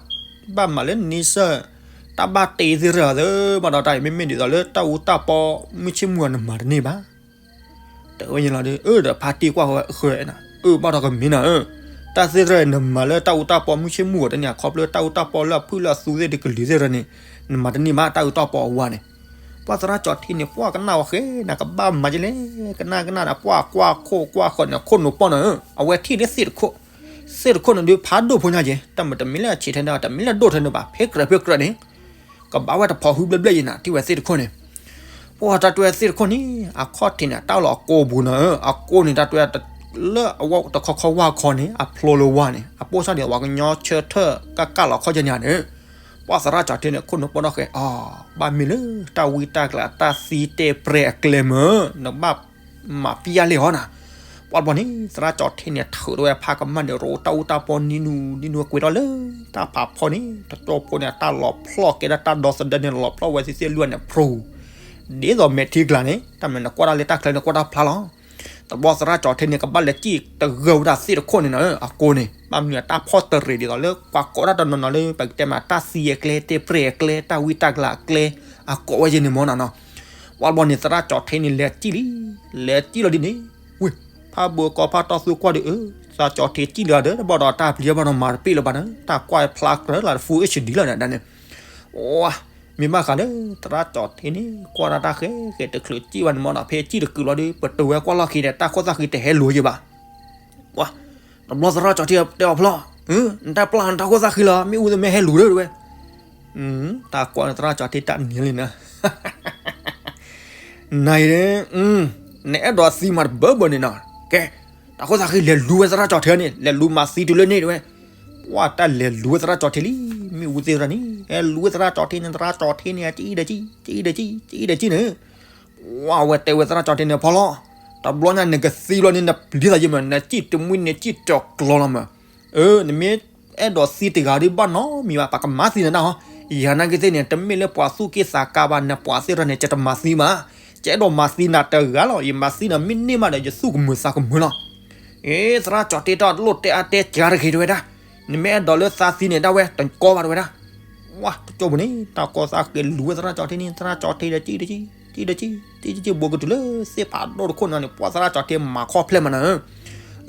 ဘၣ်မၤလၢနစၢၢ် တၢ်ဘၣ်တ့သ့ၣ်ရဲၣ်အီၤသ့ၣ်ဘၣ်ဒီး တၢ်အံၤမ့မ့ၢ်ဒ်သိးလၢတၢ်အူတၢ်ပီ မုၢ်ဆ့ၣ်မုၢ်ဂီၤနမၤတန့ၢ်ဘၣ် တဲဝဲန့ၣ်လီၤဒီး အၢ ဒီးဖါတံၢ်ကွၢ်ဃီဝဲအဃၢၤနၤ အၢ ဘၣ်ဒီးကမ့ၢ်နၤဧၢ တၢ်သ့ၣ်ရဲၣ်နမၤလၢတၢ်အူတၢ်ပီ မုၢ်ဆ့ၣ်မုၢ်ဂီၤတန့ၢ် ခီဖျိတၢ်အူတၢ်ပီလၢအဖုၣ်လၢအသူသ့ၣ်တကလုာ်သ့ၣ်တဖၣ်န့ၣ် နမၤတန့ၢ်ဘၣ်တၢ်အူတၢ်ပီအဝဲန့ၣ် ပှၢ်သရၣ်ကၠီၤထံန့ၣ် ပှၢ်ကနၣ်ဝဲဃဲနၤ ကဘၣ်မၤကလဲၣ် ကနၣ်ကနၣ်ဒီး ပှၢ်ကွၢ်ခိၣ်ကွၢ်ဃီန့ၣ် ခိၣ်နူာ်ပီၢ်နၤဧၢ အဝဲထံၣ်လၢသ့ၣ်တခိၣ် သ့ၣ်တခိၣ်န့ၣ်ဒုးဖးဒိၣ်ဖိညါက့ၤ တမ့ၢ်တမ့ၢ်လၢအဆံးထဲန့ၣ် တမ့ၢ်လၢဒိၣ်ထဲန့ၣ်ဘၣ် ဖဲကြၢးဖဲကြၢးန့ၣ် ကဘၣ်ဝဲတဖီဟုဘျဲၣ်ဘျဲၣ်ယဲနၤ ထံၣ်ဝဲသ့ၣ်တခိၣ်န့ၣ် ပှၢ်တၢ်တဲဝဲသ့ၣ်တခိၣ်န့ၣ် အခီၣ်ထံးန့ၣ် တၢ်လီၤကိးပူၤနၤဧၢ အကိးန့ၣ် တၢ်တဲဝဲ လၢအဝဲတခီခီဝါခီန့ၣ် အဖျိလၢဝါန့ၣ် အပိၢ်စၢ်ဒ်သိးပှၤကညီဆၢထၢၣ်ကၢ်ကၢ်လီၤခီၣ်ကဲန့ၣ်ဧါန့ၣ် ပှၢ်သရၣ်ကၠီၤထံန့ၣ် ခိၣ်နူာ်ပီၢ်ဒီးဃဲ အီ ဘၣ်မ့ၢ်လၢတၢ်ဝံတၢ်ကျဲၤ တၢ်သံတဲပြဲအကျဲမၢ် နကဘၣ်မၤပျၢ်လံအီၤနၤ ပှၢ်တဘျီန့ၣ် သရၣ်ကၠီၤထံန့ၣ် ထုးထီၣ်ဝဲဖးကမၣ်န့ၣ် ရိးတၢ်အူတၢ်ပီနံၤနုၤနံၤနုၤ ကွံာ်ထီၣ်လၢတၢ်ဖးဖီန့ၣ် တကၠိၢ်ဖိန့ၣ် အတၢ်လီၤဖျီၣ်ကဲဒၣ်တၢ်ဒီသဒၢန့ၣ် လီၤဖျီၣ်ဝဲသ့ၣ်သ့ၣ်လွံၢ်န့ၣ် ဖရူ ဒ်သိးမဲာ်ထံကျါန့ၣ် တၢ်မနုၤနကွၢ်တၢ်လၢတၢ်ချၢန့ၣ် ကွၢ်တၢ်ဖျါလီၤ တဘျီသရၣ်ကၠီၤထံန့ၣ် ကဘၣ်လဲၤစံၣ်တဂၢၢ်ဝဲဒၣ်သ့ၣ်တခိၣ်န့ၣ်နၤဧၢ အကိးန့ၣ် ဘၣ်မနုၤအတၢ်ဖီၣ်တရံးဒ်သိးလၢ ပှၤကိးတၢ်တနီၤနီၤလၢ ပကတဲမး တၢ်သံအကျဲ တဲပြဲအကျဲ တၢ်ဝံတၢ်ကျဲၤအကျဲ အကိးဝဲယဲန့ၣ်မၢ်နၤနီၤ ပှၢ်ဘီန့ၣ် သရၣ်ကၠီၤထ့န့ၣ် လဲၤစံၣ်လံ, လဲၤစံၣ်လီၤဒ်န့ၣ်, ဝ့ၢ်, ဖးဘၢကီဖးတီၢ်သူကွၢ်ဒီး အၢ, သရၣ်ကၠီၤထ့စံၣ်လီၤဒီး တဘၣ်ဒီးတၢ်ပျံၤဘၣ်ဒီးမၤတပ့ၢ်လၢၤဘၣ်န့ၣ် တၢ်ကွၢ်ဖျါကြၢးလၢ full HD လီၤန့ၣ်ဒၣ်န့ၣ်, ဝ့ၢ်, မ့ၢ်ဘၣ်ဃးလၢ သရၣ်ကၠီၤထ့န့ၣ် ကွၢ်တၢ်တၢ်ဃဲဃဲတချုးစံၣ်ဘၣ်န့ၣ်မ့ၢ်ဒီး ဖဲစံၣ်တကုာ်လီၤဒီး ပတုာ်ဝဲကွၢ်လီၢ်ခံန့ၣ် တၢ်ခိၣ်သၣ်ဃံတဟဲလူၤယံၤဘၣ် ပှၤ, တဘျီသရၣ်ကၠီၤထ့တဲအီၤဖျီ, နတၢ်ပျၢ်နတၢ်ခိၣ်သၣ်ဃံလီၤ မ့ၣ်အူသ့ၣ်မ့ၢ်ဟဲလူၤဒီးဝဲ, တၢ်ကွၢ်န့ၣ်သရၣ်ကၠီၤထ့တၢ်နံၤလံန့ၣ်, နၤအံၤ, နအဲၣ်ဒိးသံမးတဘၢဘၢန့ၣ်နီၤ, ကဲ, တၢ်ခိၣ်သၣ်ဃံလဲၤလူၤဝဲသရၣ်ကၠီၤထ့န့ၣ် လဲၤလူၤမၤသံတုၤလၢန့ၣ်တဝဲ, ပှၢ်တၢ်လဲၤလူၤဝဲသရၣ်ကၠီၤထ့လံ, မ့ၣ်အူသ့ၣ်တဖၣ်န့ၣ် ဟဲလူၤဝဲသရၣ်ကၠီၤထ့န့ၣ် သရၣ်ကၠီၤထ့န့ၣ် စံၣ်ဒီးစံၣ်, စံၣ်ဒီးစံၣ်, စံၣ်ဒီးစံၣ်န့ၣ် ဝဲတဲဝဲသရၣ်ကၠီၤထ့န့ၣ်ဖီလီၤ, တဘျီညါနကသံဘျီန့ၣ် နပျံၤသးယံၤမး နစံၣ်တမှံန့ၣ်စံၣ်တကျီလီၤမး, အၢ နမ့ၢ်အဲၣ်ဒိးသံတဂၤဒ်ဘၣ်နီတမံၤဘၣ် ပကမၤသံနၤဒၣ်ဟီ, ယၤနာ်က့သ့ၣ်န့ၣ် တမ့ၢ်လၢပှၤသူၣ်က့သးကါဘၣ် နပှၤသ့ၣ်တဖၣ်န့ၣ် ယတမၤသံဘၣ်, ယအဲၣ်ဒိးမၤသံနၤတဂၤလီၤ ယမၤသံနၤမ့ၢ်န့ၢ်မးဒီး ယသူၣ်ကမုာ်သးကမုာ်လီၤ, အ့ သရၣ်ကၠီၤထ့တၢ်လိၣ်တဲအါတဲစှၤတဂ့ၤတဝဲဒၣ်, နမ့ၢ်အဲၣ်ဒိးလၢသးသံန့ၣ် ဒၣ်ဝဲတကီဘၣ်တဝဲဒၣ် ဝါ တကၠိပူၤန့ၣ် တၢ်ကိးသးဃ့လူၤဝဲသရၣ်ကၠီၤထ့န့ၣ် သရၣ်ကၠီၤထ့ဒီး ကၠံတကၠံ, ကၠံတကၠံ, ကၠံတကၠံ ဘူးကတုၤလၢသ့ၣ်ဖးဒိၣ်တခိၣ်န့ၣ်န့ၣ် ပှၢ်သရၣ်ကၠီၤထ့မၤခီဖျိမးနၤဧၢ,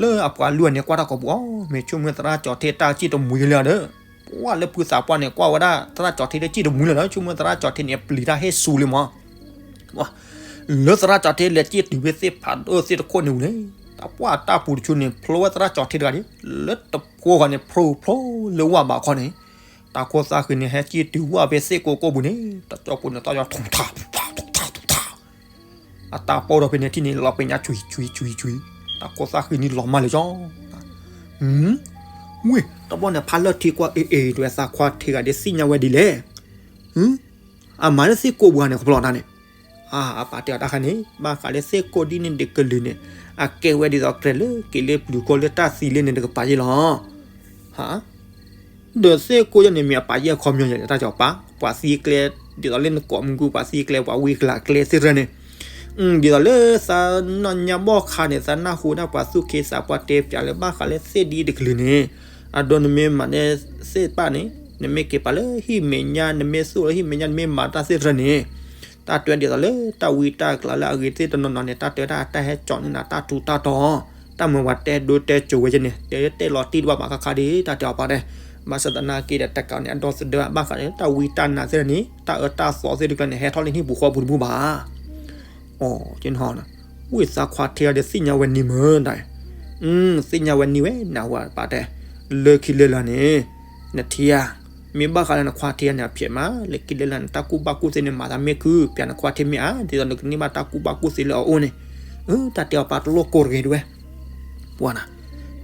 လၢအပှၤလွံၢ်ဂၤန့ၣ် ကွၢ်တၢ်ကိးပူၤအီၤ မ့ၢ်ဆိကမိၣ်သရၣ်ကၠီၤထ့တၢ်ကၠံတမှံလၢၤဒီး, ပှၢ်လၢဖုသးပှၢ်န့ၣ် ကွၢ်ဝဲဒၣ်သရၣ်ကၠီၤထ့ဒီးကၠံတမှံလၢၤဒီး ဆိကမိၣ်သရၣ်ကၠီၤထ့န့ၣ် ပျံၤတၢ်ဟ့ၣ်ဆူလံမး လၢသရၣ်ကၠီၤထ့လဲၤကၠံတုၤဖဲသ့ၣ်ဖးဒိၣ်သ့ၣ်တခိၣ်န့ၣ်ဝံၤန့ၣ်, တၢ်ပှၢ်တၢ်ပူၤတဆူန့ၣ် ဖျိဝဲသရၣ်ကၠီၤထ့တဂၤန့ၣ်, လၢတဖိဂီၤန့ၣ် ဖျိဖျိလၢဝၢ်ဘးခီန့ၣ်, တၢ်ကိးသးဃ့န့ၣ် ဟဲကၠံတုၤဝၢ်ဖဲသ့ၣ်ကိးကိးပူၤန့ၣ် တၢ်ကၠိပူၤန့ၣ် တၢ်ယီၤထူၣ်ထၣ်ထူၣ်ထၣ်ထူၣ်ထၣ်ထူၣ်ထၣ် အတၢ်ပိၢ်ဒီးဖဲန့ၣ်ထံၣ်န့ၣ် လီၤပညါဆွံဆွံဆွံဆွံ, တၢ်ကိးသးဃ့န့ၣ်လီၤမၢ်လၢကၠီ, ဝ့ၢ် တဘျီန့ၣ် ဖးလၢထံကွၢ်အ့ၣ်အ့ၣ် တဝဲသးခွါထ့ဂၤဒ်သ့ၣ်ညါဝဲဒ်လဲၣ်, အမၤလၢသ့ၣ်ကိးပူၤဂၤန့ၣ် ခီဖျိတၢ်န့ၣ်, အပာ်တဲအီၤတၢ်ခါန့ၣ် ဘၣ်ဃးလၢသ့ၣ်ကိးဒ်န့ၣ်တကလုာ်န့ၣ်, အကဲဝဲဒ်သိးကြဲးလၢက့ၤလၢပျုၤခိၣ်လၢတၢ်သံလၢန့ၣ်တကပၤယ့ၢ်လီၤ ဒီးသ့ၣ်ကိးယဲန့ၣ် မ့ၢ်အပာ်ယဲၢ်ခီပညီယဲ တၢ်ကၠီၤပာ် ပှၤသံကျဲ, ဒ်သိးလၢနကိးမုၢ်ကူ ပှၤသံကျဲ ပှၤဝံကျးကျဲသ့ၣ်တဖၣ်န့ၣ်, ဒ်သိးလၢသးနီၢ်ညါဘီၣ်ခါန့ၣ် သးနၢ်ဟူဒၣ်ပှၤသူၣ်က့သးပှၢ်တဲပၠးလၢဘၣ်ဃးလၢသ့ၣ်ဒ်တကလုာ်န့ၣ်, အဒိ နမ့ၢ်မၤန့ၢ်သ့ၣ်တဖၣ်န့ၣ် နမ့ၢ်က့ၤပာ်လၢဟံၣ်မဲာ်ညါ နမ့ၢ်သူၣ်လၢဟံၣ်မဲာ်ညါ နမ့ၢ်မၤတၢ်သ့ၣ်တဖၣ်န့ၣ်, တၢ်တဲဒ်သိးလၢတၢ်ဝံတၢ်ကျးလၢအဂ့ၤသ့ၣ်တနီၤနီၤန့ၣ် တၢ်တဲတၢ်တၢ်ဟဲကၠီၤန့ၢ်နၤတၢ်ထူးတၢ်တီၤ, တၢ်မ့ၢ်ပှၤတဲဒိတဲစိၤဝဲယဲန့ၣ် တဲတဲလီၤတံၢ်တဘၣ်ဘၣ်ခါခါဒ်တၢ်တဲအီၤပာ်တဲ, ဘၣ်ဆၣ်သနာ်က့ဒီး တကးန့ၣ် အဒီသဒၢဘၣ်ဃးဒီးတၢ်ဝံတၢ်နါသ့ၣ်တဖၣ်န့ၣ် တၢ်အၢတၢ်သီသ့ၣ်တဖၣ်န့ၣ် ဟဲထီၣ်လၢဟံၣ်ပူၤဃီပူၤတဘူၣ်ဘၣ် အီၤ, ဝ့ၢ်သးခွါထ့ဂၤဒီးသ့ၣ်ညါဝဲန့ၣ်မ့ၢ်ဒၣ်, သ့ၣ်ညါဝဲန့ၣ်ဝဲ နဝၤပာ်တဲ, လၢခံလၢလာ်န့ၣ်, နထံဧါ, မ့ၢ်ဘၣ်ဃးလၢနခွါထ့ဂၤန့ၣ် အဖျဲးမး လၢခံလၢလာ်န့ၣ် တၢ်ကူၣ်ဘၣ်ကူၣ်သ့န့ၣ် မၤသးမ့ၢ်ခု ပျးနခွါထ့မ့ၢ်ဧါ ဒ်သိးနကန့ၢ်ဘၣ်တၢ်ကူၣ်ဘၣ်ကူၣ်သ့လၢအအိၣ်န့ၣ်, တၢ်တဲအီၤပာ်တလိၣ်ကိးတဂ့ၤတဝဲ ပှၤနၤ,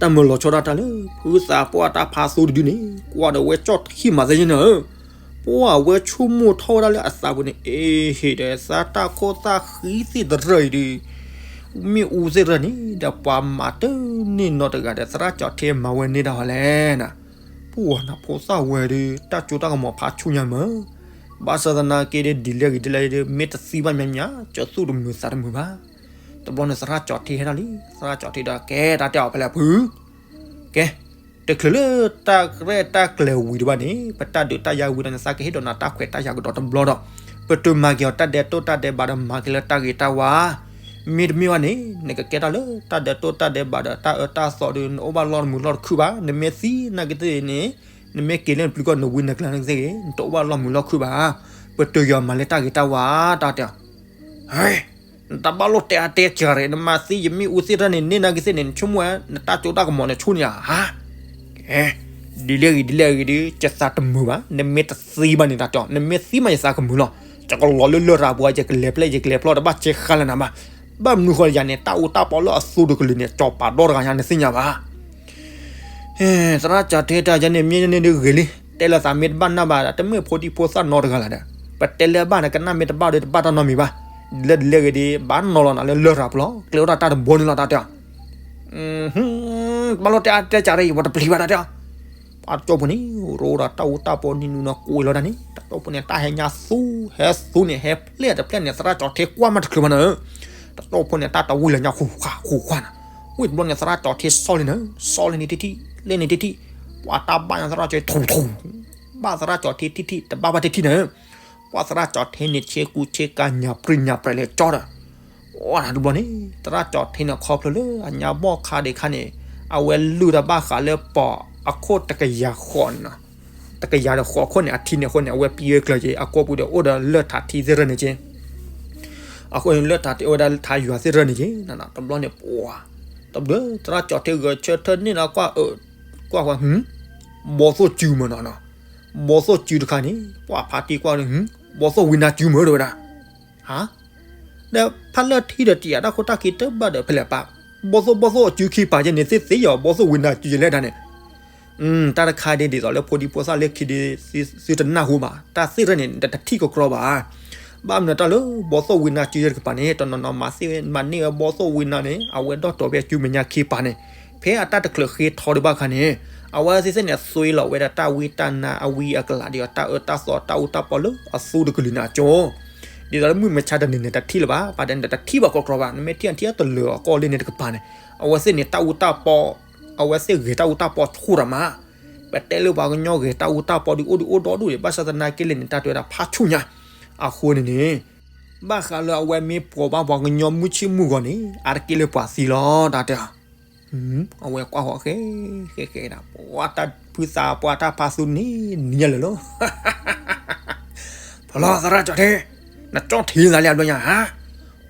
တၢ်မၢလီၤဆီဒၣ်တၢ်လၢ ဖုသးပှၢ်တၢ်ဖးသူတဒုန့ၣ် ကွၢ်ဒီးဝဲကၠီၣ်တဟံၣ်မးသ့န့ၣ်ဧၢ, ပှၢ်အဝဲဆိကမိၣ်ထီၣ်ဝဲဒၣ်လၢအသးပူၤန့ၣ် အ့ဟ့ၣ်ဒီးသးတၢ်ခိၣ်သၣ်ဃံသ့ၣ်တရၢအံၤဒီး, မ့ၣ်အူသ့ၣ်တရၢန့ၣ် ဒီးပှၤမၤတန့ၢ်နီတဂၤဒီး သရၣ်ကၠီၤထ့မၤဝဲန့ၢ်တၢ်ဟီလဲၣ်နၤ, ပှၢ်နၤဖိသၣ်ဝဲဒီး တၢ်စိတၢ်ကမီၤဖးဆူညါမၢ်, ဘၣ်ဆၣ်သနာ်က့ဒီး ဒ်လဲၣ်ဂ့ၤဒ်လဲၣ်ဂ့ၤဒီး မ့ၢ်တသံဘၣ်မးမး ကၠီသူၣ်တမုာ်သးတမုာ်ဘၣ်, တဘျီန့ၣ်သရၣ်ကၠီၤထ့ဟဲထီၣ်လံ သရၣ်ကၠီၤထ့ဒီးကဲတၢ်တဲအီၤဖဲလဲၣ်ဖု ကဲ, တချုးလၢတၢ်ရဲၣ်တၢ်ကျဲၤဝံၤတဘၣ်န့ၣ် ပတၢ်ဒုးတၢ်ယၤဝံၤဒီးန့ၣ် သးကဟ့ၣ်ဒိးနၤတၢ်ခွဲးတၢ်ယာ်ကဒီးတဘျီဒီး, ပတုၤမၤက့ၤအီၤတၢ်ဒဲးတိၢ်တၢ်ဒဲးဘးဒီးမၤက့ၤလၢတၢ်ဂ့ၤတၢ်ဝါ, မ့တမ့ၢ်ဘၣ်န့ၣ် နကကဲတၢ်လၢတၢ်ဒဲးတိၢ်တၢ်ဒဲးဘးဒီးတၢ်အၢတၢ်သီဒီး နအိၣ်ဘၣ်လီၢ်တမုာ်လီၢ်တခုဘၣ်, နမ့ၢ်သံနာ်က့သ့ၣ်န့ၣ်, နမ့ၢ်က့ၤလၢနပျုၤကီၢ်နဝံနကျါနာ်က့သ့ၣ်ဂ့ၤ နတအိၣ်ဘၣ်လီၢ်မုာ်လီၢ်ခုဘၣ်, ပတုၤယီၤမၤလၢတၢ်ဂ့ၤတၢ်ဝါတၢ်တဲအီၤ နတၢ်ဘၣ်လိၣ်တဲအါတဲစှၤရ့း နမၤသံယမ့ၣ်အူသ့ၣ်တဖၣ်န့ၣ် န့ၢ်နာ်က့သ့ၣ်န့ၣ် နဆိကမိၣ်ဝဲ နတၢ်စိတၢ်ကမီၤန့ၣ်ဆူန့ၣ်ဧါ, ဒ်လဲၣ်ဂ့ၤဒ်လဲၣ်ဂ့ၤဒီး ယသးတမုာ်ဘၣ်, နမ့ၢ်တသံဘၣ်န့ၣ်တၢ်တဲအီၤ နမ့ၢ်သံမးယသးကမုာ်လီၤ, ယကလီၤလၢလရာ်ပူၤ ယကလဲၤဖျဲၣ်ယကလဲၤဖျီၣ်တဘၣ်စ့ခါလၢနၤဘၣ်, ဘၣ်မနုၤဃိယၤန့ၣ် တၢ်အူတၢ်ပီလၢအသူတကလုာ်န့ၣ် ကၠီၤပာ်ဒီတဂၤညါနသ့ၣ်ညါဘၣ် သရၣ်ကၠီၤထ့တၢ်ယဲန့ၣ် မ့ၢ်န့ၣ်ဒုးဂ့ၤလံ, တဲလၢသးမ့ၢ်တဘၣ်နၢ်ဘၣ်ဒီး တမ့ၢ်ဖိဒံဖိသၣ်နီတဂၤလၢၤဒီး, ပတဲလၢဘၣ်န့ၣ် ကနၣ်မ့ၢ်တဘၣ်ဒီးတဘၣ်တၢ်နီတမံၤဘၣ်, ဒ်လဲၣ်ဒ်လဲၣ်ဂ့ၤဒီး ဘၣ်နီၤလီၤနၤလၢလရာ်ပူၤလီၤ, ကျဲအိၣ်ဒၣ်တၢ်တဘိန့ၣ်လီၤတၢ်တဲအီၤ ဘၣ်လိၣ်တဲအါတဲစှၤရ့း ယဝဲတပျံၤဘၣ်တၢ်တဲအီၤ, ပှၤတကၠိဖိန့ၣ် ရိဒၣ်တၢ်အူတၢ်ပီနံၤနူနီၤကွံာ်လီၤတၢ်န့ၣ် တကၠိဖိန့ၣ် တၢ်ဟဲညါသူ ဟဲသူန့ၣ် ဟဲဖျဲၣ်တဖျဲၣ်န့ၣ် သရၣ်ကၠီၤထ့ကွၢ်မးတချုးဘၣ်န့ၣ် တကၠိဖိန့ၣ် တၢ်တဝံၣ်လၢညါဃူခွါဃူခွါန့ၣ်, ဝံၣ်တဘျီန့ၣ် သရၣ်ကၠီၤထ့ဆီလံန့ၣ် ဆီလံန့ၣ်ထံၣ်ထံၣ် လဲၣ်န့ၣ်ထံၣ်ထံၣ်, ပှၤတၢ်ဘၣ်ညါသရၣ်ကၠီၤထ့ထူထူ, ဘၣ်သရၣ်ကၠီၤထ့ထံၣ်ထံၣ် တဘၣ်ဘၣ်ထံၣ်ထံၣ်န့ၣ်, ပှၢ်သရၣ်ကၠီၤထ့န့ၣ် ဆ့ကူဆ့ကၤညၣ်ပြံညၣ်ပြဲၤလဲၤကၠီဒီး အတဘျီန့ၣ် သရၣ်ကၠီၤထ့န့ၣ် ခီဖျိလၢအညါဘီၣ်ခါဒံးခါန့ၣ် အဝဲလုၢ်တၢ်ဘၣ်ဃးလၢပီၤအခိၣ်တကယၤဃိးန့ၣ်, တကယၤဒီးဃိးခိၣ်န့ၣ် အထံန့ၣ်အဃိန့ၣ် အဝဲပံဝဲကျၢၤက့ၤ အကိာ်ပူၤဒီးအိၣ်ဒီးလၢၢ်ထးထံသ့ၣ်ရၢန့ၣ်က့ၤ အဃိန့ၣ် လၢၢ်ထးထံအိၣ်ဝဲဒၣ်လၢထးယွၤသ့ၣ်ရၢန့ၣ်က့ၤ တဘျီန့ၣ် ပှၤ တဘျီ သရၣ်ကၠီၤထ့ဂဲၤဆၢထၢၣ်န့ၣ်လီၤ ကွၢ်အၢ ကွၢ်ဝဲ ဘီသိၣ်စုမ့ၢ်နီၤနီၤ, ဘီသိၣ်စုတခါန့ၣ် ပှၤဖါတံၢ်ကွၢ်န့ၣ် ဘီသိၣ်ဝံနၤစုမ့ၢ်တဲဝဲဒၣ်, ဟါ ဒီးဖးလၢထံဒီးတယာ်တၢ်ခိၣ်တၢ်ခံတဘၣ်ဒီးဖဲလဲၣ်ပၢ်, ဘီသိၣ်ဘီသိၣ်အစုခံပာ်ကဲန့ၣ် သ့ၣ်သ့ၣ်ယီၤ ဘီသိၣ်ဝံနၤစုယလဲၣ်ဒၣ်န့ၣ် တၢ်တခါဒ်ဒ်သိးလၢဖိဒံဖိသၣ်လၢခံဒ် သုတနၢ်ဟူဘၣ်, တၢ်သ့ၣ်ရၢန့ၣ် တထံၣ်ကကြီဘၣ်. ဘၣ်မနုၤတၢ်လၢ ဘီသိၣ်ဝံနၤစုယဲတကပၤန့ၣ် တနီၤနီၤမၤသ့ၣ်မၤန့ၢ်ဝဲဘီသိၣ်ဝံနၤန့ၣ် အဝဲဒီၣ်တီၤဖဲအစုမဲာ်ညါခံပာ်န့ၣ် ဖဲအတၢ်တချုးဃ့ထီဒံးဘၣ်ခါန့ၣ် အဝဲသ့ၣ်သ့ၣ်န့ၣ် သွ့လီၤဝဲဒၣ်တၢ်ဝံတၢ်နါအဝံအကလးဒီး တၢ်အၢတၢ်သီတၢ်အူတၢ်ပီလၢအသူတကလုာ်န့ၣ်အကၠိ ဒ်သိးလၢမုၢ်မဆါတနံၤန့ၣ် တထံၣ်လၢၤဘၣ်, ပာ်ဒဲးန့ၣ် တထံၣ်ဘၣ်ကကြီဘၣ်, နမ့ၢ်ထံၣ်အထံၣ်အတလၢာ်အကီၢ်လၢန့ၣ်တကပၤန့ၣ် အဝဲသ့ၣ်န့ၣ် တၢ်အူတၢ်ပီ အဝဲသ့ၣ်ဂဲၤတၢ်အူတၢ်ပီဆူၣ်တၢ်မး, ပတဲလၢပှၤကညီဂဲၤတၢ်အူတၢ်ပီဒုးအိၣ်ဒုးအိၣ်ဒီဒူၣ်ဒံး ဘၣ်ဆၣ်သနာ်က့လဲၣ်န့ၣ် တၢ်တဲဝဲဒၣ်ဖးဆူၣ်ညါ, အဃိန့ၣ်န့ၣ် ဘၣ်ဃးလၢအဝဲမ့ၢ်ပှီၤဘၣ်ပှၤကညီမုၢ်ဆ့ၣ်မုၢ်ဂီၤန့ၣ် အါတက့ၢ်လၢပှၤသံလီၤ တၢ်တဲ အဝဲကွၢ်ဃီၤဃဲ ဃဲဃဲဒၣ် ပှၤတၢ်ဖုသးပှၢ်တၢ်ဖးသူန့ၣ် နံၤညါလၢာ်လီၤ ဖီလီၤသရၣ်ကၠီၤထ့, နကၠီၣ်ထံသးလံအဘျီညါဧါ,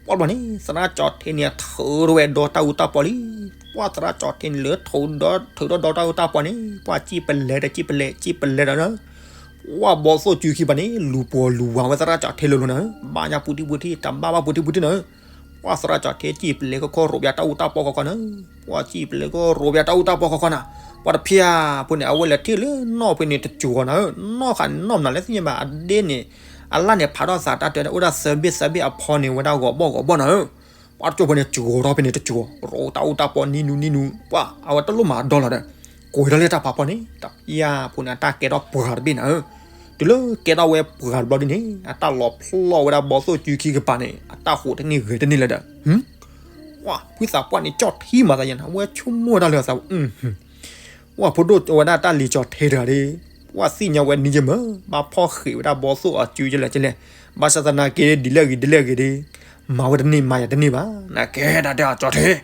ပှၢ်ဘျီန့ၣ် သရၣ်ကၠီၤထ့န့ၣ် ထုးထီၣ်ဝဲဒီတၢ်အူတၢ်ပီလံ, ပှၢ်သရၣ်ကၠီၤထ့န့ၣ်လၢ ထုးဒီထုးဒီဒီတၢ်အူတၢ်ပီန့ၣ် ပှၢ်စံၣ်ပလဲဒီးစံၣ်ပလဲ စံၣ်ပလဲဒီး ပှၢ်ဘီသိၣ်စုခံပၤန့ၣ် လူၤပှီၤလူၤဝါဝဲသရၣ်ကၠီၤထ့လိၤလိၤနၤဧၢ, ဘၣ်ညါပူၤတံၢ်ပူၤထံၣ် တဘၣ်ဘၣ်ပူၤတံၢ်ပူၤထံၣ်နၤဧၢ, ပှၢ်သရၣ်ကၠီၤထ့စံၣ်ပလဲကခီရိးပၠးတၢ်အူတၢ်ပီခီခီနၤဧၢ, ပှၢ်စံၣ်ပလဲကရိးပၠးတၢ်အူတၢ်ပီခီခီနၤ, ပှၢ်တဖၠၣ်ဖိန့ၣ် အဝဲလဲၤထံၣ်လၢနီၣ်ဖဲန့ၣ်တစိၤဃီနၤဧၢ, နီၣ်ဃာ်နီၣ်မနုၤလဲၣ်သ့ၣ်ညါဘၣ် အဒ့န့ၣ် အလၣ်န့ၣ်ဖးထီၣ်သးတၢ်တဲဝဲဒၣ်အိၣ်ဒၣ်သၢဘ့ၣ်သၢဘ့ၣ်အဖီန့ၣ် ဝဲဒၣ်ဂီၤဘီၣ်ဂီၤဘီၣ်နၤဧၢ, ပှၢ်တစိၤဖိန့ၣ် စိၤထီၣ်ဖဲန့ၣ်တစိၤ ရိးတၢ်အူတၢ်ပီနံၤနူနံၤနူ ပှၢ်အဝဲတလိၣ်မၤဒီလီၤဒီး ကွဲးထီၣ်လၢတၢ်ဖးဖီန့ၣ် တဖၠၣ်ဖိန့ၣ် အတၢ်ကဲထီၣ်ပှၤတဘ့ၣ်နၤဧၢ, တုၤလၢကဲထီၣ်ဝဲပှၤတဘျီဒ်န့ၣ် အတၢ်လီၤဖျီၣ်ဝဲဒၣ်ဘီသိၣ်စုခံကပၤန့ၣ် အတၢ်ဟူးတန့ၢ်ဂဲၤတန့ၢ်လၢၤဒီး ပှၢ်ဖုသးပှၢ်န့ၣ် ကၠီၣ်ထံမၤသးယဲနၤ အဝဲဆိကမိၣ်ဝဲဒၣ်လၢအသး ပှၢ်ဖိဒိၣ်ဝဲဒၣ်တၢ်လံၤကၠီၤထ့တဂၤဒီး ပှၢ်သ့ၣ်ညါဝဲနံၤယမၢ ဘၣ်ဖီၣ်ဃံးဝဲဒၣ်ဘီသိၣ်အစုကလဲၣ်ကလဲၣ်, ဘၣ်ဆၣ်သနာ်က့ ဒ်လဲၣ်ဂ့ၤဒ်လဲၣ်ဂ့ၤဒီး မၤဝဲတန့ၢ်မၤယၤတန့ၢ်ဘၣ်, နကဲဒၣ်တဲအကၠီၤထ့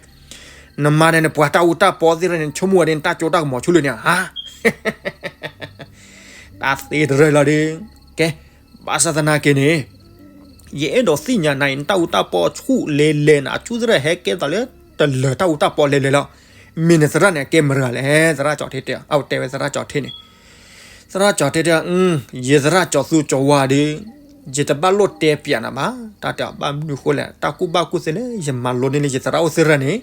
နမၤဒီးနပှၤတၢ်အူတၢ်ပီသ့ၣ်တဖၣ်န့ၣ် ဆိကမိၣ်ဝဲဒၣ်နတၢ်ကၠိတၢ်ကမီၤဆူလၢန့ၣ်ဧါ, တၢ်သ့တရၢလီၤဒီး, ကဲ, ဘၣ်ဆၣ်သနာ်က့န့ၣ်, ယအဲၣ်ဒိးသ့ၣ်ညါနၤအံၤ နတၢ်အူတၢ်ပီဆူၣ်လဲၤလဲၤနၤ အဆူၣ်သရၣ်ဟဲကဲသးလၢတလၢာ်တၢ်အူတၢ်ပီလဲၤလဲၤလီၤ, မ့ၢ်နသရၣ်န့ၣ် အကဲမတၤတဂၤလဲၣ်, သရၣ်ကၠီၤထ့တဲ, အဝဲတဲဝဲသရၣ်ကၠီၤထ့န့ၣ် သရၣ်ကၠီၤထ့တဲ, ယသရၣ်ကၠီၤသူကၠီၤဝါဒီး, ယတဘၣ်လိၣ်တဲပၠးနၤဘၣ်, တၢ်တဲဘၣ်မနုၤဃိလဲၣ်, တၢ်ကူၣ်ဘၣ်ကူၣ်သ့လၢယမၤလိန့ၢ်လၢယသရၣ်အိၣ်သ့ၣ်တဖၣ်န့ၣ်,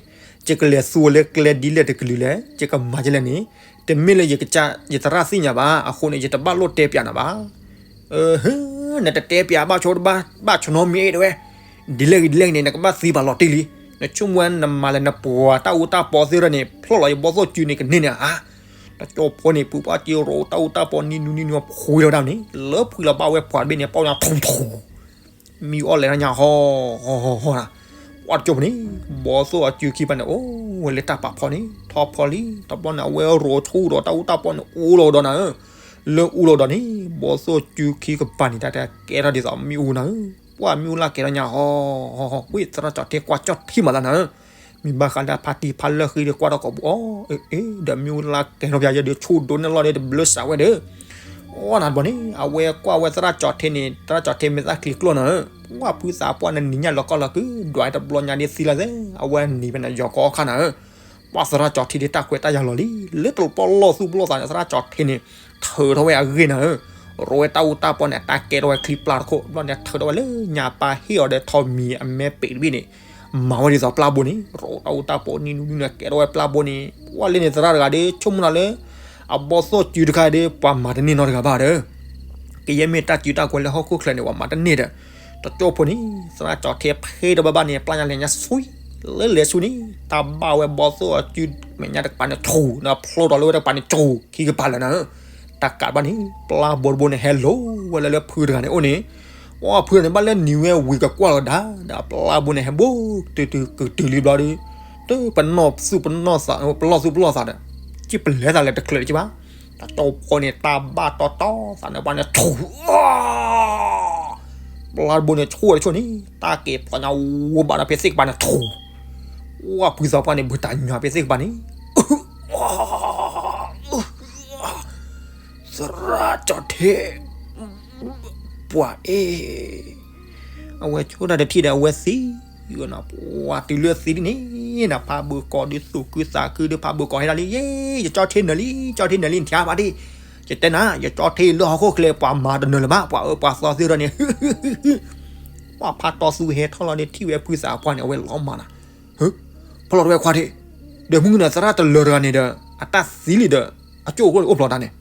ယကလဲၤသူလၢကျဲဒ်လဲၣ်တကလုာ်လဲၣ်, ယကမၤဒ်လဲၣ်န့ၣ်, တမ့ၢ်လၢယကစၢ်ယသရၣ်သ့ၣ်ညါဘၣ်, အဃိန့ၣ် ယတဘၣ်လိၣ်တဲပၠးနၤဘၣ်. အဟ့, နတတဲပၠးဘၣ်ဆိတဘၣ်, ဘၣ်ဆိနီတမံၤအ့ၣ်တဲဝဲ, ဒ်လဲၣ်ဂ့ၤဒ်လဲၣ်ဂ့ၤန့ၣ် နကဘၣ်သံပာ်လီၤတံၢ်လံ, နဆိကမိၣ်ဝဲနမၤလၢနပှၤတၢ်အူတၢ်ပီသ့ၣ်တဖၣ်န့ၣ် ဖျီၣ်လီၤယဘီသိၣ်စုန့ၣ်ကန့ၢ်န့ၣ်ဧါ. တကၠီဖိန့ၣ် ပှၤပှၢ်က့ၤရိးတၢ်အူတၢ်ပီနံၤနူနံၤနူအဖှံလီၤဒၣ်န့ၣ် လၢဖှံလီၤဘၣ်ဝဲပှၤတဘ့ၣ်န့ၣ် ပီၣ်ညါထူထူ မံအီၣ်လဲၤထီၣ်ညါဟီဟီဟီဟီနၤ, ပှၢ်တကၠီဖိန့ၣ်, ဘီသိၣ်အစုခံပၤန့ၣ် အိၣ်ဝဲလၢတၢ်ပာ်ဖီန့ၣ် ထီၣ်ဖီလံ, တဘျီန့ၣ် အဝဲရိးဆူၣ်ဒီးတၢ်အူတၢ်ပီန့ၣ် အူလီၤဒီးနၤဧၢ, လၢအူလီၤဒီးန့ၣ် ဘီသိၣ်စုခံကပၤန့ၣ် တၢ်တဲကဲထီၣ်ဒ်သိးမ့ၣ်အူနၤဧၢ, ပှၢ်မ့ၣ်အူလၢကဲထီၣ်ညါဟီဟီဟီ ဝံသရၣ်ကၠီၤထ့ကွၢ်ကၠီၣ်ထံမၤသးနၤဧၢ မ့ၢ်ဘၣ်ဃးလၢဖါတံၢ်ဖါလၢၢ်ဃံဒီးကွၢ်ထီၣ်ကိာ်ပူၤအီၤ, အ့ၣ်အ့ၣ် ဒီးမ့ၣ်အူလၢကဲထီၣ်ပၠးယဲဒီး ဆူၣ်ဒိၣ်န့ၢ်လီၢ်ဒီးတဘျၢစးဝဲဒီး, အီၣ်နၤတဘျီန့ၣ် အဝဲကွၢ်ဝဲသရၣ်ကၠီၤထ့န့ၣ် သရၣ်ကၠီၤထ့မ့ၢ်သၣ်ချံကျိၣ်နၤဧၢ, ပှၢ်ဖုသးပှၢ်န့ၣ်နံၤညါလီၤကီၢ်လီၤကု ဒွးတဘျီညါဒ်သံလီၤသ့, အဝဲနံၤဖဲန့ၣ်ယီၤကီၢ်ခါနၤဧၢ, ပှၢ်သရၣ်ကၠီၤထ့ဒ်တၢ်ခွဲးတၢ်ယာ်လီၤလံ, လၢတပီၢ်လီၢ်သူၣ်ပလီၢ်သးန့ၣ် သရၣ်ကၠီၤထ့န့ၣ် ထုးထီၣ်ဝဲအဂ့ၢ်နၤဧၢ, ရိးဝဲတၢ်အူတၢ်ပီန့ၣ် တၢ်ကဲထီၣ်ဝဲချံပျၢ်တခိၣ်, ဘျီန့ၣ်ထုးထီၣ်ဝဲလၢညါပၢ်ဟ့ၣ်အီၤဒီးထီးမံၤအမဲပံးတဘ့ၣ်န့ၣ် မၤဝဲဒ်သိးပျၢ်ဘိန့ၣ် ရိးတၢ်အူတၢ်ပီနံၤနူနံၤနူကဲထီၣ်ဝဲပျၢ်ဘိန့ၣ်, ပှၢ်လၢန့ၣ်သရၣ်တဂၤဒီး ဆိကမိၣ်နၤလၢ အဘီသိၣ်စုတခါဒီး ပှၤမၤတန့ၢ်နီတဂၤဘၣ်ဒီး ကယဲၢ်မ့ၢ်တၢ်စုတၢ်ကွဲးလၢဟီၣ်ခိၣ်ချၢန့ၣ် ပှၤမၤတန့ၢ်ဒီး, တကၠီဖိန့ၣ် သရၣ်ကၠီၤထ့ဖ့ဒီးဘၣ်ဘၣ်န့ၣ် ပျၢ်ညါလဲၤညါဆှံ, လၢလဲၤဆူန့ၣ် တၢ်ဘၣ်ဝဲဘီသိၣ်အစုမဲာ်ညါတကပၤန့ၣ်ဆူၣ်, ဒီးဖျိထီၣ်လၢဝဲတကပၤန့ၣ်ဆူၣ်ခံကပၤလၢနၤဧၢ, တၢ်ကးဘၣ်န့ၣ် ပျၢ်ဘိတဘိန့ၣ် ဟဲလိၤဝဲလၢလၢဖုတဂၤန့ၣ်အိၣ်န့ၣ်, ပှၢ်ဖုန့ၣ်ဘၣ်လၢနံၤဝဲဝံၤကကွၢ်လီၤဒၣ်, ဒီးပျၢ်ဘိန့ၣ်ဟဲဘိတုၤတုၤကတုၤလံဘျီဒီး, တပနီၣ်သူၣ်ပနီၣ်သး ပလီၢ်သူၣ်ပလီၢ်သးဒီး, ကံၣ်ပလဲသးလဲၤတချုးလၢၤကဘၣ်, တကၠီဖိန့ၣ် တၢ်ဘၣ်တီတီသးန့ၣ်ပှၢ်န့ၣ်ဆူၣ်, ပျၢ်တဘိန့ၣ်ဆိၣ်ဝဲတဆိၣ်န့ၣ် တၢ်က့ၤဖျီညါဝဲဘၣ်ဒီးဖဲသ့ၣ်ကပၤန့ၣ်ထူ, ဝဲဖုသးပှၢ်န့ၣ် ဘုးတၢ်ညါဖဲသ့ၣ်ကပၤန့ၣ် သရၣ်ကၠီၤထ့ ပှၤအ့ၣ်, အဝဲဆိၣ်တၢ်တထံၣ်ဒီးအဝဲသံ, ပှၤတုၤလၢသံဒ်န့ၣ် နဖးဘၣ်ကိးဒုးသူၣ်ခုသးခုဒုးဖးဘၣ်ကိးဟဲဒၣ်လံ, ယကၠီၤထ့နၢၤလံ ကၠီၤထ့နၢၤလံ နထံၣ်ဘၣ်ဒံး, ယတဲနၤ ယကၠီၤထ့လၢဟီၣ်ခိၣ်ချၢ ပှၤမၤတနၢၤလၢၤဘၣ် ပှၤအၢပှၤသီသ့ၣ်ဒီးန့ၣ် ပှၤဖးတီသူဟဲထီၣ်လီၤန့ၣ် ထံၣ်ဝဲဖုသးပှၢ်န့ၣ် အဝဲလီၤမၢ်နၤ, ဖီၣ်လီၤတဝဲခွါထ့ၣ်, ဒီးမုၢ်နၤသရၣ်တလၢၤတဂၤန့ၣ်ဒီး အတၢ်သံလံဒီး အကၠိၣ်အိၣ်ဖျိးတၢ်န့ၣ်,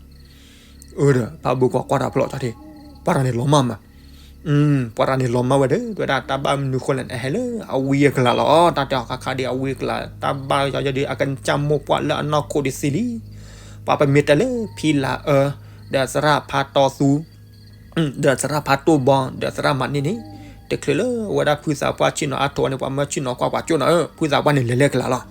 အၢဒီး ဖးဘၣ်ကိးကွၢ်တၢ်ဖျိးကၠီၤထ့ၣ်, ပှၤတဂၤန့ၣ်လီၤမၢ်မး ပှၤတဂၤန့ၣ်လီၤမၢ်ဝဲဒီး တဝဲဒၣ်တၢ်ဘၣ်မနုၤဃိလဲၣ်န့ၣ် အဟဲလၢအဝ့ၢ်အကလၤလီၤ တၢ်တဲအီၤခါခါဒ်အဝ့ၢ်အကလၤ တၢ်ဘၣ်ယီယီဒ်အကစၢ်မိၢ်ပှၢ်လၢအနီၢ်ခိဒ်သံလံ, ပှၤပမ့ၢ်တဲလၢဖံလၤအၢ ဒီးသရၣ်ဖးတီသူ ဒီးသရၣ်ဖးတိၢ်ဘီ ဒီးသရၣ်မၤန့ၢ်န့ၣ်, တချုးလၢအဝဲဒၣ်ဖုသးပှၢ်ဆ့ၣ်နီၤအါထီၣ်ဝဲန့ၣ် ပှၤမၢဆ့ၣ်နီၤကွၢ်ပှၤကၠိၣ်နီၤဧၢ ဖုသးပှၢ်န့ၣ်လဲၤလၢကလၤလီၤ,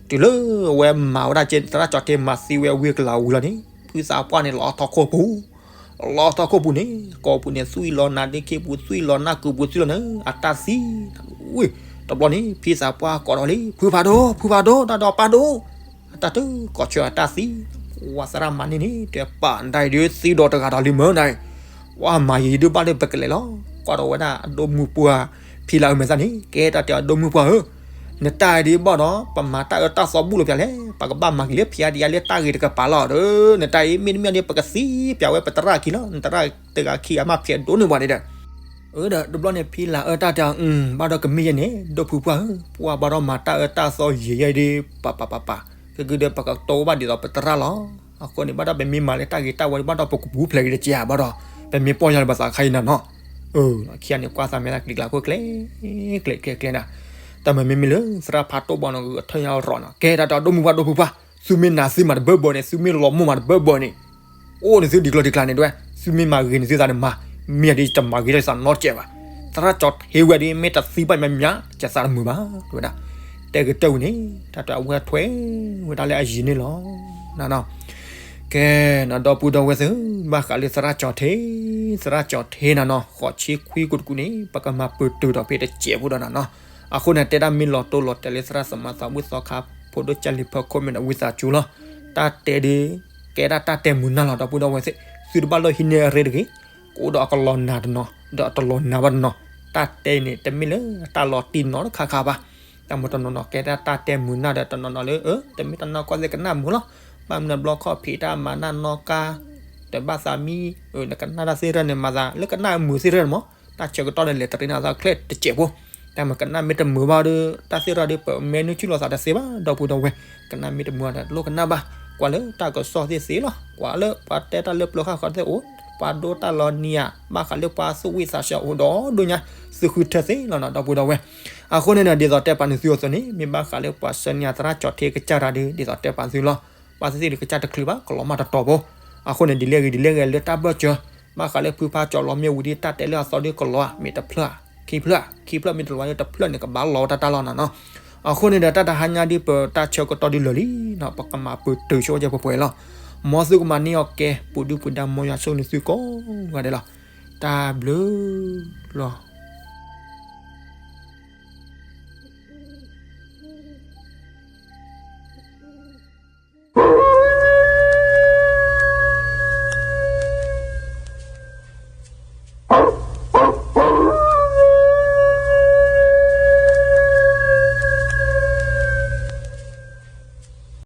တုၤလၢအဝဲမၤဝဲဒၣ်ကဲ သရၣ်ကၠီၤထ့မၤသံဝဲအဝ့ၢ်ကလၤဝံၤလီၤန့ၣ် ဖုသးပှၢ်န့ၣ်လီၤထီၣ်ခိၣ်ပူၤ လီၤထီၣ်ခိၣ်ပူၤန့ၣ် ကိးပူၤန့ၣ် သွံၣ်လီၤနါဒ့ခံပူၤ သွံၣ်လီၤနါကုာ်ပူၤ သွံၣ်လီၤနါ အတၢ်သံ, တဘျီန့ၣ် ဖံသးပှၢ်ကိးဒီးလံ ဖုဖးဒိၣ် ဖုဖးဒိၣ် တၢ်ဒီးပၢ်ဒိၣ်, အတၢ်တကိးဆၢအတၢ်သံ, ဝဲသရၣ်မၤန့ၢ်န့ၣ် တဲပာ်ဒၣ်အံၤဒုးသံဒီးတဂၤဒီးလံမၢနၤ, ဝဲမၤယံၤဒုးဘၣ်လၢပကလဲၤလီၤ, ကွၢ်ဒီးဝဲဒၣ်အဒိၣ်မုၢ်ပှၢ် ဖံလၤအၢမဲာ်သၣ်န့ၣ် ကဲတၢ်တဲအဒိၣ်မုၢ်ပှၢ်ဧၢ နတၢ်အံၤဒ်ဘၣ်ဒီး ပမၤတၢ်အၢတၢ်သီဘူၣ်လီၤပျၢၤလဲၣ်, ပကဘၣ်မၤက့ၤလၢဖံးအါဒံးအါလၢတၢ်ဂ့ၤတကပၤလီၤဒီး နတၢ်အံၤမ့တမ့ၢ်ဒ်ပကသံပျၢၤဝဲပသရၣ်ခံလီၤ, နသရၣ်တဂၤခံအမါဖံးအဒိၣ်န့ၢ်ပှၤန့ၣ်ဒီး, အၢဒီးတဘျီန့ၣ် ဖံလၤအၢတၢ်တဲအီၤ ဘၣ်ဒီးကမ့ၢ်ယဲန့ၣ် ဒိၣ်ဖုပှၢ်ဧၢ, ပှၤဘၣ်ဒီးမၤတၢ်အၢတၢ်သီယံၤယံၤဒ် ပပပပ, ကဂ့ၤဒီးပကတိၤဘၣ်ဒ်သိးပသရၣ်လီၤ, အဃိန့ၣ် ဘၣ်ဒီးပမ့ၢ်မၤလၢတၢ်ဂ့ၤတၢ်ဝါဒ်ဘၣ်ဒီးပကပူၤဖျဲးက့ၤတက့ၢ်ဧါ ဘၣ်ဒီး ပမ့ၢ်ပီၢ်ယၤလၢပသးခါအံၤနၤနီၤ အၢ ခံဂၤန့ၣ် ကွၢ်သးမဲာ်သၣ်ကျံၤကျါခိၣ်ကျဲ ကျဲကျဲကျဲနၤ, တၢ်မၤမ့မ့ၢ်လၢ သရၣ်ဖးတိၢ်ဘီနီၤ ဂုာ်အထၢၣ်ညါရီၤနီၤ ကဲတၢ်တဲဒိၣ်မုၢ်ပှၢ်ဒိၣ်ဖုပှၢ်, သုမ့ၢ်နၤသ့မးတဘၢဘၢန့ၣ် သုမ့ၢ်လီၤမိၢ်မးတဘၢဘၢန့ၣ် အိၣ်န့ၣ်သုဒ်ကျီဒ်ကျါန့ၣ်တဝဲ, သုမ့ၢ်မၤဂ့ၤန့ၣ်သုသးန့ၣ်မၤ, မ့ၢ်ဒ်တမၤဂ့ၤတၢ်သးနီတစဲးဘၣ်, သရၣ်ကၠီၤထ့ဝဲဒ်မ့ၢ်တသံဘၣ်မးမး ကသးတမုာ်ဘၣ် တဝဲဒၣ်, တဲကတၢၢ်ဝံၤန့ၣ် တၢ်တဲအဝဲထွဲဝဲဒၣ်လၢအယံၤန့ၣ်လီၤ နၤနီၤ ကဲ နဒီပုၢ်ဒီဝဲၢ်သ့ၣ်ဧၢ, ဘၣ်ဃးလၢသရၣ်ကၠီၤထ့, သရၣ်ကၠီၤထ့နၤနီၤ ဃိးဆံခွံကတကူၣ်န့ၣ် ပကမၤပတုာ်ဒီးဖဲတစဲးဖိဒီးနၤနီၤ, အဃိန့ၣ် တဲဒၣ်မ့ၢ်လီၤတိၢ်လီၤတဲာ်လၢသရၣ်သမါသးဝံၣ်သီခါ ဖိဒိၣ်ကၢ်လံၤဖၢခိၣ်မ့ၢ်ဒီးဝံသးစူၤလီၤ, တၢ်တဲဒ် ကဲဒၣ်တၢ်တဲမုာ်နၢ်လီၤ ဒီပုၢ်ဒီဝဲၢ်သ့ၣ်, သုတဘၣ်လၢဟံးန့ၢ်အရ့တဂ့ၤ, ကအိၣ်ဒီးအကလီၤနၤတနီၤ ဒီးအတလီၤနၤဘၣ်တနီၤ, တၢ်တဲအံၤန့ၣ် တမ့ၢ်လၢတၢ်လီၤတံၢ်နီၤတခါခါဘၣ် တၢ်မ့ၢ်တနီၤနီၤ ကဲဒၣ်တၢ်တဲမုာ်နၢ်ဒီးတနီၤနီၤလၢ တမ့ၢ်တၢ်နီၢ်ကီၢ်သ့ၣ်ကနၣ်မုာ်လီၤ, ဘၣ်မနုၤဘျီခီၣ်ဖံးတၢ်မၤနၢ်နီၣ်ကါ, ဒီးဘၣ်သးမံ, နကနၣ်တၢ်သ့ၣ်တဖၣ်န့ၣ် မၤသးလၢကနၣ်မုာ်သ့ၣ်တဖၣ်န့ၣ်မး, တၢ်ဆၢကတီၢ်န့ၣ် လဲၤတရံးနၤသးချဲၣ်တစဲးဖိ, တၢ်မ့ၢ်ကနၣ်မ့ၢ်တမုာ်ဘၣ်ဒီး တၢ်သ့ၣ်တဖၣ်ဒီး ပမ့ၢ်နုာ်ဆူၣ်လီၤသးတသ့ဘၣ် ဒီပုၢ်ဒီဝဲၢ်, ကနၣ်မ့ၢ်တမုာ်ဒီး လိၣ်ကနၣ်ဘၣ်, ကွၢ်လၢတၢ်ကစီၣ်သ့ၣ်သ့ၣ်လီၤ, ကွၢ်လၢပှၤတဲတၢ်လၢပျၢၤဃၣ်ဃီသ့ၣ်အိၣ်, ပှၤဒိတၢ်လီၤနံၤဧါ, ဘၣ်ဃးလၢပှၤသူၣ်ဝံၣ်သးစူၤအိၣ်ဒီးဒိၣ်ညါ, သုဃုထၢသ့လီၤနီၤ ဒီပုၢ်ဒီဝဲၢ်, အဃိန့ၣ်ဒီး ဒ်သိးတဲပာ်နုာ်သုအသိးန့ၣ် မ့ၢ်ဘၣ်ဃးလၢပှၤဆှၢန့ၢ်သရၣ်ကၠီၤထ့ကစၢ်တၢ်ဒီး ဒ်သိးတဲပာ်သုလီၤ, ပှၤသ့ၣ်သ့ၣ်ဒီးကစၢ်တချုးဘၣ် ကလီၤမၢ်တတီၤဖိ, အဃိန့ၣ် ဒ်လဲၣ်ဂ့ၤ ဒ်လဲၣ်ဂ့ၤလၢတၢ်ဘၢၣ်စၢၤ, ဘၣ်ဃးလၢဖုဖါကၠီၤလီၤမ့ၢ်ဝံၤဒီးတၢ်တဲလၢအသီဒီးကလီၤဧါ, မ့ၢ်တဖျၢၣ်ဧါ, ခံဖျၢၣ်, ခံဖျၢၣ်မ့ၢ်တလီၤဒီးတဖျၢၣ်န့ၣ် ကဘၣ်လီၤဝဲတၢ်တၢ်လီၤနၤနီၤ, အဃိန့ၣ်ဒီး တၢ်တဟါညါဒ်ပတၢ်ဆၢကတီၢ်ဒ်လၢာ်လံနီၤ ပကမၤပတုာ်ဆိဝဲကဲပှဲၤပှဲၤလီၤ, မ်သုကမၤန့ၢ်အီၤကဲ ပူၤဒုၣ်ပူၤဒါ မ်ယွၤဆိၣ်ဂ့ၤန့ၢ်သုကိးဂၤဒဲးလီၤ, တၢ်ဘျုးလီၤ.